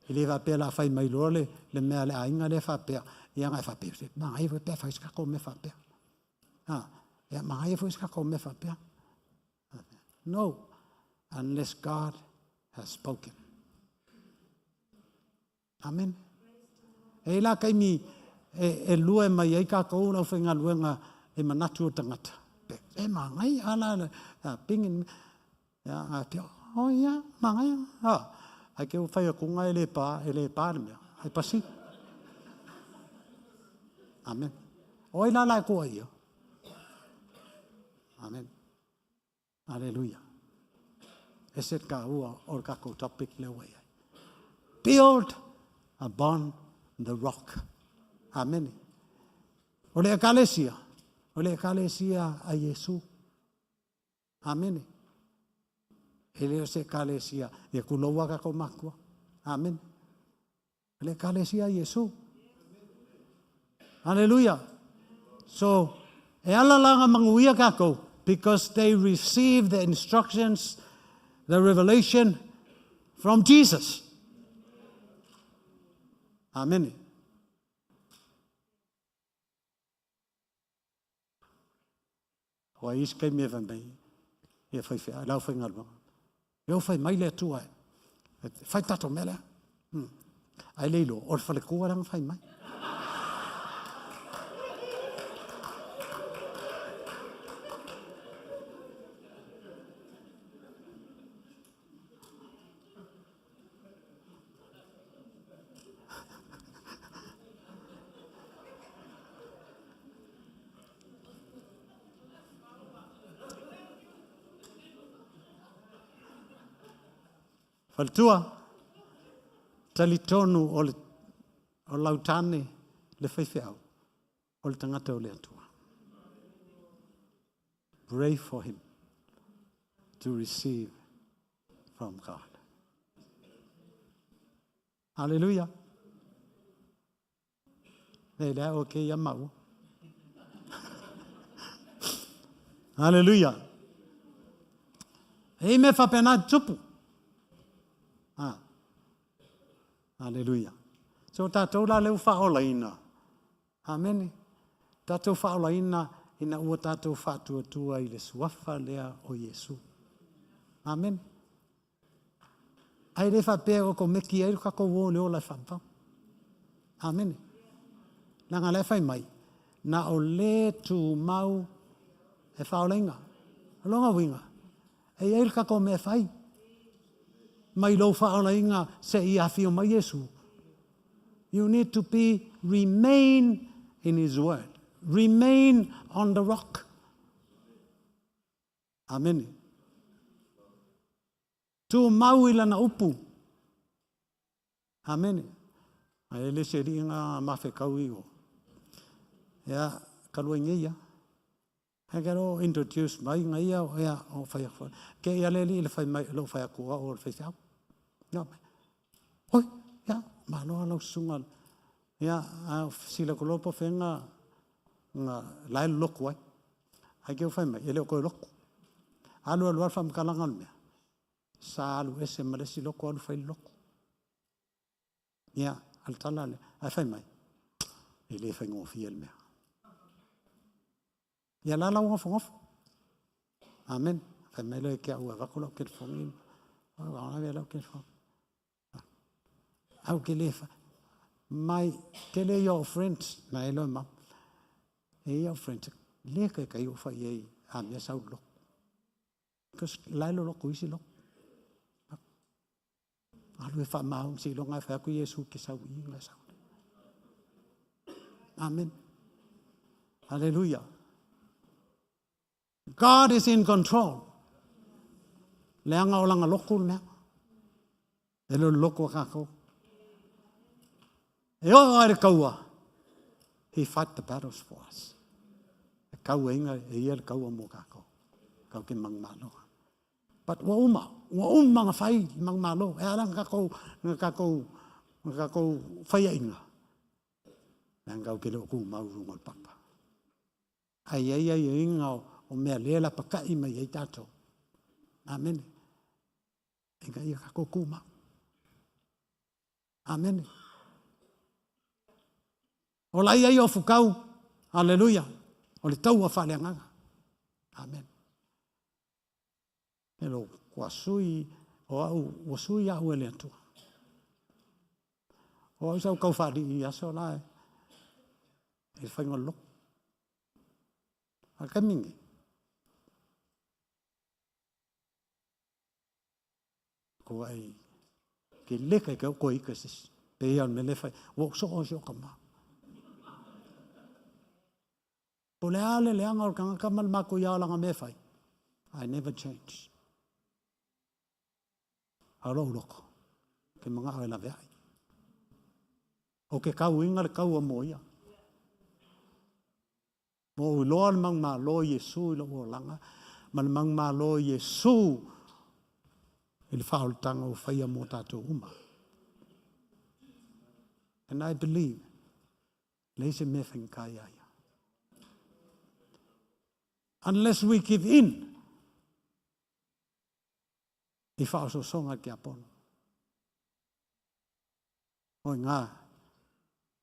e le faapea la fai mai loa le, le mea a le aiga lea faapea, ia na e faapea, manaia foi pe a fai se tatou mea faapea. Ha, ia manaia foi se tatou mea faapea. No, unless God has spoken. Amen. E i la taimi e, e lua e mai ai tatou lau faigaluega e manatu o tagata. E mangai ala a pingin ia a te o ia mangai ha. Ai ke u whai akunga e le pa e le pa le mea. Ai pasi. Amen. O ai la la e kua ia. Amen. Aleluia. Ese le taua o le tatou topic lea ua i ai. Build upon the rock. Amene. O le ekalesia, o le ekalesia a Iesu. Amene. E le o se ekalesia ia tulou a tatou matua. Amene. O le ekalesia a Iesu. Hallelujah. So, e ala la nga manuia tatou because they received the instructions, the revelation from Jesus. Amen. Ua isi taimi e fai mai, ia fai fea, lau fai galuega. E o fai mai le Atua e fai tatou mea lea. Ai le iloa, o le faletua lea na fai mai. Faletua, talitonu o le o lau tane le faifeau o le tagata o le Atua. Pray for him to receive from God. Hallelujah. Nei lea o ke ia mau. Hallelujah. E me whapena tupu. Ha. Hallelujah. So tatou la lea ua faaolaina. Amene. Tatou faaolaina ina ua tatou faatuatua i le suafa lea o Iesu. Amene. Ae le faapea ua komeki ai lo tatou o i le ola e faavavau. Amene. Leaga o la e fai mai, na o le tumau e faaolaina. O lona uiga, e i ai le tatou mea e fai, mai lou faaolaina seia afio mai Iesu. You need to be remain in His word. Remain on the rock. Amene. Tumau i lana upu. Amene. Ae le se alii na mafekau i o. Ia, talu ai nei ia. Ae ke lo introduce mai na ia, ia, o fai atu. Ke ia le alii le fai mai, lou fai atu au o le faifeau. Ia, oi, ia, malo lau susuga. Ia, a sila ku lopo fenga na lae lotu ai. Ai ke o fai mai, e le o toe lotu. Alu alu alu faamatalaga o le mea, sa alu ese ma le isi lotu alu fai le lotu. Ia, a le tala lea, ae fai mai, e le faigofie le mea. Ia la la ua nofonofo. Amen. Fai mai loa ke au e avatu lau telefoni. Ave lau telefoni. Au ke le fa. Mai, tele ia o friends, na e loa mau. E ia o friends, le kai kai o fai ei, a mea sau lotu. Because la e lolotu isi lotu. Alu e faamaoni seiloga e fai atu Iesu e te sau i i ona e sau lea. Amen. Hallelujah. God is in control. Leaga o lana lotu le mea. E le o le lotu a tatou. E oo lava i le taua, He fight the battles for us. E tau e ia e ia le taua mo tatou. Kau ke manumalo. But ua uma, ua uma ona fai le manumalo. E ala ona tatou, ona tatou, ona tatou faiaina. Leaga tatou te le o tumau i luga o le papa. Ae i ai aiaiga o mea lea e lapatai mai ai tatou. Amene. Ina ia tatou tumau. Amene. O la ia i o fukau. Aleluia. O le taua faaleagaga. Amen. E lo ua sui o au, ua sui au e le Atua. O au sa ou tau faalii i aso la e, i le faiga o le lotu. A le taimi lenei, matuai tele kai ou toe ita i se isi. Pei lava o le mea lea e fai, ua ou soo i si ou tama. Po o le a le leaga o le tagata ma le matuia o lana mea e fai, I never change. A o lou loto, ou te manao e laveai. Ou te tauina le taua mo ia. Ua ou iloa le manumalo o Iesu i lou olaga, ma le manumalo o Iesu i le faaolataga ua faia mo tatou uma. And I believe, leai se mea e faigata ia ia. Unless we give in i faaosoosoga a le tiapono. O i ina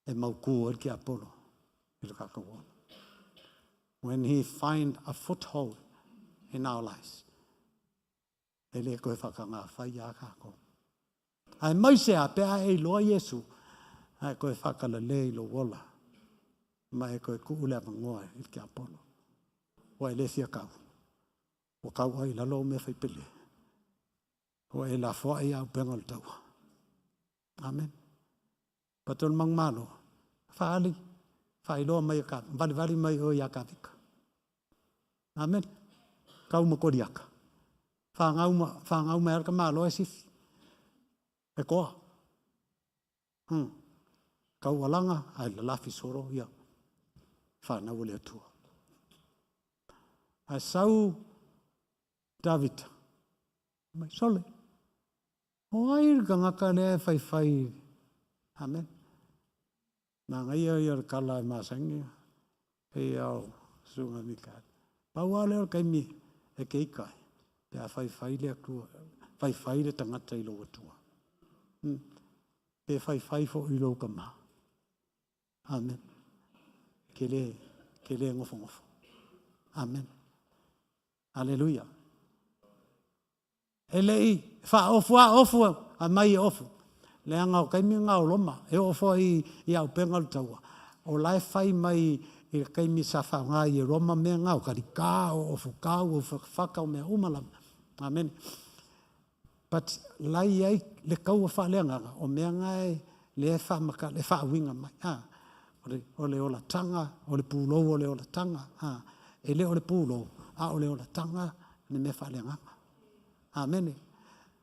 e mautu ai le tiapolo i lo tatou ola. When he find a foothold in our lives, e le toe faatagafai ia tatou. Ae mai se a pe a e iloa Iesu, ae toe faatalale i lou ola, ma e toe tuu le avanoa i le tiapolo. Ua e le fia tau, ua tau ai i lalo au mea fai pele. Ua e lafoai lava upega o le taua. Amen. But o le manumalo, faaali, faailoa mai e ka, valivali mai oe ia Kavika. Amen. Kau ma Koliata. Whāngau, ma, whāngau mai ara ka mālo e sifi. E koa. Kau alanga, ai lalafi soro ia. Whānau o le Atua. Ae sau Davita. Mai sole. O ai le tagata lea e faifai. Amen. Manaia ia o le tala e masani pei lava o Susuga Mikaele. Pau lava lea o le taimi e te ita ai, pe a faifai le Atua, faifai le tagata i lou Atua. Pe faifai foʻi lou kamā. Amen. Ke le, ke le gofogofo. Amen. Aleluia. E le i faaofu a ofu aumai e ofu. Leaga o taimi na o Roma, e oo foi i auupega o le taua, o la e fai mai i le taimi sa faaaoga ai e Roma mea na, o talita, o ofu tau, o fatafata, o mea uma lava. Amene. But la e i ai le taua faaleagaga, o mea na e lea e faamatala, e faauiga mai. A, o le olataga, o le pulou o le olataga. A, e le o le pulou, a o le olataga le mea faaleagaga. Amene.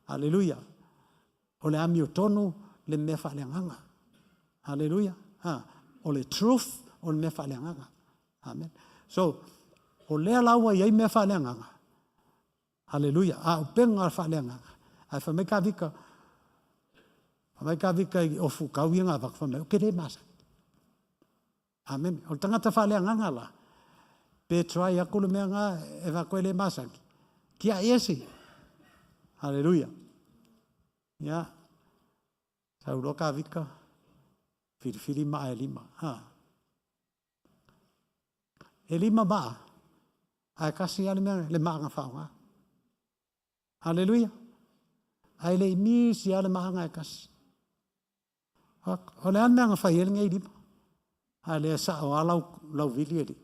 Aleluia. O le amiotonu le mea faaleagaga. Aleluia. Ha. O le truth o le mea faaleagaga. Amen. So, o lea la ua i ai mea faaleagaga. Aleluia. A upega faaleagaga. Ae fai mai Kavika, fai mai Kavika i ofu kau ia na avatu, fai mai, ou te le masani. Amene. O le tagata faaleagaga la, pe try atu le mea na e avatu e le masani, tiai ese. Aleluia. Ia, sau loa Kavika, filifili maa e lima. Ha. E lima maa, ae tasi lava le mea, le maa na faaaoga. Aleluia. Ae le i misi lava le maaga e tasi. O le a le mea na fai ai lenei lima? A lea sao lava lau, lau vili e lima.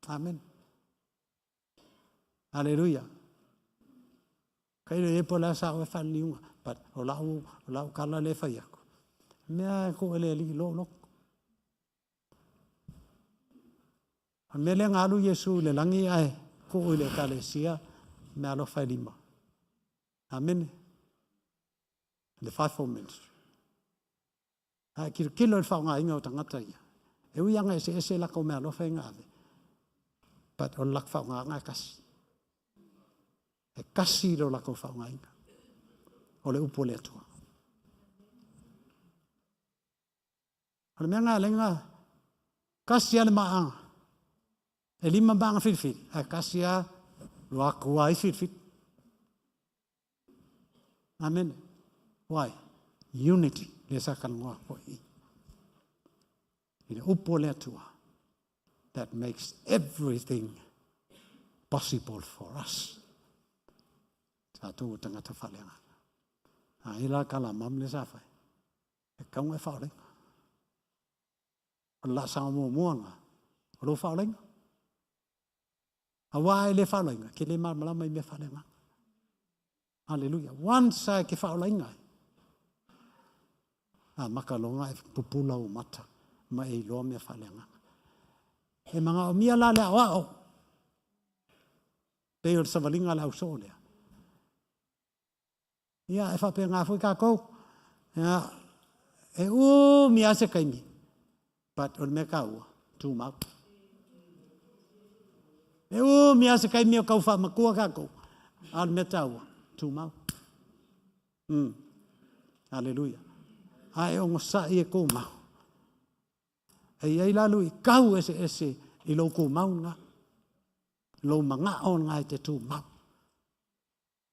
Amen. Aleluia. Kai le po la sa oe whaliliunga, but o lau, o lau kala le fai aku. Mea e ko ele ali lo lo. O le mea lea na alu Iesu i le lagi ae tuu i le Ekalesia meaalofa e lima. Amene. The fivefold ministry. Ae tilotilo i le faaaogaina o tagata ia. E ui lava ina eseese latou meaalofa ia na ave, but o le latou faaaogaga e tasi. E tasi lo latou faaaogaina. O le upu a le Atua. O le mea lena e ala ai ona tasi lava le maaga, e lima maaga filifili, ae tasi lava lo atu ai filifili. Amene. Why? Unity, lea sa talanoa atu ai i. I le upu a le Atua that makes everything possible for us. Tatou o tagata faaleagaga. A e la kala mam le sa fai. E tatau ona e faaolaina. O le laasaga muamua lena, o lou faaolaina. Aua e le faaolaina, e te le malamalama i mea faaleagaga. Haleluia. Once a e te faaolaina ai, amata loa ona e pupula ou mata ma e iloa mea faaleagaga. E manaomia la le aoao, pei o le savaliga a le ausoo lea. Ia, e faapena foi tatou. Ia, e umi lava se taimi, but o le mea taua, tumau. E umi lava se taimi o tau faamatua tatou, a o le mea taua, tumau. Aleluia. A e onosai e tumau. E i ai la luitau eseese i lou tumau lena, lou manao lena e te tumau.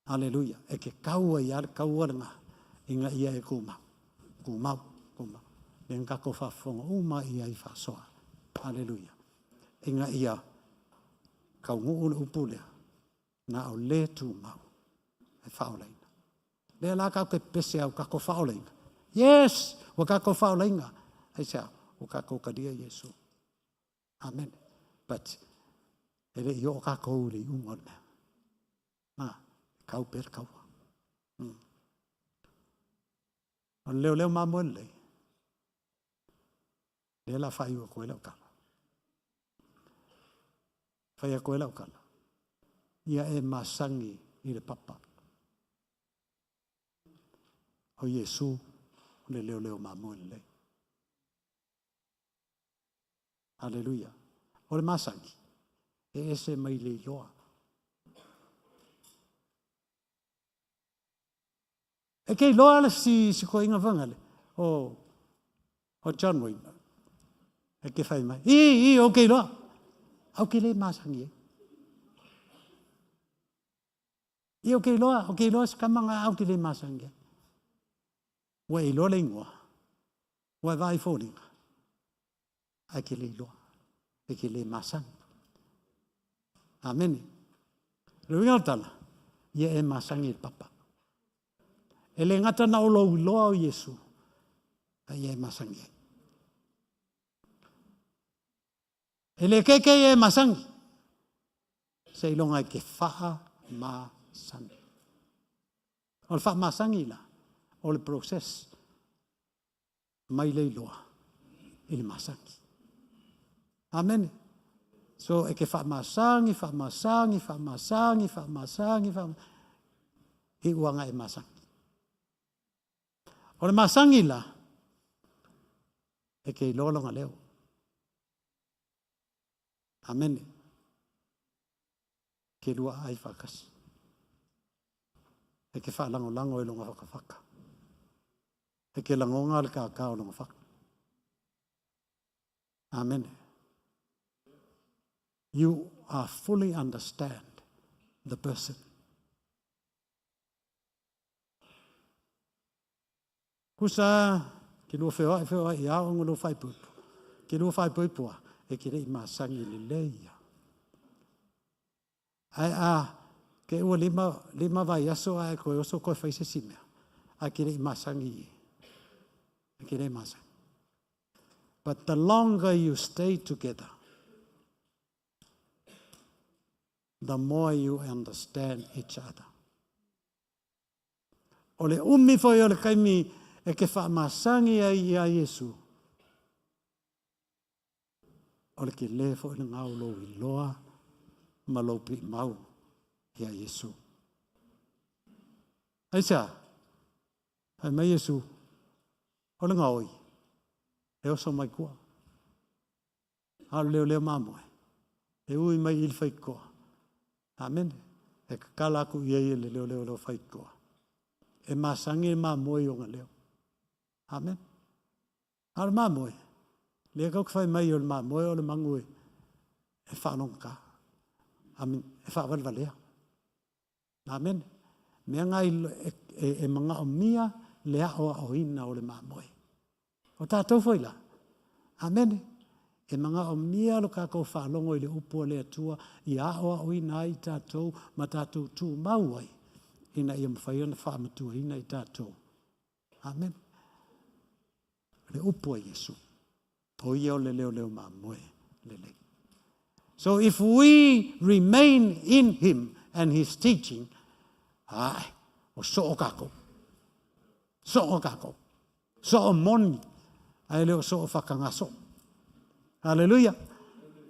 Aleluia. E te tau ai lava le taua lena ina ia e tumau, tumau, tumau. Lea na tatou faafofoga uma i ai faasoa. Aleluia. Ina ia taunuu le upu lea, na o le tumau e faaolaina. Lea la tatou te pepese ai ua tatou faaolaina. Yes, ua tatou faaolaina. Aisea? Ua tatou talia Iesu. Amen. But e le i oo tatou i le iuga o le mea. Na, e kau pea le kaua. O le leoleo mamoe lelei, lea la faaiu atu ai lau tala. Fai atu ai lau tala. Ia e masani i le papa. O Iesu le leoleo mamoe lelei. Aleluia. O le masani, e ese mai le iloa. E ke iloa le si si koinga whangale o o John Wayne. E ke whai mai. I, i, o ke iloa. Au ke le masangi e. I, o ke iloa, o ke iloa se kamanga au ke le masangi e. Ua e iloa le igoa, ua e vaai i foliga, ae e te le iloa, e te le masani. Amene. O le uiga o le tala, ia e masani i le Papa. E le gata na o lou iloa o Iesu, a ia e masani ai. E le keke e masani, seiloga e te faamasani. O le faamasani la, o le process mai le iloa i le masani. Amene. So e te faamasani, faamasani, faamasani, faamasani, faamasani, iu lava ina e masani. O le masani la, e te iloa lona leo. Amene. Ke lua ai faatasi. E te faalagolago i lona fatafata. E te lagona le tātā o lona fatu. Amene. You are fully understand the person. Kusa, ke lua feoai feoai i aoga lua faaipoipo. Ke lua faaipoipo a, e te le i masani lelei lava. Ae a te i ua 5 vaiaso ae toe oso toe fai se isi mea, ae te le i masani, e te le masani. But the longer you stay together, the more you understand each other. O le umi foi o le taimi e te faamasani ai ia Iesu, o le tele foi lena o lou iloa ma lou piimau ia Iesu. Aisea? Fai mai Iesu, o le gaoi, e oso mai tua. A o le leoleo mamoe, e ui mai i le faitotoa. Amene. E tatala atu i ai e le leoleo o le faitotoa. E masani le mamoe i ona leo. Amene. A o le mamoe, lea tatou te fai mai o le mamoe o le manu e faalogogata. Amen. E faavalevalea. Amene. Mea na e manaomia le aoaoina o le mamoe. O tatou foi la. Amene. E manaomia lo tatou faalogo i le upu a le Atua ia aoaoina ai tatou ma tatou tumau ai ina ia mafai ona faamatuaina i tatou. Amene. Le upu a Iesu. O ia o le leoleo mamoe lelei. So if we remain in him and his teaching, ai, o soo kākou. Soo kākou. Soo moni. Ae le o soo whakagaso. Hallelujah.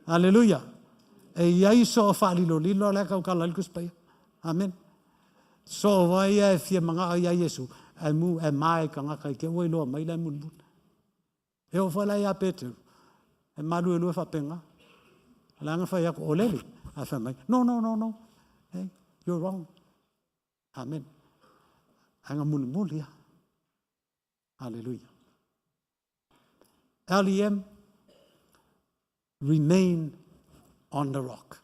Hallelujah. E iai soo whaalilolilo le kau kala likus paia. Amen. Soo vai e fia manga ia Iesu. E mu e mai kangaka i ke ua iloa mai le mulimuli. E oo foi la ia Peteru, e maluelue faapenga. Leaga fai atu, o lele. Ae fai mai, no, no, no, no. Hey, you're wrong. Amen. Ae na mulimuli lava. Hallelujah. LEM, remain on the rock.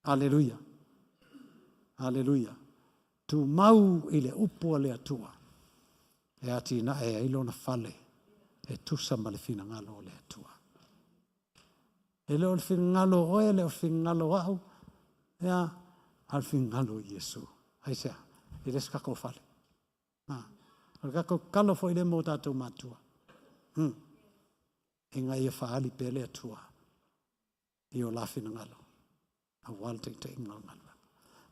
Hallelujah. Hallelujah. Tumau i le upu a le Atua. E atinae ai lona fale e tusa ma le finagalo o le Atua. E le o le finagalo o oe, e le o le finagalo o au, ia, a o le finagalo o Iesu. Aisea? E le o se tatou fale. O le tatou tatalo foi lea mo tatou matua. Ina ia faaali pea le Atua i o la finagalo, aua le taitaiga o le galuega.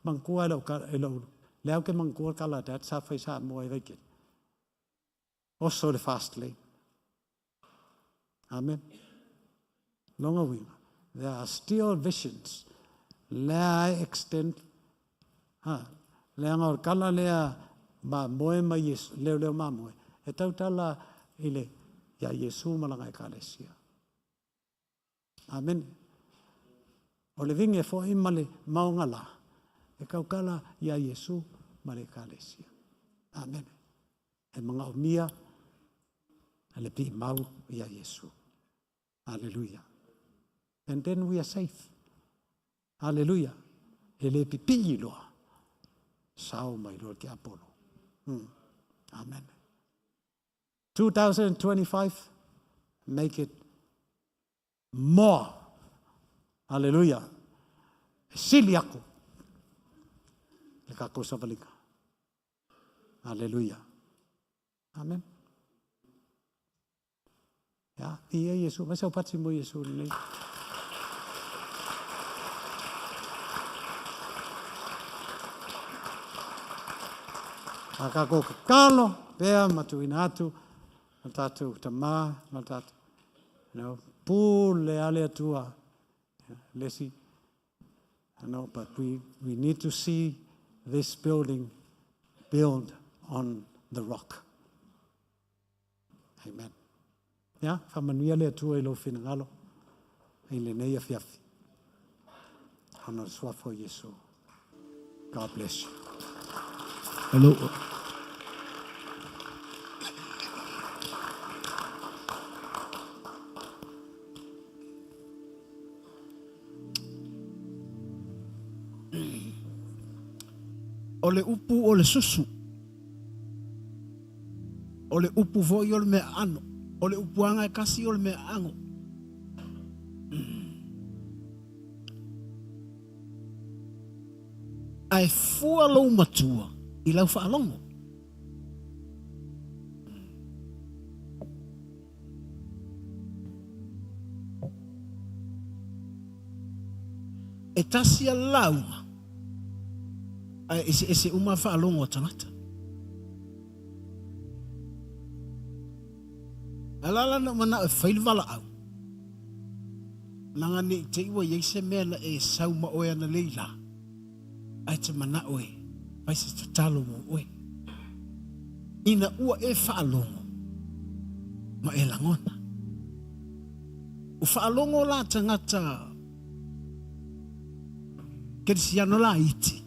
Manatua e lau, e lau, le au ke manatua le tala a Dad sa fai Samoa i Vaitele. Oso le fast lane. Amen. Lona uiga. There are still visions. Lea e extend. Ha. Leaga o le tala lea mamoe ma Iesu, leoleo mamoe. E tautala i le ia Iesu ma lana ekalesia. Amene. O le vine foi ma le maoga la, e tautala ia Iesu ma le ekalesia. Amene. E manaomia le piimau ia Iesu. Hallelujah. And then we are safe. Hallelujah. E le pipii loa. Sao mai loa le tiapolo. Amen. 2025, make it more. Hallelujah. E sili aku le tatou savaliga. Hallelujah. Amen. Ia, viia Iesu. Mai sau pati mo Iesu lenei. A tatou tatalo pea ma tuuina atu ma tatou tama ma tatou you know, pule a le Atua le isi. I know, but we need to see this building built on the rock. Amen. Ia, faamanuia le Atua i lou finagalo i lenei afiafi. Ona o le suafa o Iesu. God bless you. Hello. O le upu o le susu. O le upu foi o le mea aano. O le upuaga e kasi o le mea ago. Ae fua lou matua i lau faalogo. E tasi a lauga, ae eseese uma faalogo a tagata. Ae la na ou manao e fai le valaau, leaga ne i te i ua i ai se mea na e sau ma oe ananei la, ae te manao e fai se tatalo mo oe. Ina ua e faalogo ma e lagona. Ua faalogo la tagata Kerisiano laiti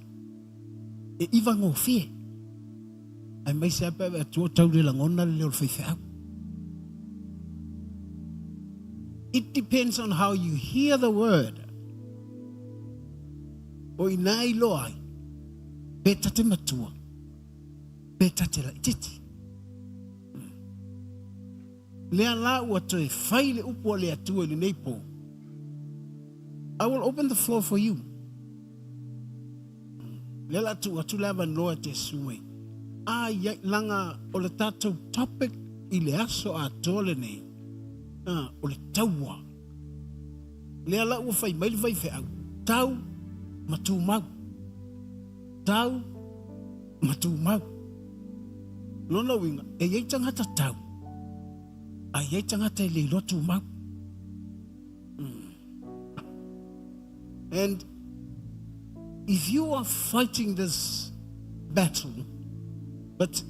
e iva gofie. Aemaise lava pe a vaai atu o tau le lagona le leo o le faifeau. It depends on how you hear the word. O ina e iloa ai, pe ta te matua, pe ta te laititi. Lea la ua toe fai le upu a le Atua i lenei po. I will open the floor for you. Lea la tuu atu le avanoa e te sui. Ai ai, laga o le tatou topic i le aso atoa lenei, o le taua. Lea la ua fai mai le faifeau, tau ma tumau. Tau ma tumau. Lona uiga, e i ai tagata tau, a i ai tagata e le iloa tumau. And if you are fighting this battle, but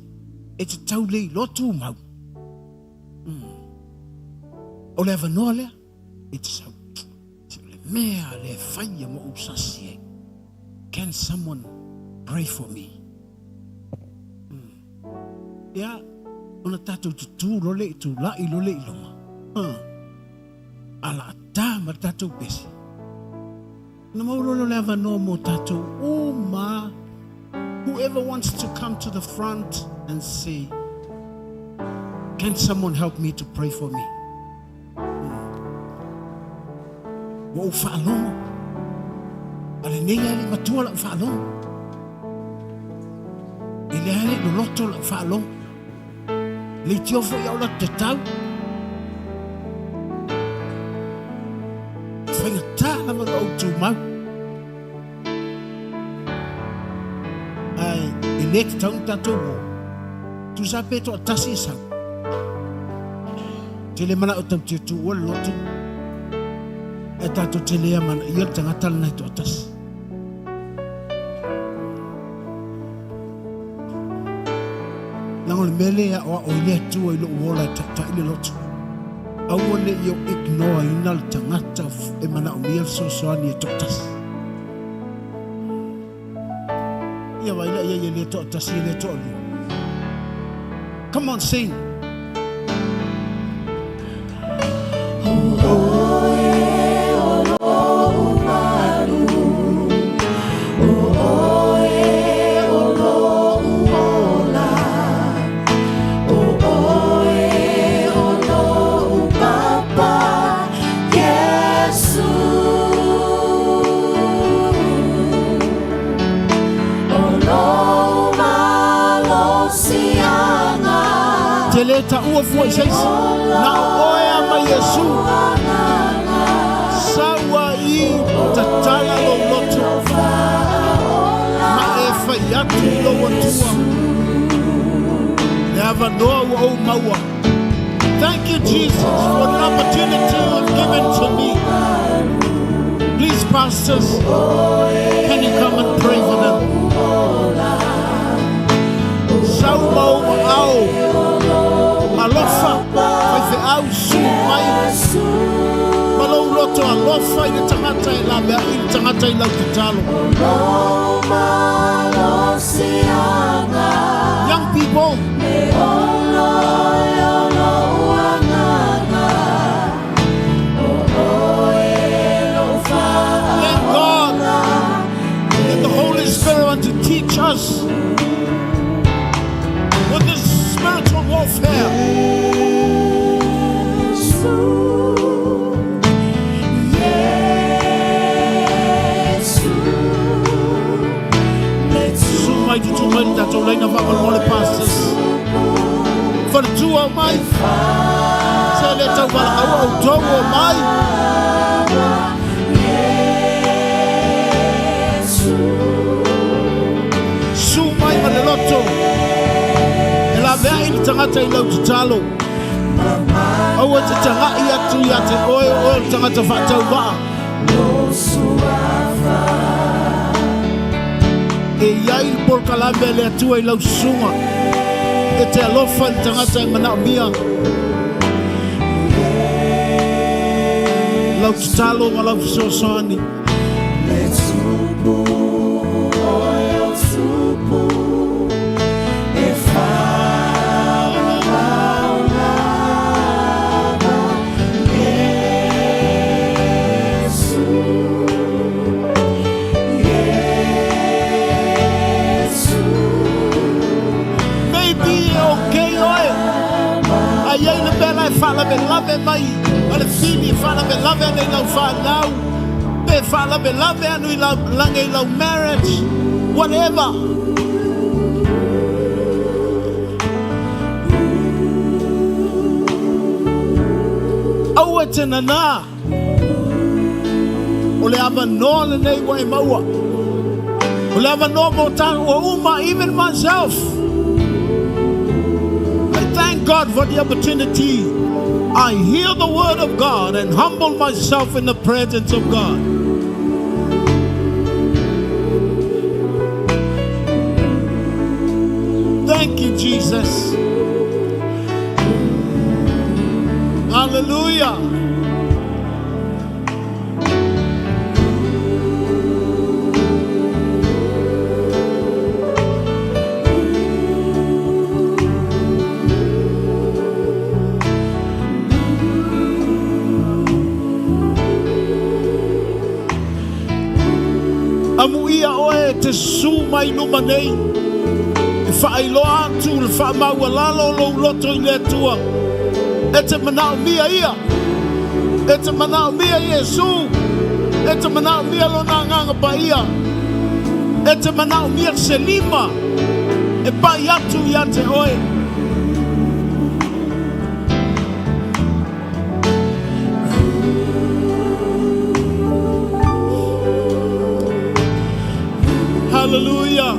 e te tau le iloa tumau, o le avanoa lea, e te sau, se o le mea lea e faia ma ou sasi ai. Can someone pray for me? Ia, ona tatou tutū loa lea i tula'i loa lea i luma. A la ta ma le tatou pese. Ona maua loa lea o le avanoa mo tatou uma. Whoever wants to come to the front and say, can someone help me to pray for me? Ua ou faalogo, a lenei lava e le i matua lau faalogo. E leai le i loloto lau faalogo. Leitio foi au latou te tau. E faigata lava ona ou tumau. Ae e le tatau ona tatou o. Tusa pe toatasi e sau. Tele manao tau te tuua le lotu. E tatou te le amanaia le tagata lena e toatasi. Leaga o le mea lea e aoao ai le Atua i lou ola e taitai le lotu. Aua ne i ou ignore ina le tagata e manaomia le fesoasoani e toatasi. Ia vaai la i ai e le toatasi e le toalua. Come on, sing. Te le taua fua i se isi. Na o oe a ma Iesu. Sau ai tatala lou loto. Ma e fai atu i lou Atua. Le avanoa ua ou maua. Thank you, Jesus, for the opportunity you've given to me. Please, pastors, can you come and pray for them? Sau ma ou aao alofa, faifeau susu mai ma lou loto alofa i le tagata e laveai le tagata i lau tatalo. Young people, thank God that the Holy Spirit wants to teach us with this spiritual warfare. Susu mai tutu mai le tatou laina faamolemole pastors. Faletua omai. Se le tau valaau outou omai. Susu mai ma le loto. E laveai le tagata i lau tatalo. Aua te tagai atu ia te oe o oe o le tagata faatauvaa. E i ai le polokalame a le Atua i lau susuga e te alofa i le tagata e manaomia lau tatalo ma lau fesoasoani. Maybe e okay oe, a i ai le mea la e faalavelave mai a le fili e faalavelave ane i lau fanau, pe faalavelave anu i lau lage i lau marriage, whatever. Aua e te nanā. O le avanoa lenei ua e maua. O le avanoa mo tāua uma, even myself. I thank God for the opportunity. I hear the word of God and humble myself in the presence of God. Thank you, Jesus. Hallelujah. Amuia oe e te susu mai luma nei, e faailoa atu le faamaualalo o lou loto i le Atua. E te manaomia Ia. E te manaomia Iesu. E te manaomia Lona Agaga Paia. E te manaomia se lima e pai atu ia te oe. Hallelujah.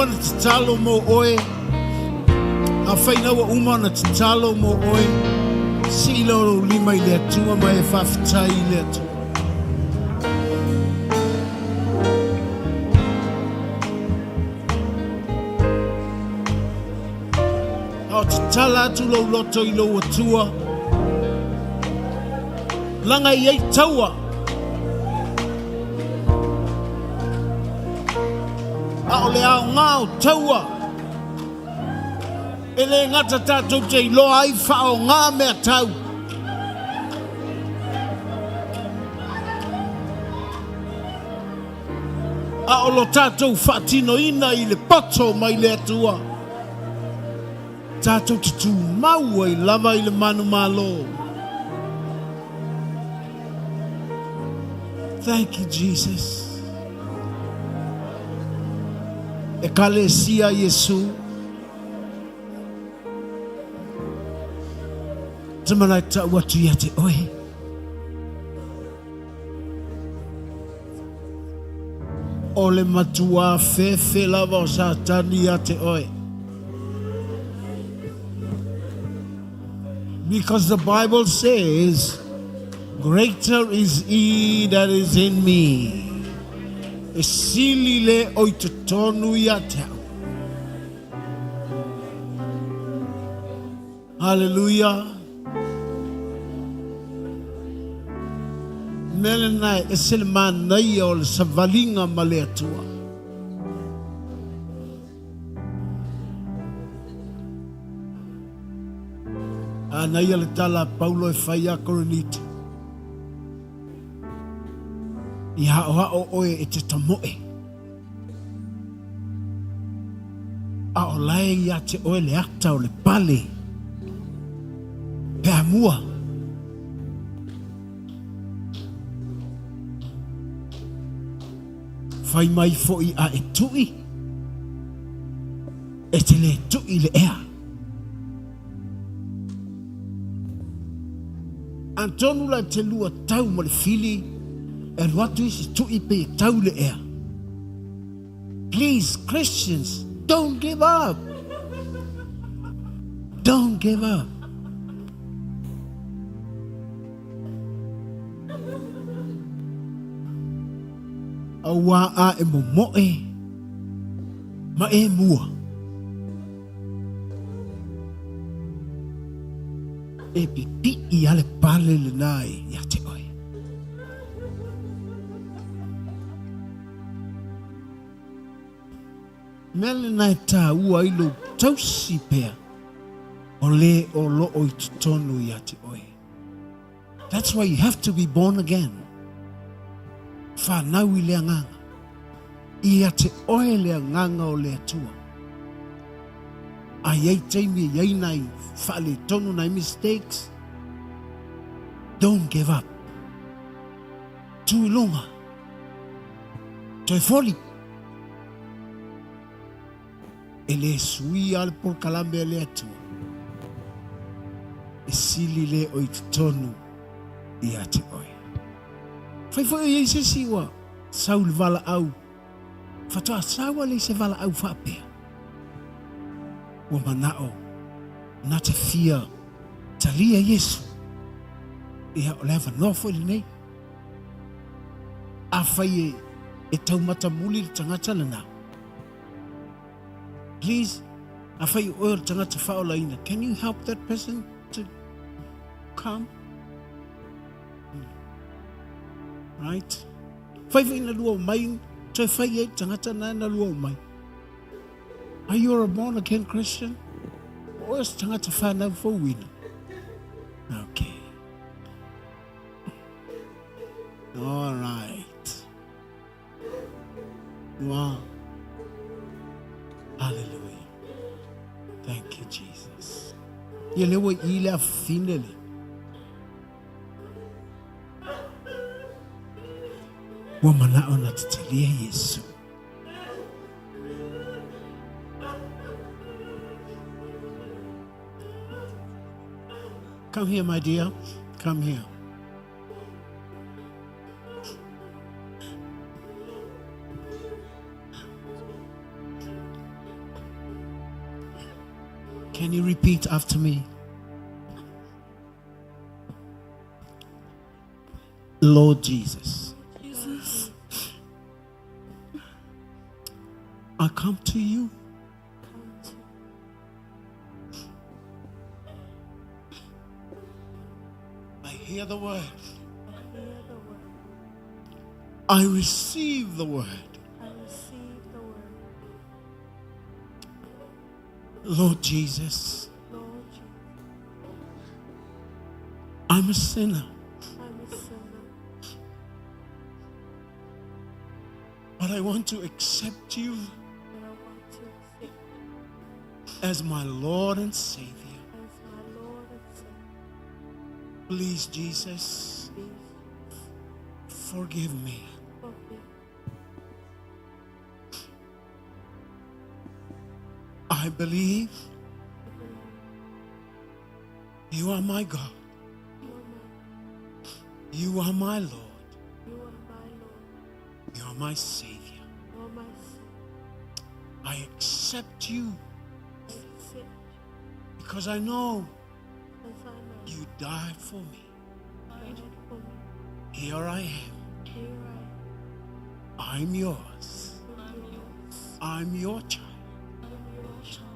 uma ona tatalo mo oe. Afai na ua uma ona tatalo mo oe, sii lea o lou lima i le Atua ma e faafetai i le Atua. A o tatala atu lou loto i lou Atua, laga i ai taua. A o le aoga o taua, e le gata tatou te iloa ai faaaoga mea tau. A o lo tatou faatinoina i le poto mai le Atua, tatou te tumau ai lava i le manumalo. Thank you, Jesus. Ekalesia Iesu. Te manae tau atu ia te oe. O le matuā fefe lava o Satani ia te oe. Because the Bible says, Greater is he that is in me. E sili le o i totonu ia te au. Hallelujah. Mea lena e ese le manaia o le savaliga ma le Atua. A naia le tala a Paulo e fai a Korinito. I haʻohaʻo ʻoe e te tamoe. A o lae ia te oe le ata o le pale. Pe a mua. Fai mai foʻi a e tuʻi, e te lē tuʻi le ea. Atonu la te lua tau ma le fili e alu atu isi tuʻi pe e tau le ea. Please, Christians, don't give up. Don't give up. Auā a e momoe ma e mua. E pipiʻi a le pale lenā ia te oe. Mea lenā e tāua ai lou tausi pea o le o loo i totonu ia te oe. That's why you have to be born again. Whanau i le agaga. Ia te oe le agaga o le Atua. A iai taimi e iai nai faaletonu nai mistakes, don't give up. Tu i luga. Toe foli. E le suia le polokalame a le Atua. E sili le o i totonu ia te oe. Fai foi o iai se isi ua sau le valaau. Faatoa sau ale i se valaau faapea. Ua manao na te fia talia Iesu. Ia o le avanoa foi lenei. Afai e taumatamuli le tagata lena. Please, afai o oe o le tagata faaolaina, can you help that person to come? Right? Fai foi na lua o mai, toe fai ai le tagata na na lua o mai. Are you a born again Christian? O oe o se tagata whanau fouina. Okay. All right. Wow. Hallelujah. Thank you, Jesus. Ia le ua i le afine le. Ua manao na tatalia Iesu. Come here, my dear. Come here. Can you repeat after me? Lord Jesus. Jesus. I come to you. I hear the word. I receive the word. I receive the word. Lord Jesus, Lord Jesus, I'm a sinner, I'm a sinner, but I want to accept you but I want to accept as my Lord and Savior. as my Lord and Savior. Please, Jesus, Please forgive me. forgive me. I believe you are my God. You are my, You are my Lord. you are my Lord. You are my Savior. You are my Savior. I accept you I accept because I know you as I know you died for me. you died for me. Here I am. Here I I'm yours. am. I'm yours. I'm your child. I'm your child.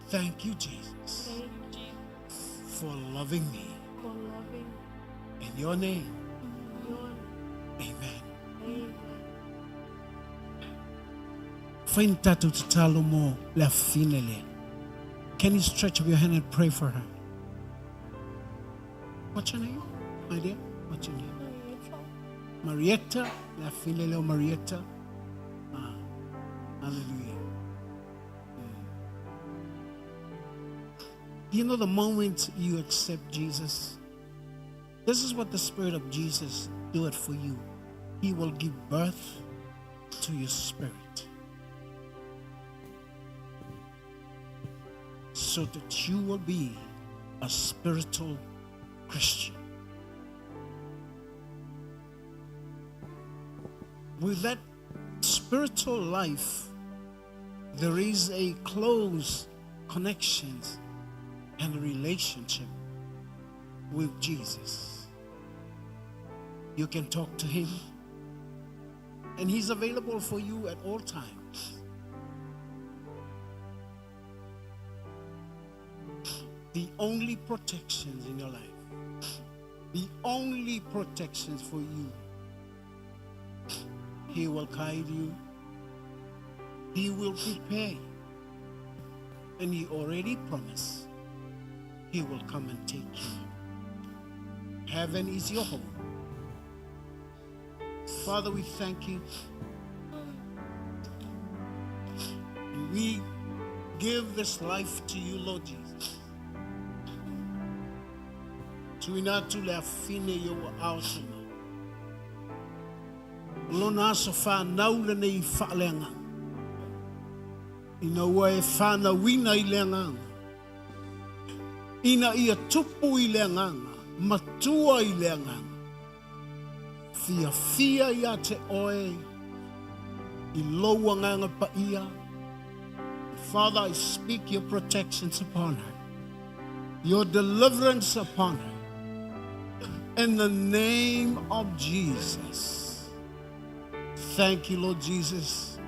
Thank you, Jesus, Thank you, Jesus, for loving me. for loving me. In your name, Your amen. name. Find tato tatalo mo la finele. Can you stretch up your hand and pray for her? What's your name, my dear? What's your name? Marietta. La finele o Marietta. Ah, hallelujah. You know, the moment you accept Jesus, this is what the Spirit of Jesus do it for you. He will give birth to your spirit so that you will be a spiritual Christian. With that spiritual life, there is a close connections and relationship with Jesus. You can talk to him, and he's available for you at all times. The only protections in your life, the only protections for you, he will guide you, he will prepare you, and he already promised he will come and take you. Heaven is your home. Father, we thank you. And we give this life to you, Lord Jesus. Tuina tu le afine yo aosima. Lona aso whanau le nei whaaleanga. Ina ua e whanauina i le anganga. Ina ia tupu i le anganga. Matua i le anganga. Fia fia ia te oe. I lou anganga pa ia. Father, I speak your protections upon her. Your deliverance upon her. In the name of Jesus. Thank you, Lord Jesus.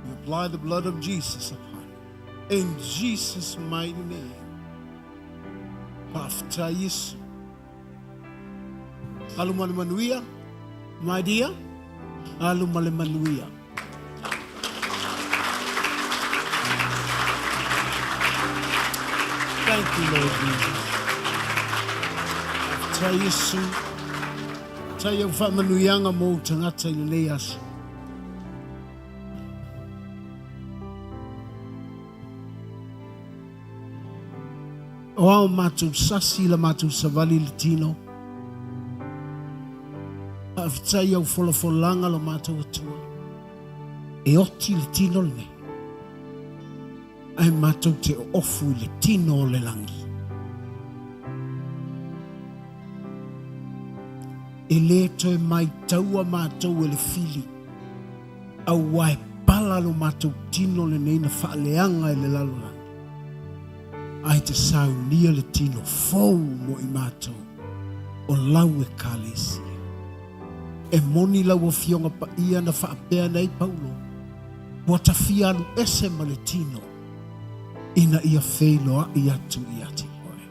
We apply the blood of Jesus upon her. In Jesus' mighty name. Pafta Yesu. Alu male manuia, my dear. Alu male manuia. Thank you, Lord Jesus. Pafta Yesu. Tai au whaamanuianga mō tangata i lenei aso. O ao mātou sasi la mātou savali le tino. Faafetai au folafolanga lo mātou atua. E oti le tino lenei. Ai mātou te ofu i le tino o le langi. E le toe mai taua mātou e le fili. Au e pala lo mātou tino lenei na whaaleanga e le lalolagi. Ae te saunia le tino fou mo i matou o lau Ekalesia. E moni lau Afioga Paia na faapea nei Paulo, ua tafia alu ese ma le tino ina ia feiloai atu ia te oe.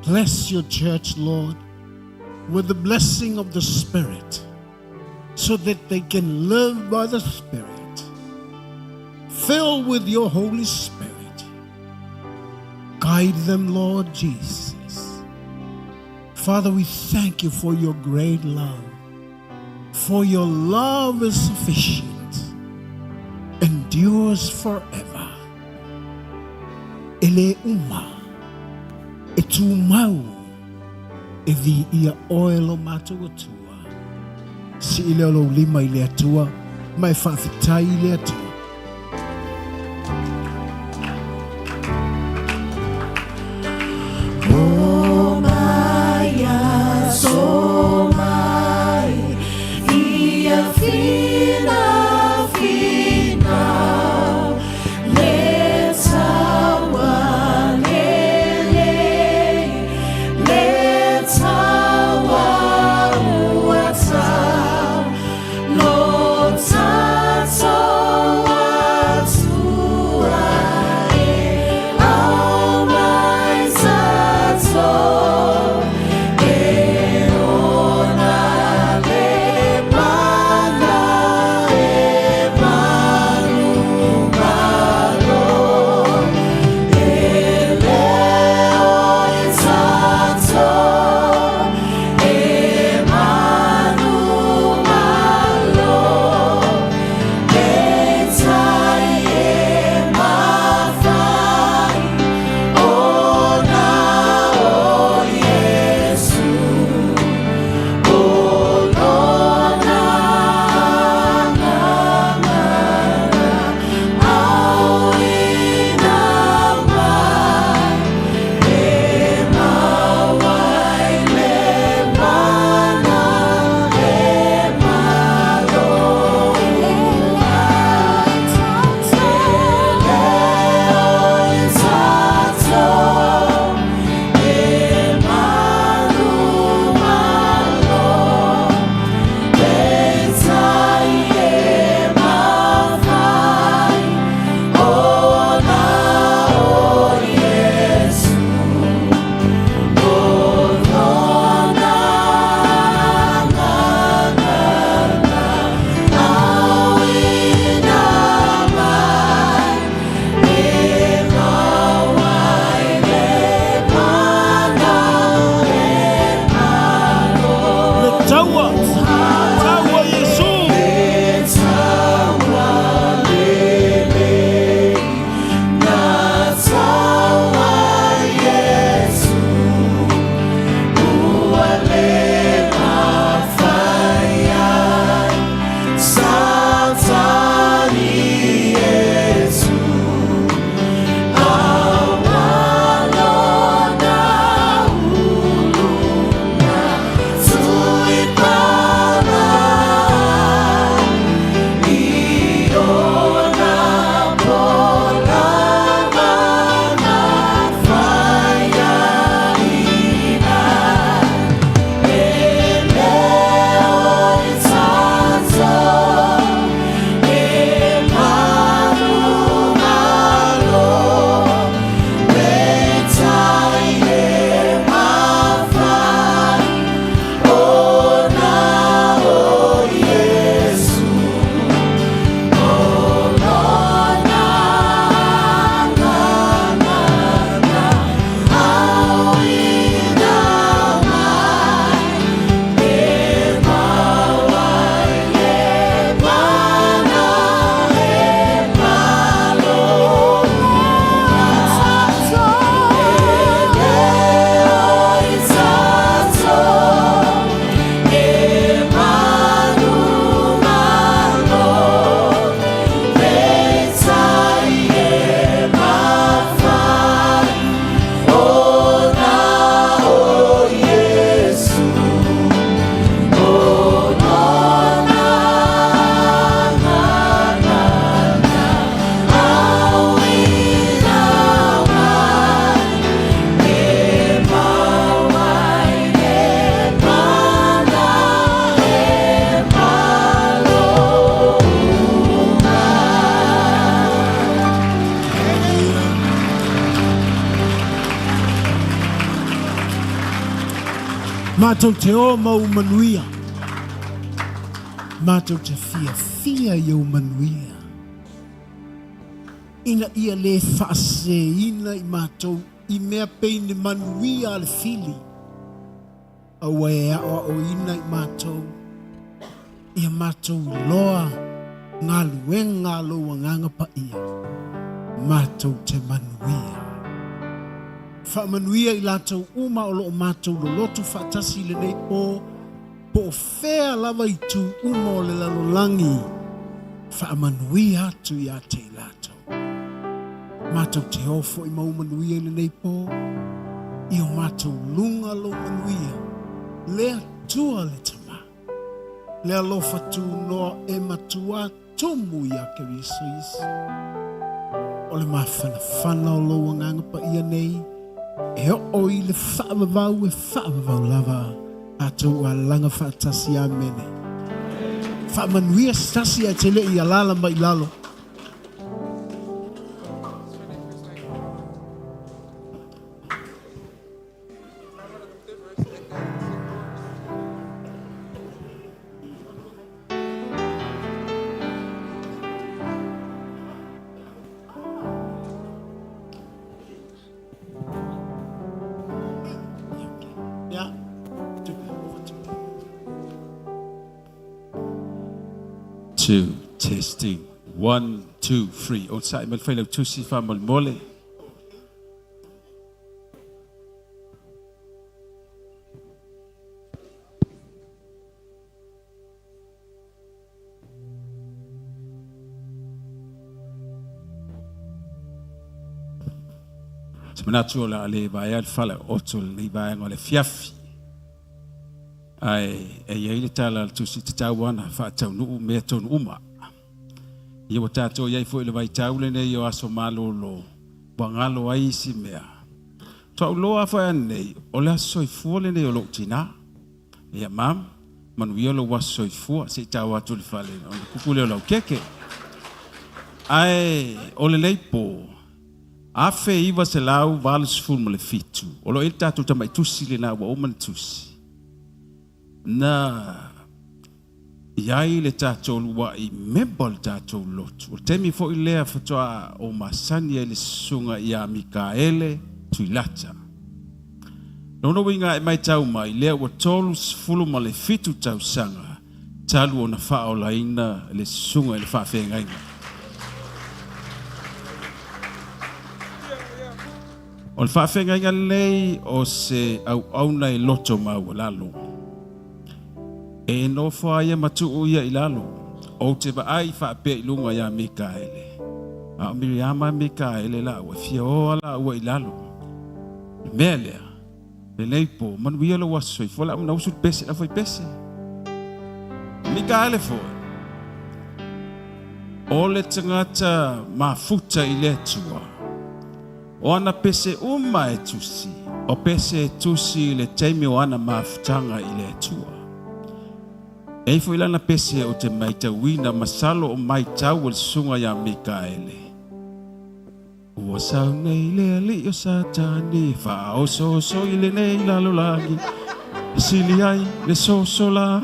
Bless your church, Lord, with the blessing of the Spirit, so that they can live by the Spirit, filled with your Holy Spirit. Guide them, Lord Jesus. Father, we thank you for your great love, for your love is sufficient, endures forever. E le uma, e tumau, e viia oe lo matou Atua. Sii lea o lou lima i le Atua, ma e faafetai i le Atua. O mai aso mai ia finafinau le taua lelei le taua ua tau lo tatou. Matou te o ma ou manuia. Matou te fiafia i ou manuia. Ina ia lē faasēina i matou i mea pei ni manuia a le fili, a ua e aʻoaʻoina i matou, ia matou iloa galuega a lou Agaga Paia, matou te manuia. Faamanuia i latou uma o lo o matou loloto faatasi i lenei pō, po o fea lava itu uma o le lalolagi, faamanuia atu iā te i latou. Matou te o foi ma ou manuia i lenei pō, i o matou luga lou manuia, le Atua le Tama, le alofa tunoa e matuā tumu iā Keriso Iesu. O le mafanafana o lou Agaga Paia nei, e oo i le faavavau e faavavau lava a tou alaga faatasi. Amene. Faamanuia se tasi ae te le i alaala mai i lalo. Two, testing. One, two, three. Onosai mai le Failautusi faamolemole. Se manatu o le a le vaea le fala oto lenei vaega o le afiafi. Ae e i ai le tala a le Tusi, tatau ana faataunuu mea tonu uma. Ia ua tatou i ai foi i le vaitau lenei o aso malolo, ua galo ai isi mea. Toau loa foi anei, o le aso soifua lenei o lou tinā. Ia mam, manuia lou aso soifua, se i tau atu i le fale ona kuku lea o lau keke. Ae o lenei po, 1987, o lo o i ai le tatou tamai tusi lena ua uma ona tusi, na i ai le tatou lua'i member o le tatou lotu. O le taimi foi lea faatoa ou masani ai i le susuga ia Mikaele Tuilata. Lona uiga e matau mai lea ua 37 tausaga talu ona faaolaina le susuga i le faafeagaiga. O le faafeagaiga lenei o se auauna e loto maualalo. E nofo a ia ma tuu ia i lalo. Ou te vaai faapea i luga iā Mikaele. A o Miriama e Mikaele lāua, e fia o a lāua i lalo. Le mea lea, lenei pō, manuia lou aso soifua, la una usu le pese, la fai pese. Mikaele foi, o le tagata mafuta i le Atua. O ana pese uma e tusi, o pese e tusi i le taimi o ana mafutaga i le Atua. E i ai foi lana pese ou te maitauina masalo o maitau e le susuga ia Mikaele. Ua sau nei le alii o Satani, faaosooso i lenei lalolagi, e sili ai le soso la.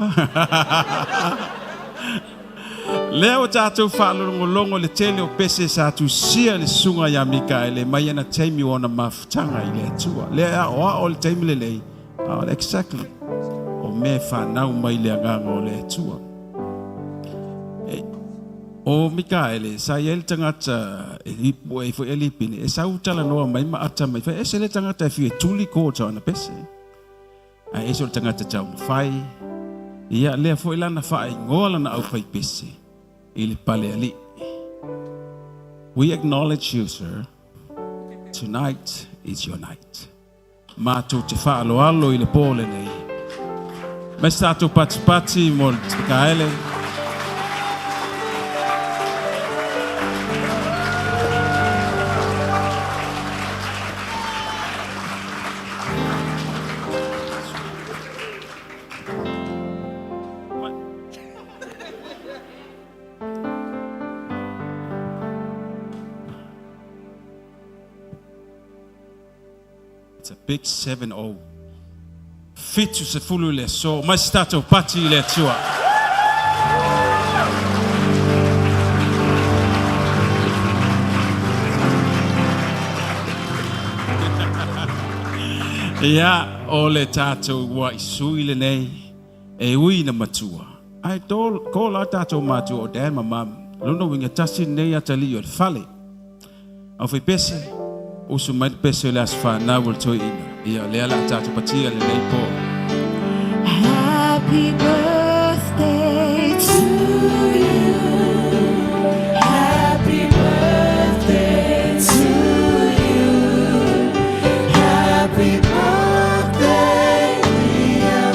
Lea ua tatou faalogologo i le tele o pese sa tusia e le Susuga ia Mikaele mai ana taimi o ana mafutaga i le Atua. Lea e aoao i le taimi lelei, a o le exactly o mea e fanau mai le agaga o le Atua. E, o Mikaele, sa i ai le tagata e ipu ai foi e lipine, e sau talanoa mai ma ata mai, fai ese le tagata e fia tuli ko ana pese. Ae ese o le tagata taumafai, ia lea foi la na faaigoa lana aufaipese i le pale alii. We acknowledge you, sir. Tonight is your night. Matou te faaaloalo i le pō lenei. Mai se tatou patipati mo le Mikaele. It's a big 7-0. 70 i le aso. Mai se tatou pati i le Atua. Ia, o le tatou ua sui lenei e ui na matua. Ai tō, ko la tatou matua o dad ma mum. Lona uiga tasi lenei atalii o le fale. Au fai pese, usu mai le pese o le aso whanau o le toeaina. Ia, o lea la tatou patia lenei po. Happy birthday to you. Happy birthday to you. Happy birthday, dear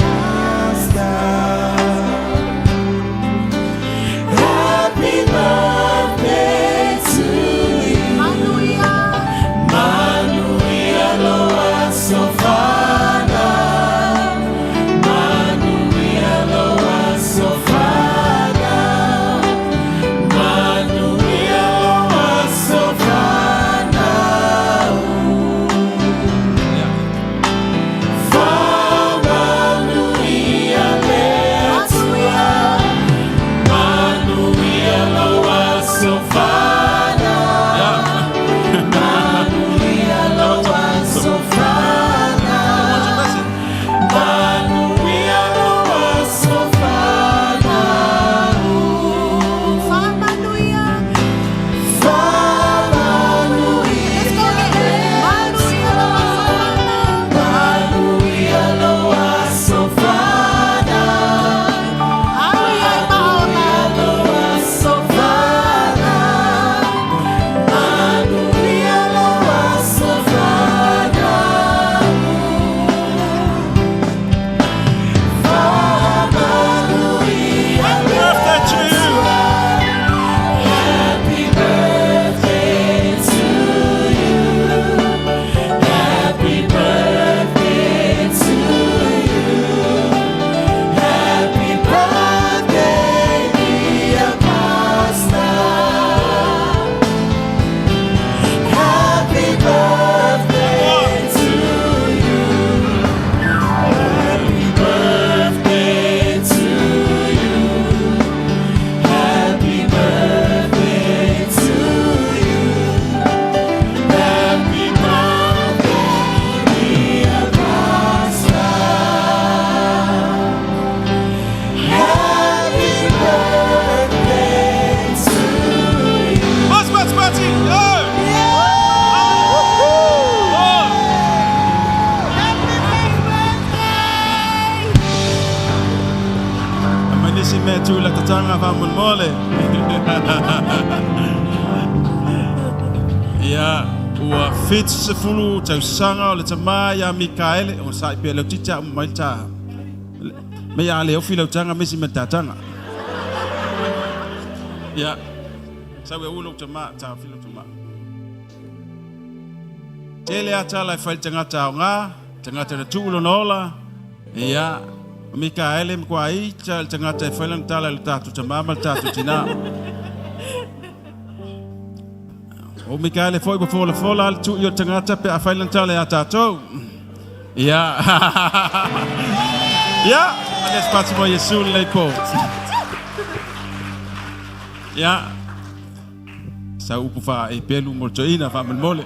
Pastor. Happy birthday to you. Manuia. Manuia lou aso fanau. Manuia lou aso fanau. Manuia lou aso fanau. Faamanuia le Atua. Manuia lou aso fanau. Manuia lou aso fanau. Manuia lou aso fanau. Faamanuia. Faamanuia. Let's go again. Manuia lou aso fanau. Manuia lou aso fanau. Manuia e maola. Lou aso fanau. Manuia lou aso fanau. Faamanuia. Birthday to you. Happy birthday to you. Happy birthday to you. Happy birthday, dear Pastor. Happy birthday to you. Happy birthday to you. Happy birthday to you. Happy birthday, dear Pastor. Happy birthday to you. Mas, mas, pati! Oh! Oh! Happy birthday. Manisi me tu la tatanga fa mun mole. Ia, ua 70 tausaga o le tamā ia Mikaele, o sa i pea lau tita mai ta. Me ia le ofi lau tanga misi me tataga. Ia, sa ue ulo tamā, ta ofi lau tamā. Tele ata lai fai tangata o ngā, tangata na tuulo nola. Ia, o Mikaele mkua i, ta le tangata e fai lana tala i le tātou tamā ma le tātou tinā. O Mikaele foi pa fola fola le tuu i o le tangata pe a fai lana tala ia tātou. Ia, ia, les pati mo Yesu le po. Ia, sa upu fa e pelu mo le toeaina fa mole.